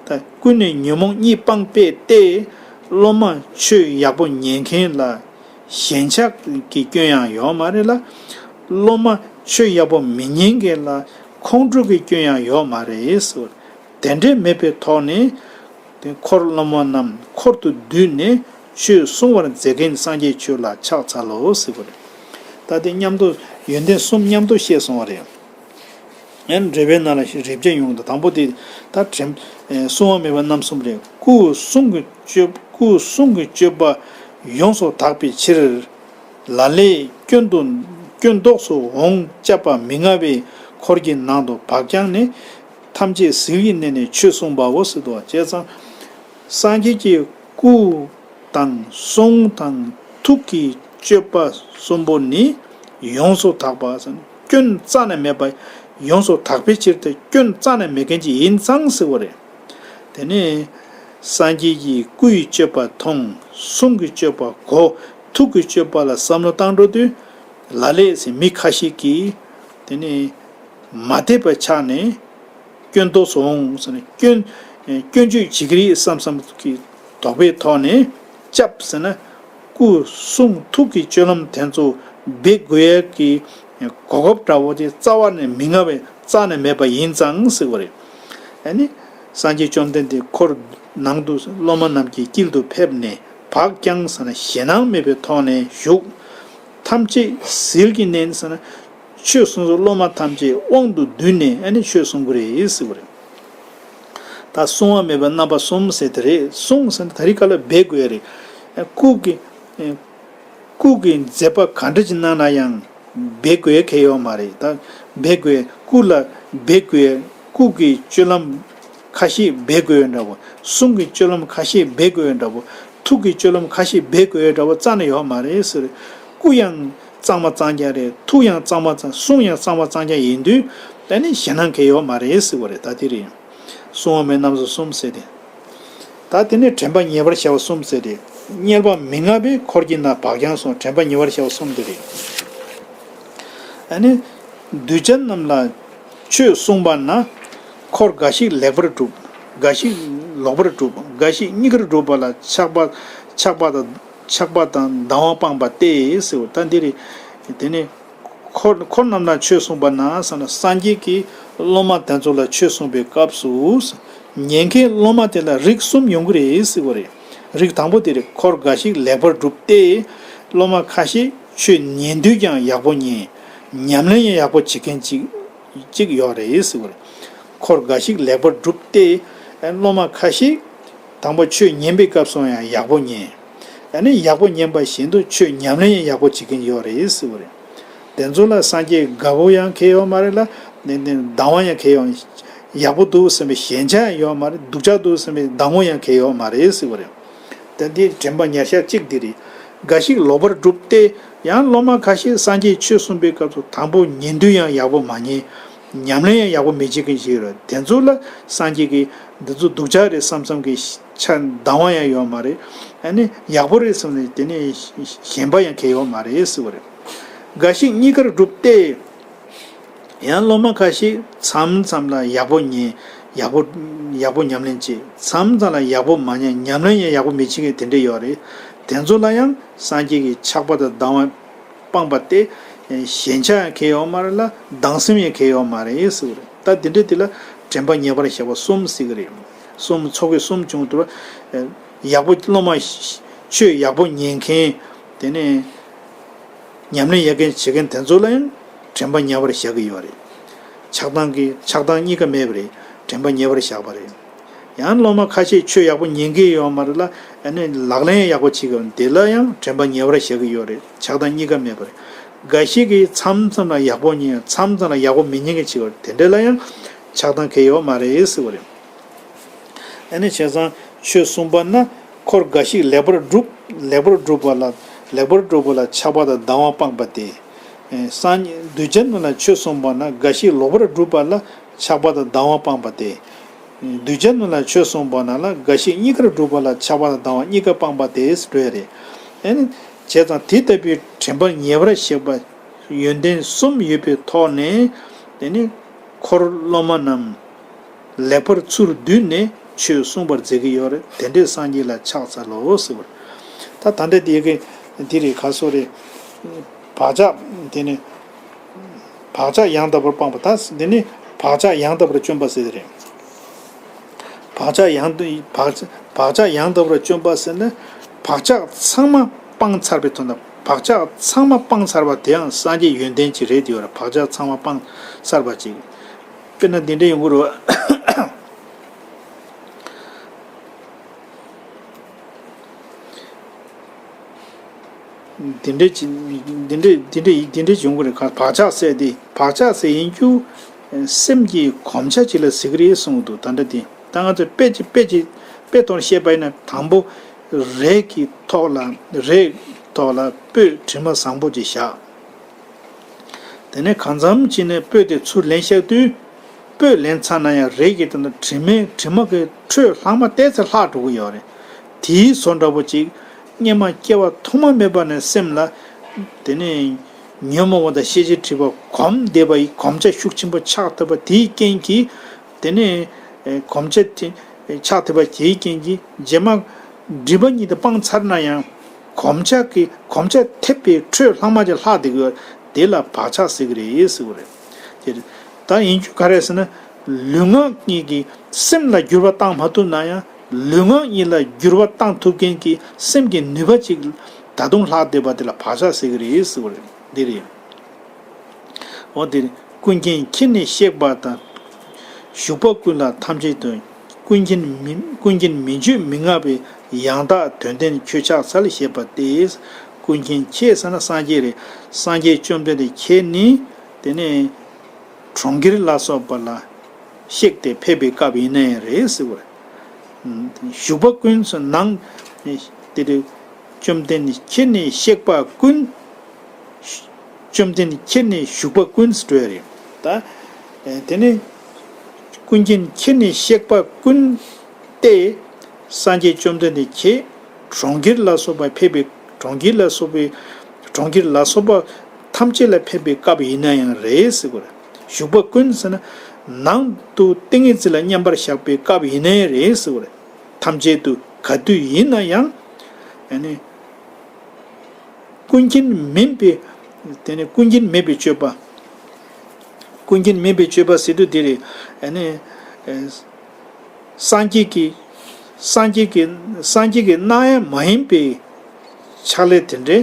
ད་ཀུན་ནས་ཉོན་མོངས་གཉིས་སྤངས་པས་ཏེ། སློབ་མ་ཆོས་ཡག་པོ་ཉན་མཁན་ལ། ཞེན་ཆགས་ཀྱི་སྐྱོན་ཡང་ཡོད་མ་རེད་ལ། སློབ་མ་ཆོས་ཡག་པོ་མི་ཉན་མཁན་ལ་ཁོང་ཁྲོ་གི་སྐྱོན་ཡང་ཡོད་མ་རེད་ཟེར། དེ་འདྲས་མེད་པའི་ཐོག་ནས། དེ་འཁོར་སློབ་མ་རྣམས་འཁོར་དུ་བསྡུས་ནས་ཆོས་གསུང་བར་མཛད་མཁན་སངས་རྒྱས་ཆོས་ལ་ཕྱག་འཚལ་ལོ་ཟེར་བ་རེད། ད་དེ་མཉམ་དུ་ཡོན་ཏན་གསུམ་མཉམ་དུ་བཤད་སོང་བ་རེད། ཡང་འགྲེལ་པའི་ནང་ལ་རིམ་བྱས་ཡོང་འདུག་དང་པོ་དེ་ད་དྲན་གསུང་བ་མེད་པ་རྣམ་གསུམ་རེད། སྐུ་གསུང་གི་སྤྱོད་སྐུ་གསུང་གི་སྤྱོད་པ་ཡོངས་སུ་དག་པའི་ཕྱིར། ལ་ལས་སྐྱོན་དུ་སྐྱོན་ལྡོག་སུ་འོང་སྐྱབས་པ་མི་མངའ་བའི་འཁོར་གྱི་ནང་དུ་བག་ཀྱང་ནས། ཐམས་ཅད་ཟིལ་གྱིས་མནན་ནས་ཆོས་གསུངས་པའོ་ཟེར་འདུག་བྱས་ཙང་། སངས་རྒྱས་ཀྱི་སྐུ་དང་གསུང་དང་ཐུགས་ཀྱི་སྤྱོད་པ་གསུམ་པོ་ནི་ཡོངས་སུ་དག་པ་ཟེར་ན་སྐྱོན་རྩ་ནས་མེད་པ་ཡོངས་སུ་དག་པའི་ཕྱིར་ཏེ་སྐྱོན་རྩ་ནས་མེད་མཁན་ཅིག་ཡིན་ཙང་ཟེར་བ་རེད། དེ་ནས་སངས་རྒྱས་ཀྱི་སྐུ་ཡི་སྤྱོད་པ་མཐོང་། གསུང་གི་སྤྱོད་པ་གོ། ཐུགས་ཀྱི་སྤྱོད་པ་ལ་བསམ་བློ་བཏང་འགྲོ་དུས། ལ་ལས་ཟེར་མི་ཁ་ཤས་ཀྱིས་དེ་ནས་མ་དད་པ་ཆགས་ནས། སྐྱོན་ལྡོག་སུ་འོང་ཟེར་ནས་སྐྱོན་སྐྱོན་བརྗོད་བྱེད་ཀྱི་རེད་བསམ་བསམ་གྱི་དོགས་པའི་ཐོག་ནས་སྐྱབས་ཟེར་ན། སྐུ་གསུང་ཐུགས་ཀྱི་སྤྱོད་ལམ་དེ་ཚོ་འབད་དགོས་ཡ་གི་གོ་སྐབས་འདྲ་བོ་དེ་རྩ་བ་ནས་མི་མངའ་བའི་རྩ་ནས་མེད་པ་ཡིན་ཙང་ཟེར་བ་རེད། ཨ་ནི་སངས་རྒྱས་བཅོམ་ལྡན་འདས་འཁོར་ནང་དུ་སློབ་མ་རྣམས་ཀྱི་དཀྱིལ་དུ་ཕེབས་ནས་བག་ཀྱང་ཟེར་ན་ཞེད་སྣང་མེད་པའི་ཐོག་ནས་བཞུགས། ཐམས་ཅད་ཟིལ་གྱིས་མནན་ཟེར་ན། ཆོས་གསུང་ས་སློབ་མ་ཐམས་ཅད་དབང་དུ་བསྡུས་ནས་ཨ་ནི་ཆོས་གསུང་གི་རེད་ཟེར་བ་རེད། ད་གསུང་བ་མེད་པའི་རྣམ་པ་གསུམ་ཟེར་དེ་རེད། གསུང་ཟེར་ན་ད་རིང་ག་ལ་འབད་དགོས་རེད། སྐུ་གི་སྐུ་གི་མཛད་པ་ག་འདྲ་ཅིག་གནང་ན་ཡང་འབད་དགོས་གལ་ཡོད་མ་རེད། ད་འབད་དགོས་སྐུ་ལ་འབད་དགོས་སྐུ་གི་སྤྱོད་ལམ་ཁ་ཤས་འབད་དགོས་འདྲ་བོ། གསུང་གི་སྤྱོད་ལམ་ཁ་ཤས་འབད་དགོས་འདྲ་བོ། ཐུགས་ཀྱི་སྤྱོད་ལམ་ཁ་ཤས་འབད་དགོས་འདྲ་བོ་རྩ་ནས་ཡོད་མ་རེད་ཟེར། སྐུ་ཡང་གཙང་མ་གཙང་རྐྱང་རེད། ཐུགས་ཡང་གཙང་མ་གཙང་། གསུང་ཡང་གཙང་མ་གཙང་རྐྱང་ཡིན་དུས་ད་ནི་ཞེད་སྣང་གལ་ཡོད་མ་རེད་ཟེར་བ་རེད། ད་དེ་རེད། གསུང་བ་མེད་རྣམ་གསུམ་ཟེར་ཏེ། ད་དེ་ནས་དྲན་པ་ཉེ་བར་བྱ་བ་གསུམ་ཟེར་ཏེ། དམྱལ་བ་མི་མངའ་བའི་འཁོར་གྱི་ནང་བག་ཀྱང་སོང་དྲན་པ་ཉེ་བར་བྱ་བ་གསུམ་དེ་རེད། ཨ་ནི། གདུལ་བྱ་རྣམས་ལ་ཆོས་གསུངས་པ་ན། འཁོར་འགའ་ཞིག་ལེགས་པར་གྲུབ། འགའ་ཞིག་ལོག་པར་གྲུབ། འགའ་ཞིག་གཉིས་ཀར་གྲུབ་པ་ལ་ཆགས་པ་ཆགས་པ་དང་ཆགས་པ་དང་སྡང་བ་སྤངས་པ་སྟེ་ཟེར་བ་ད་འདི་རེད། དེ་ནས། འཁོར་འཁོར་རྣམས་ལ་ཆོས་གསུངས་པ་ན་ཟེར་ན་སངས་རྒྱས་ཀྱིས་སློབ་མ་དེ་ཚོ་ལ་ཆོས་གསུངས་པའི་སྐབས་སུ། ཉན་མཁན་སློབ་མ་དེ་ལ་རིགས་གསུམ་ཡོང་གི་རེད་ཟེར་བ་རེད། རིགས་དང་པོ་དེ་རེད། འཁོར་འགའ་ཞིག་ལེགས་པར་གྲུབ་སྟེ། སློབ་མ་ཁ་ཤས་ཆོས་ཉན་དུས་ཀྱང་ཡག་པོ་ཉན། ཉམས་ལེན་ཡང་ཡག་པོ་བྱེད་མཁན་ཅིག་ཅིག་ཡོད་རེད་ཟེར་བ་རེད། འཁོར་འགའ་ཞིག་ལེགས་པར་གྲུབ་སྟེ། སློབ་མ་ཁ་ཤས་དང་པོ་ཆོས་ཉན་པའི་སྐབས་སུ་ཡང་ཡག་པོ་ཉན། ཨ་ནི་ཡག་པོ་ཉན་པ་བཞིན་དུ་ཆོས་ཉམས་ལེན་ཡང་ཡག་པོ་བྱེད་མཁན་ཡོད་རེད་ཟེར་བ་རེད། དེ་ཚོ་ལ་སངས་རྒྱས་དགའ་པོ་ཡང་གང་ཡང་ཡོད་མ་རེད་ལ། ནི་ནི་སྡང་བ་ཡང་གང་ཡང་ཡོད། ཡག་པོ་འདུག་བསམ་པའི་ཞེན་ཆགས་ཡང་ཡོད་མ་རེད། སྡུག་ཅག་འདུག་བསམ་པའི་སྡང་བོ་ཡང་གང་ཡང་ཡོད་མ་རེད་ཟེར་བ་རེད། དེ་འདི་དྲན་པ་ཉེར་བཞག་གཅིག་འདི་རེད། འགའ་ཞིག་ལོག་པར་གྲུབ་སྟེ། ཡང་སློབ་མ་ཁ་ཤས་སངས་རྒྱས་ཆོས་གསུངས་པའི་སྐབས་སུ་དང་པོ་ཉན་དུས་ཡང་ཡག་པོ་མ་ཉན། ཉམས་ལེན་ཡང་ཡག་པོ་མི་བྱེད་མཁན་ཞིག་ཡོད་རེད། དེ་ཚོ་ལ་སངས་རྒྱས་ཀྱིས་འདི་ཚོ་སྡུག་ཅག་རེད་བསམ་བསམ་གྱི་ཆ་སྡང་བ་ཡང་ཡོད་མ་རེད། ཨ་ནི་ཡག་པོ་རེད་བསམ་ནས་དེ་ནས་ཞེན་པ་ཡང་གང་ཡང་ཡོད་མ་རེད་ཟེར་བ་རེད། འགའ་ཞིག་གཉིས་ཀར་གྲུབ་སྟེ། ཡང་སློབ་མ་ཁ་ཤས་མཚམས་མཚམས་ལ་ཡག་པོ་ཉན། ཡག་པོ་ཡག་པོ་ཉམས་ལེན་བྱེད། མཚམས་མཚམས་ལ་ཡག་པོ་མ་ཉན། ཉམས་ལེན་ཡང་ཡག་པོ་མི་བྱེད་མཁན་དེ་འདྲ་ཡོད་རེད། དེ་ཚོ་ལ་ཡང་སངས་རྒྱས་ཀྱིས་ཆགས་པ་དང་སྡང་བ་སྤངས་པ་སྟེ། ཞེན་ཆགས་ཡང་གང་ཡང་ཡོད་མ་རེད་ལ། སྡང་སེམས་ཡང་གང་ཡང་ཡོད་མ་རེད་ཟེར་བ་རེད། ད་དེ་འདྲ་དེ་ལ་དྲན་པ་ཉེ་བར་བཞག་པ་གསུམ་ཟེར་གྱི་རེད། གསུམ་ཚོགས་ཀྱི་གསུམ་བྱུང་དུས། ཡག་པོ་སློབ་མ་ཆོས་ཡག་པོ་ཉན་མཁན། དེ་ནས། ཉམས་ལེན་ཡག་མཁན་བྱེད་མཁན་དེ་ཚོ་ལ་ཡང་དྲན་པ་ཉེ་བར་བཞག་གི་ཡོད་རེད། ཆགས་སྡང་གི་ཆགས་སྡང་གཉིས་ཀ་མེད་པ་རེད། དྲན་པ་ཉེ་བར་བཞག་པ་རེད། ཡང་སློབ་མ་ཁ་ཤས་ཆོས་ཡག་པོ་ཉན་གྱི་ཡོད་མ་རེད་ལ། ཨ་ནི་ལག་ལེན་ཡག་པོ་བྱེད་ཀྱི་ཡོད། དེ་ལ་ཡང་དྲན་པ་ཉེ་བར་བཞག་གི་ཡོད་རེད། ཆགས་སྡང་གཉིས་ཀ་མེད་པ་རེད། འགའ་ཞིག་གིས་མཚམས་མཚམས་ལ་ཡག་པོ་ཉན། མཚམས་མཚམས་ལ་ཡག་པོ་མི་ཉན་མཁན་བྱེད་ཀྱི་ཡོད་རེད། དེ་འདྲ་ལ་ཡང་ཆགས་སྡང་གང་ཡང་ཡོད་མ་རེད་ཟེར་བ་རེད། ཨ་ནི་བྱས་ཙང་ཆོས་གསུངས་པ་ན་འཁོར་འགའ་ཞིག་ལེགས་པར་གྲུབ། ལེགས་པར་གྲུབ་པ་ལ་ལེགས་པར་གྲུབ་པ་ལ་ཆགས་པ་དང་སྡང་བ་སྤངས་པ་སྟེ། སངས་གདུལ་བྱ་རྣམས་ལ་ཆོས་གསུངས་པ་ན་འགའ་ཞིག་ལོག་པར་གྲུབ་པ་ལ་ཆགས་པ་དང་སྡང་བ་སྤངས་པ་སྟེ། གདུལ་བྱ་རྣམས་ལ་ཆོས་གསུངས་པ་ན་ལ་འགའ་ཞིག་གཉིས་ཀར་གྲུབ་པ་ལ་ཆགས་པ་དང་སྡང་བ་གཉིས་ཀ་སྤངས་པ་སྟེ་ཟེར་བ་རེད། ཨ་ནི་བྱས་ཙང་དེ་ལྟ་བུའི་དྲན་པ་ཉེ་བར་གཤེགས་པ་ཡོན་ཏན་གསུམ་ཡོད་པའི་ཐོག་ནས་དེ་ནི་འཁོར་སློབ་མ་རྣམས། ལེགས་པར་ཚུར་བསྡུས་ནས་ཆོས་གསུངས་པར་མཛད་ཀྱི་ཡོད་རེད། དེ་འདྲའི་སངས་རྒྱས་ལ་ཕྱག་འཚལ་ལོ་ཟེར་བ་རེད། ད་ད་ལྟ་དེ་གི་འདི་རེད། ག་སོ་རེད། བག་ཆགས་དེ་ནི་བག་ཆགས་ཡང་དག་པར་སྤངས་པ། ད་འདི་ནི་བག་ཆགས་ཡང་དག་པར་བཅོམ་པ་ཟེར་དེ་རེད། བག་ཆགས་ཡང་དུ་བག་བག་ཆགས་ཡང་དག་པར་བཅོམ་པ་ཟེར་ན། བག་ཆགས་ཚང་མ་སྤངས་ཚར་བའི་དོན་དང་། བག་ཆགས་ཚང་མ་སྤངས་ཚར་བ་དེའང་སངས་རྒྱས་ཡོན་ཏན་ཅིག་རེད་དེ་ཡོད་རེད། བག་ཆགས་ཚང་མ་སྤངས་ཚར་བ་ཅིག་དཔེར་ན་འདི་འདྲ་ཡོང་གི་རེད། འདི་འདྲས་ཅི་འདི་འདྲས་འདི་འདྲས་འདི་འདྲས་བྱུང་གི་རེད། ག་བག་ཆགས་ཟེར་དེ་བག་ཆགས་ཟེར་ཡིན་རྒྱུ་སེམས་ཀྱི་གོམས་ཆ་ཅིག་ལ་ཟེར་གི་རེད་གསུངས་འདུག་ད་འདྲ་དེ་ད་ང་ཚོས་དཔེ་ཅིག་དཔེ་ཅིག་དཔེ་ཐོག་ནས་བཤད་པ་ཡིན་ན། དང་པོ་རས་ཀྱི་ཐོག་ལ་རས་ཐོག་ལ་སྤོས་དྲི་མ་བཟང་པོ་ཅིག་བཞག་དེ་ནས་གང་འཚམ་ཅིག་ནས་སྤོས་དེ་ཚུར་ལེན་བཞག་དུས། སྤོས་ལེན་ཚར་ན་ཡང་རས་ཀྱི་དེ་ནས་དྲི་མའི་དྲི་མ་གི་འཕྲོས་ལྷག་མ་ཏོག་ཙམ་ལྷག་འགྲོ་གི་ཡོད་རེད། དེའི་བཟོ་འདྲ་པོ་ཅིག་སྔོན་མ་སྐྱེ་བ་ཐོག་མ་མེད་པ་ནས་སེམས་ལ་དེ་ནས་ཉོན་མོངས་པ་དང་ཤེས་བྱའི་སྒྲིབ་པ་གོམས་བསྡད་པ་ཡི་གོམས་ཆ་ཤུགས་ཆེན་པོ་ཆགས་ཐུབ་པ་དེའི་རྐྱེན་གྱིས། དེ་ནས་གོམས་ཆ་དེ་ཆགས་ཐུབ་པ་དེའི་རྐྱེན་གྱིས་རྗེས་མ་སྒྲིབ་པ་གཉིས་དེ་སྤངས་ཚར་ན་ཡང་། གོམས་ཆ་གི་གོམས་ཆ་ཐེབས་པའི་འཕྲོས་ལྷག་མ་ཅིག་ལྷག་བསྡད་ཀྱི་ཡོད། དེ་ལ་བག་ཆགས་ཟེར་གི་རེད་ཟེར་གི་རེད། དེ་ད་ཡིན་རྒྱུ་ག་རེ་ཟེར་ན། ལུས་ངག་གཉིས་ཀྱིས་སེམས་ལ་འགྱུར་བ་བཏང་མ་ཐུབ་ན་ཡང་། ལུས་ངག་གཉིས་ལ་འགྱུར་བ་བཏང་ཐུབ་མཁན་གྱི་སེམས་ཀྱི་ནུས་པ་ཅིག་ད་དུང་ལྷག་བསྡད་པ་དེ་ལ་བག་ཆགས་ཟེར་གི་རེད་ཟེར་གི་རེད། འདི་རེད། འོ་དེ་ཀུན་མཁྱེན་ཁྱེད་ནི་གཤེགས་པ་དང་། བཞུགས་པ་ཀུན་ལ་ཐམས་ཅད་དུ། ཀུན་མཁྱེན་མི་ཀུན་མཁྱེན་མི་བརྗོད་མི་ངག་པའི། ཡང་དག་དོན་ལྡན་ཁྱོད་ཕྱག་འཚལ་ཞེས་པ་སྟེ། ཀུན་མཁྱེན་ཁྱེད་ཟེར་ན་སངས་རྒྱས་རེད། སངས་རྒྱས་བཅོམ་ལྡན་འདས་ཁྱེད་ནི་དེ་ནས་གྲོང་ཁྱེར་ལ་སོགས་པ་ལ་གཤེགས་ཏེ་ཕེབས་པའི་སྐབས་ཡིན་ན་ཡང་རེད་ཟེར་བ་རེད། བཞུགས་པ་ཀུན་ཟེར་ནང་དེ་རེད། བཅོམ་ལྡན་ཁྱེད་ནི་གཤེགས་པ་ཀུན། བཅོམ་ལྡན་ཁྱེད་ནི་བཞུགས་པ་ཀུན་ཟེར་འགྲོ་ཡ་རེད། ད་དེ་ནི་ཀུན་མཁྱེན་ཁྱེད་ནི་གཤེགས་པ་ཀུན་ཏེ། སངས་རྒྱས་བཅོམ་ལྡན་འདས་ཁྱེད་གྲོང་ཁྱེར་ལ་སོགས་པ་ཕེབས་པའི་གྲོང་ཁྱེར་ལ་སོགས་པའི་གྲོང་ཁྱེར་ལ་སོགས་པ་ཐམས་ཅད་ལ་ཕེབས་པའི་སྐབས་ཡིན་ན་ཡང་རེད་ཟེར་བ་རེད། བཞུགས་པ་ཀུན་ཟེར་ན་ནང་དུ་ཏིང་ངེ་འཛིན་ལ་མཉམ་པར་བཞག་པའི་སྐབས་ཡིན་ནའི་རེད་ཟེར་བ་རེད། ཐམས་ཅད་དུ་ག་དུས་ཡིན་ན་ཡང་ཡང་ནི། ཀུན་མཁྱེན་མིན་པའི། དེ་ནི་ཀུན་མཁྱེན་མིན་པའི་སྤྱོད་པ། ཀུན་མཁྱེན་མིན་པའི་སྤྱོད་པ་ཟེར་དུས་དེ་རེད། ཨ་ནི། སངས་རྒྱས་ཀྱི། སངས་རྒྱས་ཀྱི་སངས་རྒྱས་ཀྱིས་གནང་ཡ་མ་ཡིན་པའི་ཕྱག་ལས་དེ་འདྲའི་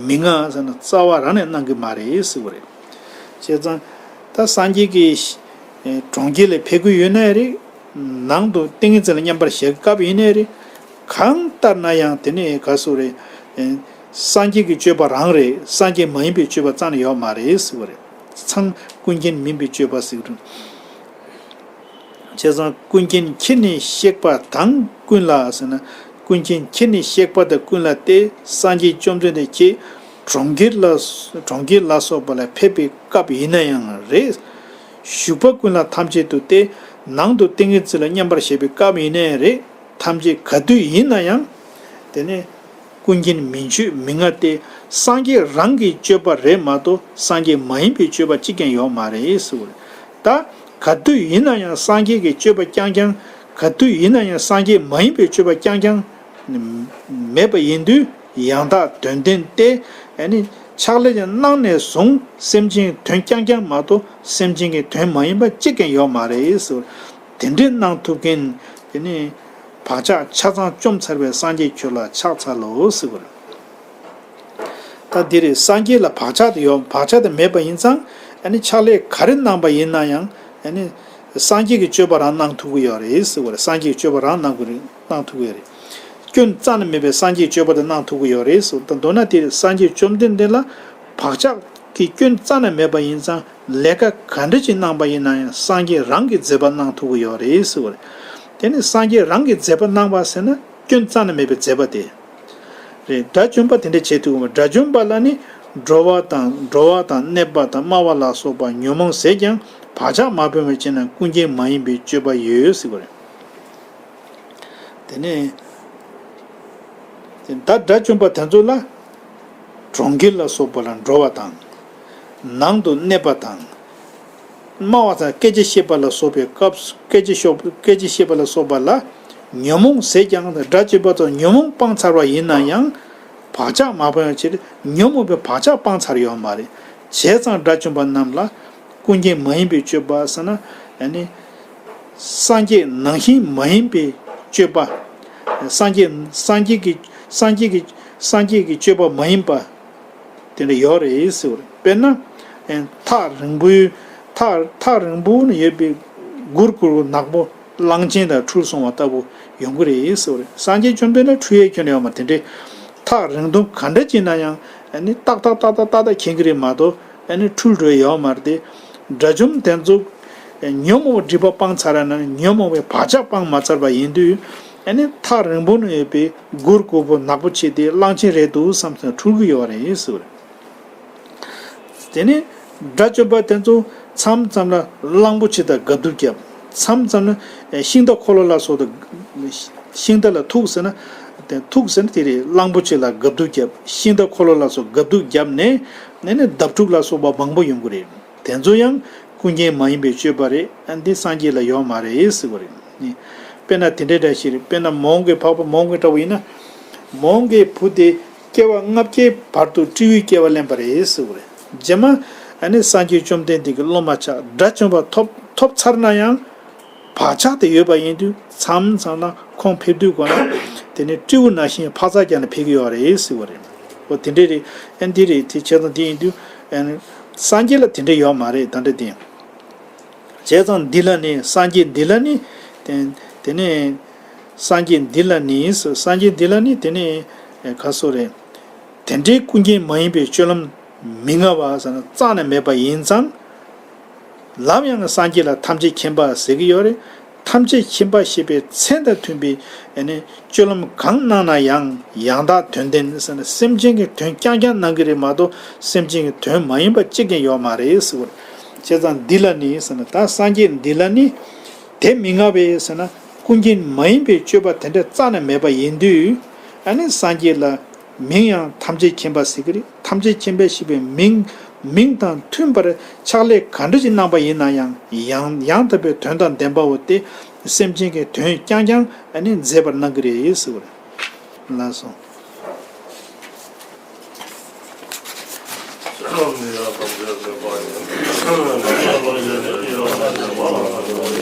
མི་མངའ་ཟེར་ན་རྩ་བ་རང་ནས་གནང་གི་མ་རེད་ཟེར་བ་རེད། བྱས་ཙང་ད་སངས་རྒྱས་ཀྱི་གྲོང་ཁྱེར་ལ་ཕེབས་ཀྱི་ཡོད་ན་ཡང་རེད། ནང་དུ་ཏིང་ངེ་འཛིན་ལ་མཉམ་པར་བཞག་སྐབས་ཡིན་ནའི་རེད། གང་ལྟར་ན་ཡང་དེ་ནི་ག་ཟེར་རེད། སངས་རྒྱས་ཀྱི་སྤྱོད་པ་རང་རེད། སངས་རྒྱས་མ་ཡིན་པའི་སྤྱོད་པ་རྩ་ནས་ཡོད་མ་རེད་ཟེར་བ་རེད། ཚང་ཀུན་མཁྱེན་མིན་པའི་སྤྱོད་པ་ཟེར་གི་རེད། བྱས་ཙང་ཀུན་མཁྱེན་ཁྱེད་ནི་གཤེགས་པ་དང་ཀུན་ལ་ཟེར་ན། ཀུན་མཁྱེན་ཁྱེད་ནི་གཤེགས་པ་དང་ཀུན་ལ་སྟེ། སངས་རྒྱས་བཅོམ་ལྡན་འདས་ཁྱེད་གྲོང་ཁྱེར་ལ་གྲོང་ཁྱེར་ལ་སོགས་པ་ལ་ཕེབས་པའི་སྐབས་ཡིན་ན་ཡང་རེད། བཞུགས་པ་ཀུན་ལ་ཐམས་ཅད་དུ་སྟེ། ནང་དུ་ཏིང་ངེ་འཛིན་ལ་མཉམ་པར་བཞག་པའི་སྐབས་ཡིན་ནའི་རེད། ཐམས་ཅད་ག་དུས་ཡིན་ན་ཡང་། དེ་ནི་ཀུན་མཁྱེན་མིན་སྤྱོད་མི་མངའ་སྟེ། སངས་རྒྱས་རང་གི་སྤྱོད་པ་རེད་མ་གཏོགས་སངས་རྒྱས་མ་ཡིན་པའི་སྤྱོད་པ་གཅིག་ཀྱང་ཡོད་མ་རེད་ཟེར་བ་རེད། ད་ག་དུས་ཡིན་ན་ཡང་སངས་རྒྱས་ཀྱི་སྤྱོད་པ་རྐྱང་རྐྱང་། ག་དུས་ཡིན་ན་ཡང་སངས་རྒྱས་མ་ཡིན་པའི་སྤྱོད་པ་རྐྱང་རྐྱང་མེད་པ་ཡིན་དུས། ཡང་དག་དོན་ལྡན་ཏེ། ཨ་ནི་ཕྱག་ལས་ཀྱི་གནང་ནས་བཟུང་སེམས་ཅན་དོན་རྐྱང་རྐྱང་མ་གཏོགས་སེམས་ཅན་གྱི་དོན་མ་ཡིན་པ་གཅིག་ཀྱང་ཡོད་མ་རེད་ཟེར། དེ་འདྲའི་གནང་ཐུབ་མཁན་དེ་ནི་བག་ཆགས་ཆ་ཚང་བཅོམ་ཚར་བའི་སངས་རྒྱས་ཁྱོད་ལ་ཕྱག་འཚལ་ལོ་ཟེར་བ་རེད། ད་འདི་རེད། སངས་རྒྱས་ལ་བག་ཆགས་དེ་ཡོད། བག་ཆགས་དེ་མེད་པ་ཡིན་ཙང་། ཨ་ནི་ཕྱག་ལས་ག་རེ་གནང་པ་ཡིན་ན་ཡང་། ཨ་ནི་སངས་རྒྱས་ཀྱི་སྤྱོད་པ་རང་གནང་ཐུབ་ཀྱི་ཡོད་རེད་ཟེར་བ་རེད། སངས་རྒྱས་ཀྱི་སྤྱོད་པ་རང་གནང་དགོས་རེད། གནང་ཐུབ་ཀྱི་ཡོད་རེད། སྐྱོན་རྩ་ནས་མེད་པའི་སངས་རྒྱས་ཀྱི་སྤྱོད་པ་དེ་གནང་ཐུབ་ཀྱི་ཡོད་རེད་ཟེར། ད་མདོར་ན་དེ་རེད། སངས་རྒྱས་བཅོམ་ལྡན་འདས་ལ་བག་ཆགས་ཀྱི་སྐྱོན་རྩ་ནས་མེད་པ་ཡིན་ཙང་། ལས་ཀ་ག་འདྲ་ཅིག་གནང་པ་ཡིན་ན་ཡང་སངས་རྒྱས་རང་གི་མཛད་པ་གནང་ཐུབ་ཀྱི་ཡོད་རེད་ཟེར་བ་རེད། དེ་ནི་སངས་རྒྱས་རང་གི་མཛད་པ་གནང་བ་ཟེར་ན་སྐྱོན་རྩ་ནས་མེད་པའི་མཛད་པ་དེ་རེད། དགྲ་བཅོམ་པ་དེ་འདྲ་བྱེད་ཐུབ་ཀྱི་མ། དགྲ་བཅོམ་པ་ལ་ནི་འགྲོ་བ་དང་འགྲོ་བ་དང་གནས་པ་དང་སྨྲ་བ་ལ་སོགས་པ་ཉོན་མོངས་ཟད་ཀྱང་བག་ཆགས་མ་སྤངས་པའི་ཕྱིར་ན་ཀུན་མཁྱེན་མ་ཡིན་པའི་སྤྱོད་པ་ཡོད་ཟེར་བ་རེད། དེ་ནས་ད་དགྲ་བཅོམ་པ་དེ་ཚོ་ལ་གྲོང་ཁྱེར་ལ་སོགས་པ་ལ་འགྲོ་བ་དང་། ནང་དུ་གནས་པ་དང་། སྨྲ་བ་དང་སྐད་ཆ་བཤད་པ་ལ་སོགས་པའི་སྐབས་སུ། སྐད་ཆ་ཤོག་སྐད་ཆ་བཤད་པ་ལ་སོགས་པ་ལ་ཉོན་མོངས་ཟད་ཀྱང་། དགྲ་བཅོམ་པ་ཚོ་ཉོན་མོངས་སྤངས་ཚར་བ་ཡིན་ན་ཡང་། བག་ཆགས་མ་སྤངས་པའི་ཕྱིར། ཉོན་མོངས་པའི་བག་ཆགས་སྤངས་ཚར་ཡོད་མ་རེད། བྱས་ཙང་དགྲ་བཅོམ་པ་རྣམས་ལ་ཀུན་མཁྱེན་མ་ཡིན་པའི་སྤྱོད་པ་ཟེར་ན། ཨ་ནི་ སངས་རྒྱས་ནང་བཞིན་མ་ཡིན་པའི་སྤྱོད་པ། སངས་རྒྱས་སངས་རྒྱས་ཀྱི་སངས་རྒྱས་ཀྱི་སངས་རྒྱས་ཀྱི་སྤྱོད་པ་མ་ཡིན་པ། དེ་འདྲ་ཡོད་རེད་ཟེར་བ་རེད། དཔེར་ན། ཨེ། ཐག་རིང་པོའི་ཐག་ཐག་རིང་པོ་ན་ཡོད་པའི་གུར་གུར་ནག་པོ་གླང་ཆེན་དང་འཁྲུལ་སོང་བ་ལྟ་བུ་ཡོང་གི་རེད་ཟེར་བ་རེད། སངས་རྒྱས་བཅོམ་ལྡན་འདས་འཁྲུལ་ཡས་ཁྱོན་ཡོད་མ་རེད། དེ་འདྲའི་ཐག་རིང་ཐུང་ག་འདྲ་ཅིག་ན་ཡང་ཨ་ནི་ཏག་ཏག་ཏག་ཏག་ཏག་ཏག་མཁྱེན་གྱི་རེད་མ་གཏོགས་ཨ་ནི་འཁྲུལ་འགྲོ་ཡས་ཡོད་མ་རེད་དེ། དགྲ་བཅོམ་དེ་ཚོ་ཉོན་མོངས་པ་སྒྲིབ་པ་སྤངས་ཚར་ན་ཉོན་མོངས་པའི་བག་ཆགས་སྤངས་མ་ཚར་བ་ཡིན་དུས། ཨ་ནི་ཐག་རིང་པོ་ན་ཡོད་པའི་གུར་གུར་པོ་ནག་པོ་ཆེ་དེ་གླང་ཆེན་རེད་འདུག་བསམ་སོང་འཁྲུལ་གྱི་ཡོད་རེད་ཟེར་བ་རེད། དེ་ནས་དགྲ་བཅོམ་པ་དེ་ཚོ་མཚམས་མཚམས་ལ་གླང་པོ་ཆེ་དང་དགའ་སྡུག་བརྒྱབ། མཚམས་མཚམས་ལ་ཤིང་རྟ་འཁོར་ལོ་ལ་སོགས་དང་། ཤིང་རྟ་ལ་ཐུག་ཟེར་ན། དེ་ཐུག་ཟེར་ན་དེ་རེད། གླང་པོ་ཆེ་ལ་དགའ་སྡུག་བརྒྱབ། ཤིང་རྟ་འཁོར་ལོ་ལ་སོགས་དགའ་སྡུག་བརྒྱབ་ནས་ནས་ནས་བརྡབ་འཁྲུག་ལ་སོགས་པ་མང་པོ་ཡོང་གི་རེད། དེ་ཚོ་ཡང་ཀུན་མཁྱེན་མ་ཡིན་པའི་སྤྱོད་པ་རེད། ཨ། འདི་སངས་རྒྱས་ལ་ཡོད་མ་རེད་ཟེར་བ་རེད། ནི། དཔེར་ན་དེ་འདྲའི་འདྲ་ཞིག་རེད། དཔེར་ན་མོའུ་འགལ་འཕགས་པ་མོའུ་འགལ་འདྲ་བོ་ཡིན་ན། མོའུ་འགལ་བུ་དེ་སྐྱེ་བ་ལྔ་བརྒྱའི་བར་དུ་སྤྲེའུའི་སྐྱེ་བ་ལེན་པ་རེད་ཟེར་བ་རེད། རྗེས་མ་ཨ་ནི་སངས་རྒྱས་བཅོམ་ལྡན་འདས་ཀྱི་སློབ་མ་ཆགས། དགྲ་བཅོམ་པ་ཐོབ་ཐོབ་ཚར་ན་ཡང་། བག་ཆགས་དེ་ཡོད་པ་ཡིན་དུས་མཚམས་མཚམས་ན་ཁོང་ཕེབས་དུས་གོ་ན་དེ་ནི་སྤྲེའུ་ནང་བཞིན་འཕག་འཚག་རྒྱག་ནས་ཕེབས་ཀྱི་ཡོད་རེད་ཟེར་བ་རེད། འོ་དེ་འདྲས་རེད། ཨ། འདི་རེད། དེ་བྱས་ཙང་དེ་ཡིན་དུས་ཨ་ནི་སངས་རྒྱས་ལ་དེ་འདྲས་ཡོད་མ་རེད། ད་འདྲ་དེ། བྱས་ཙང་འདི་ལ་ནི་སངས་རྒྱས་འདི་ལ་ནི། དེ་དེ་ནི་སངས་རྒྱས་འདི་ལ་ནི་སངས་རྒྱས་འདི་ལ་ནི་དེ་ནི་ག་སོ་རེད། དེ་འདྲའི་ཀུན་མཁྱེན་མ་ཡིན་པའི་སྤྱོད་ལམ་མི་མངའ་བ་ཟེར་ན་རྩ་ནས་མེད་པ་ཡིན་ཙང་། ལམ་ཡང་སངས་རྒྱས་ལ་ཐམས་ཅད་མཁྱེན་པ་ཟེར་གྱི་ཡོད་རེད། ཐམས་ཅད་མཁྱེན་པ་ཞེས་པའི་མཚན་དང་མཐུན་པའི་ཨ་ནི་སྤྱོད་ལམ་གང་གནང་ན་ཡང་ཡང་དག་དོན་ལྡན་ཟེར་ན་སེམས་ཅན་གྱི་དོན་རྐྱང་རྐྱང་གནང་གི་རེད་མ་གཏོགས་སེམས་ཅན་གྱི་དོན་མ་ཡིན་པ་གཅིག་ཀྱང་ཡོད་མ་རེད་ཟེར་བ་རེད། བྱས་ཙང་འདི་ལ་ནི་ཟེར་ན་ད་སངས་རྒྱས་འདི་ལ་ནི་དེ་མི་མངའ་བས་ཟེར་ན་ཀུན་མཁྱེན་མ་ཡིན་པའི་སྤྱོད་པ་དེ་འདྲ་རྩ་ནས་མེད་པ་ཡིན་དུས། ཨ་ནི་སངས་རྒྱས་ལ་མིང་ཡང་ཐམས་ཅད་མཁྱེན་པ་ཟེར་གྱི་རེད། ཐམས་ཅད་མཁྱེན་པས་ཞེས་པའི་མིང་མིང་དང་མཐུན་པར་ཕྱག་ལས་ག་འདྲ་ཞིག་གནང་པ་ཡིན་ན་ཡང་ཡང་ཡང་དག་པའི་དོན་དང་ལྡན་པའོ་སྟེ། སེམས་ཅན་གྱི་དོན་རྐྱང་རྐྱང་ཨ་ནི་མཛད་པར་གནང་གི་རེད་ཟེར་བ་རེད། ལགས་སོ།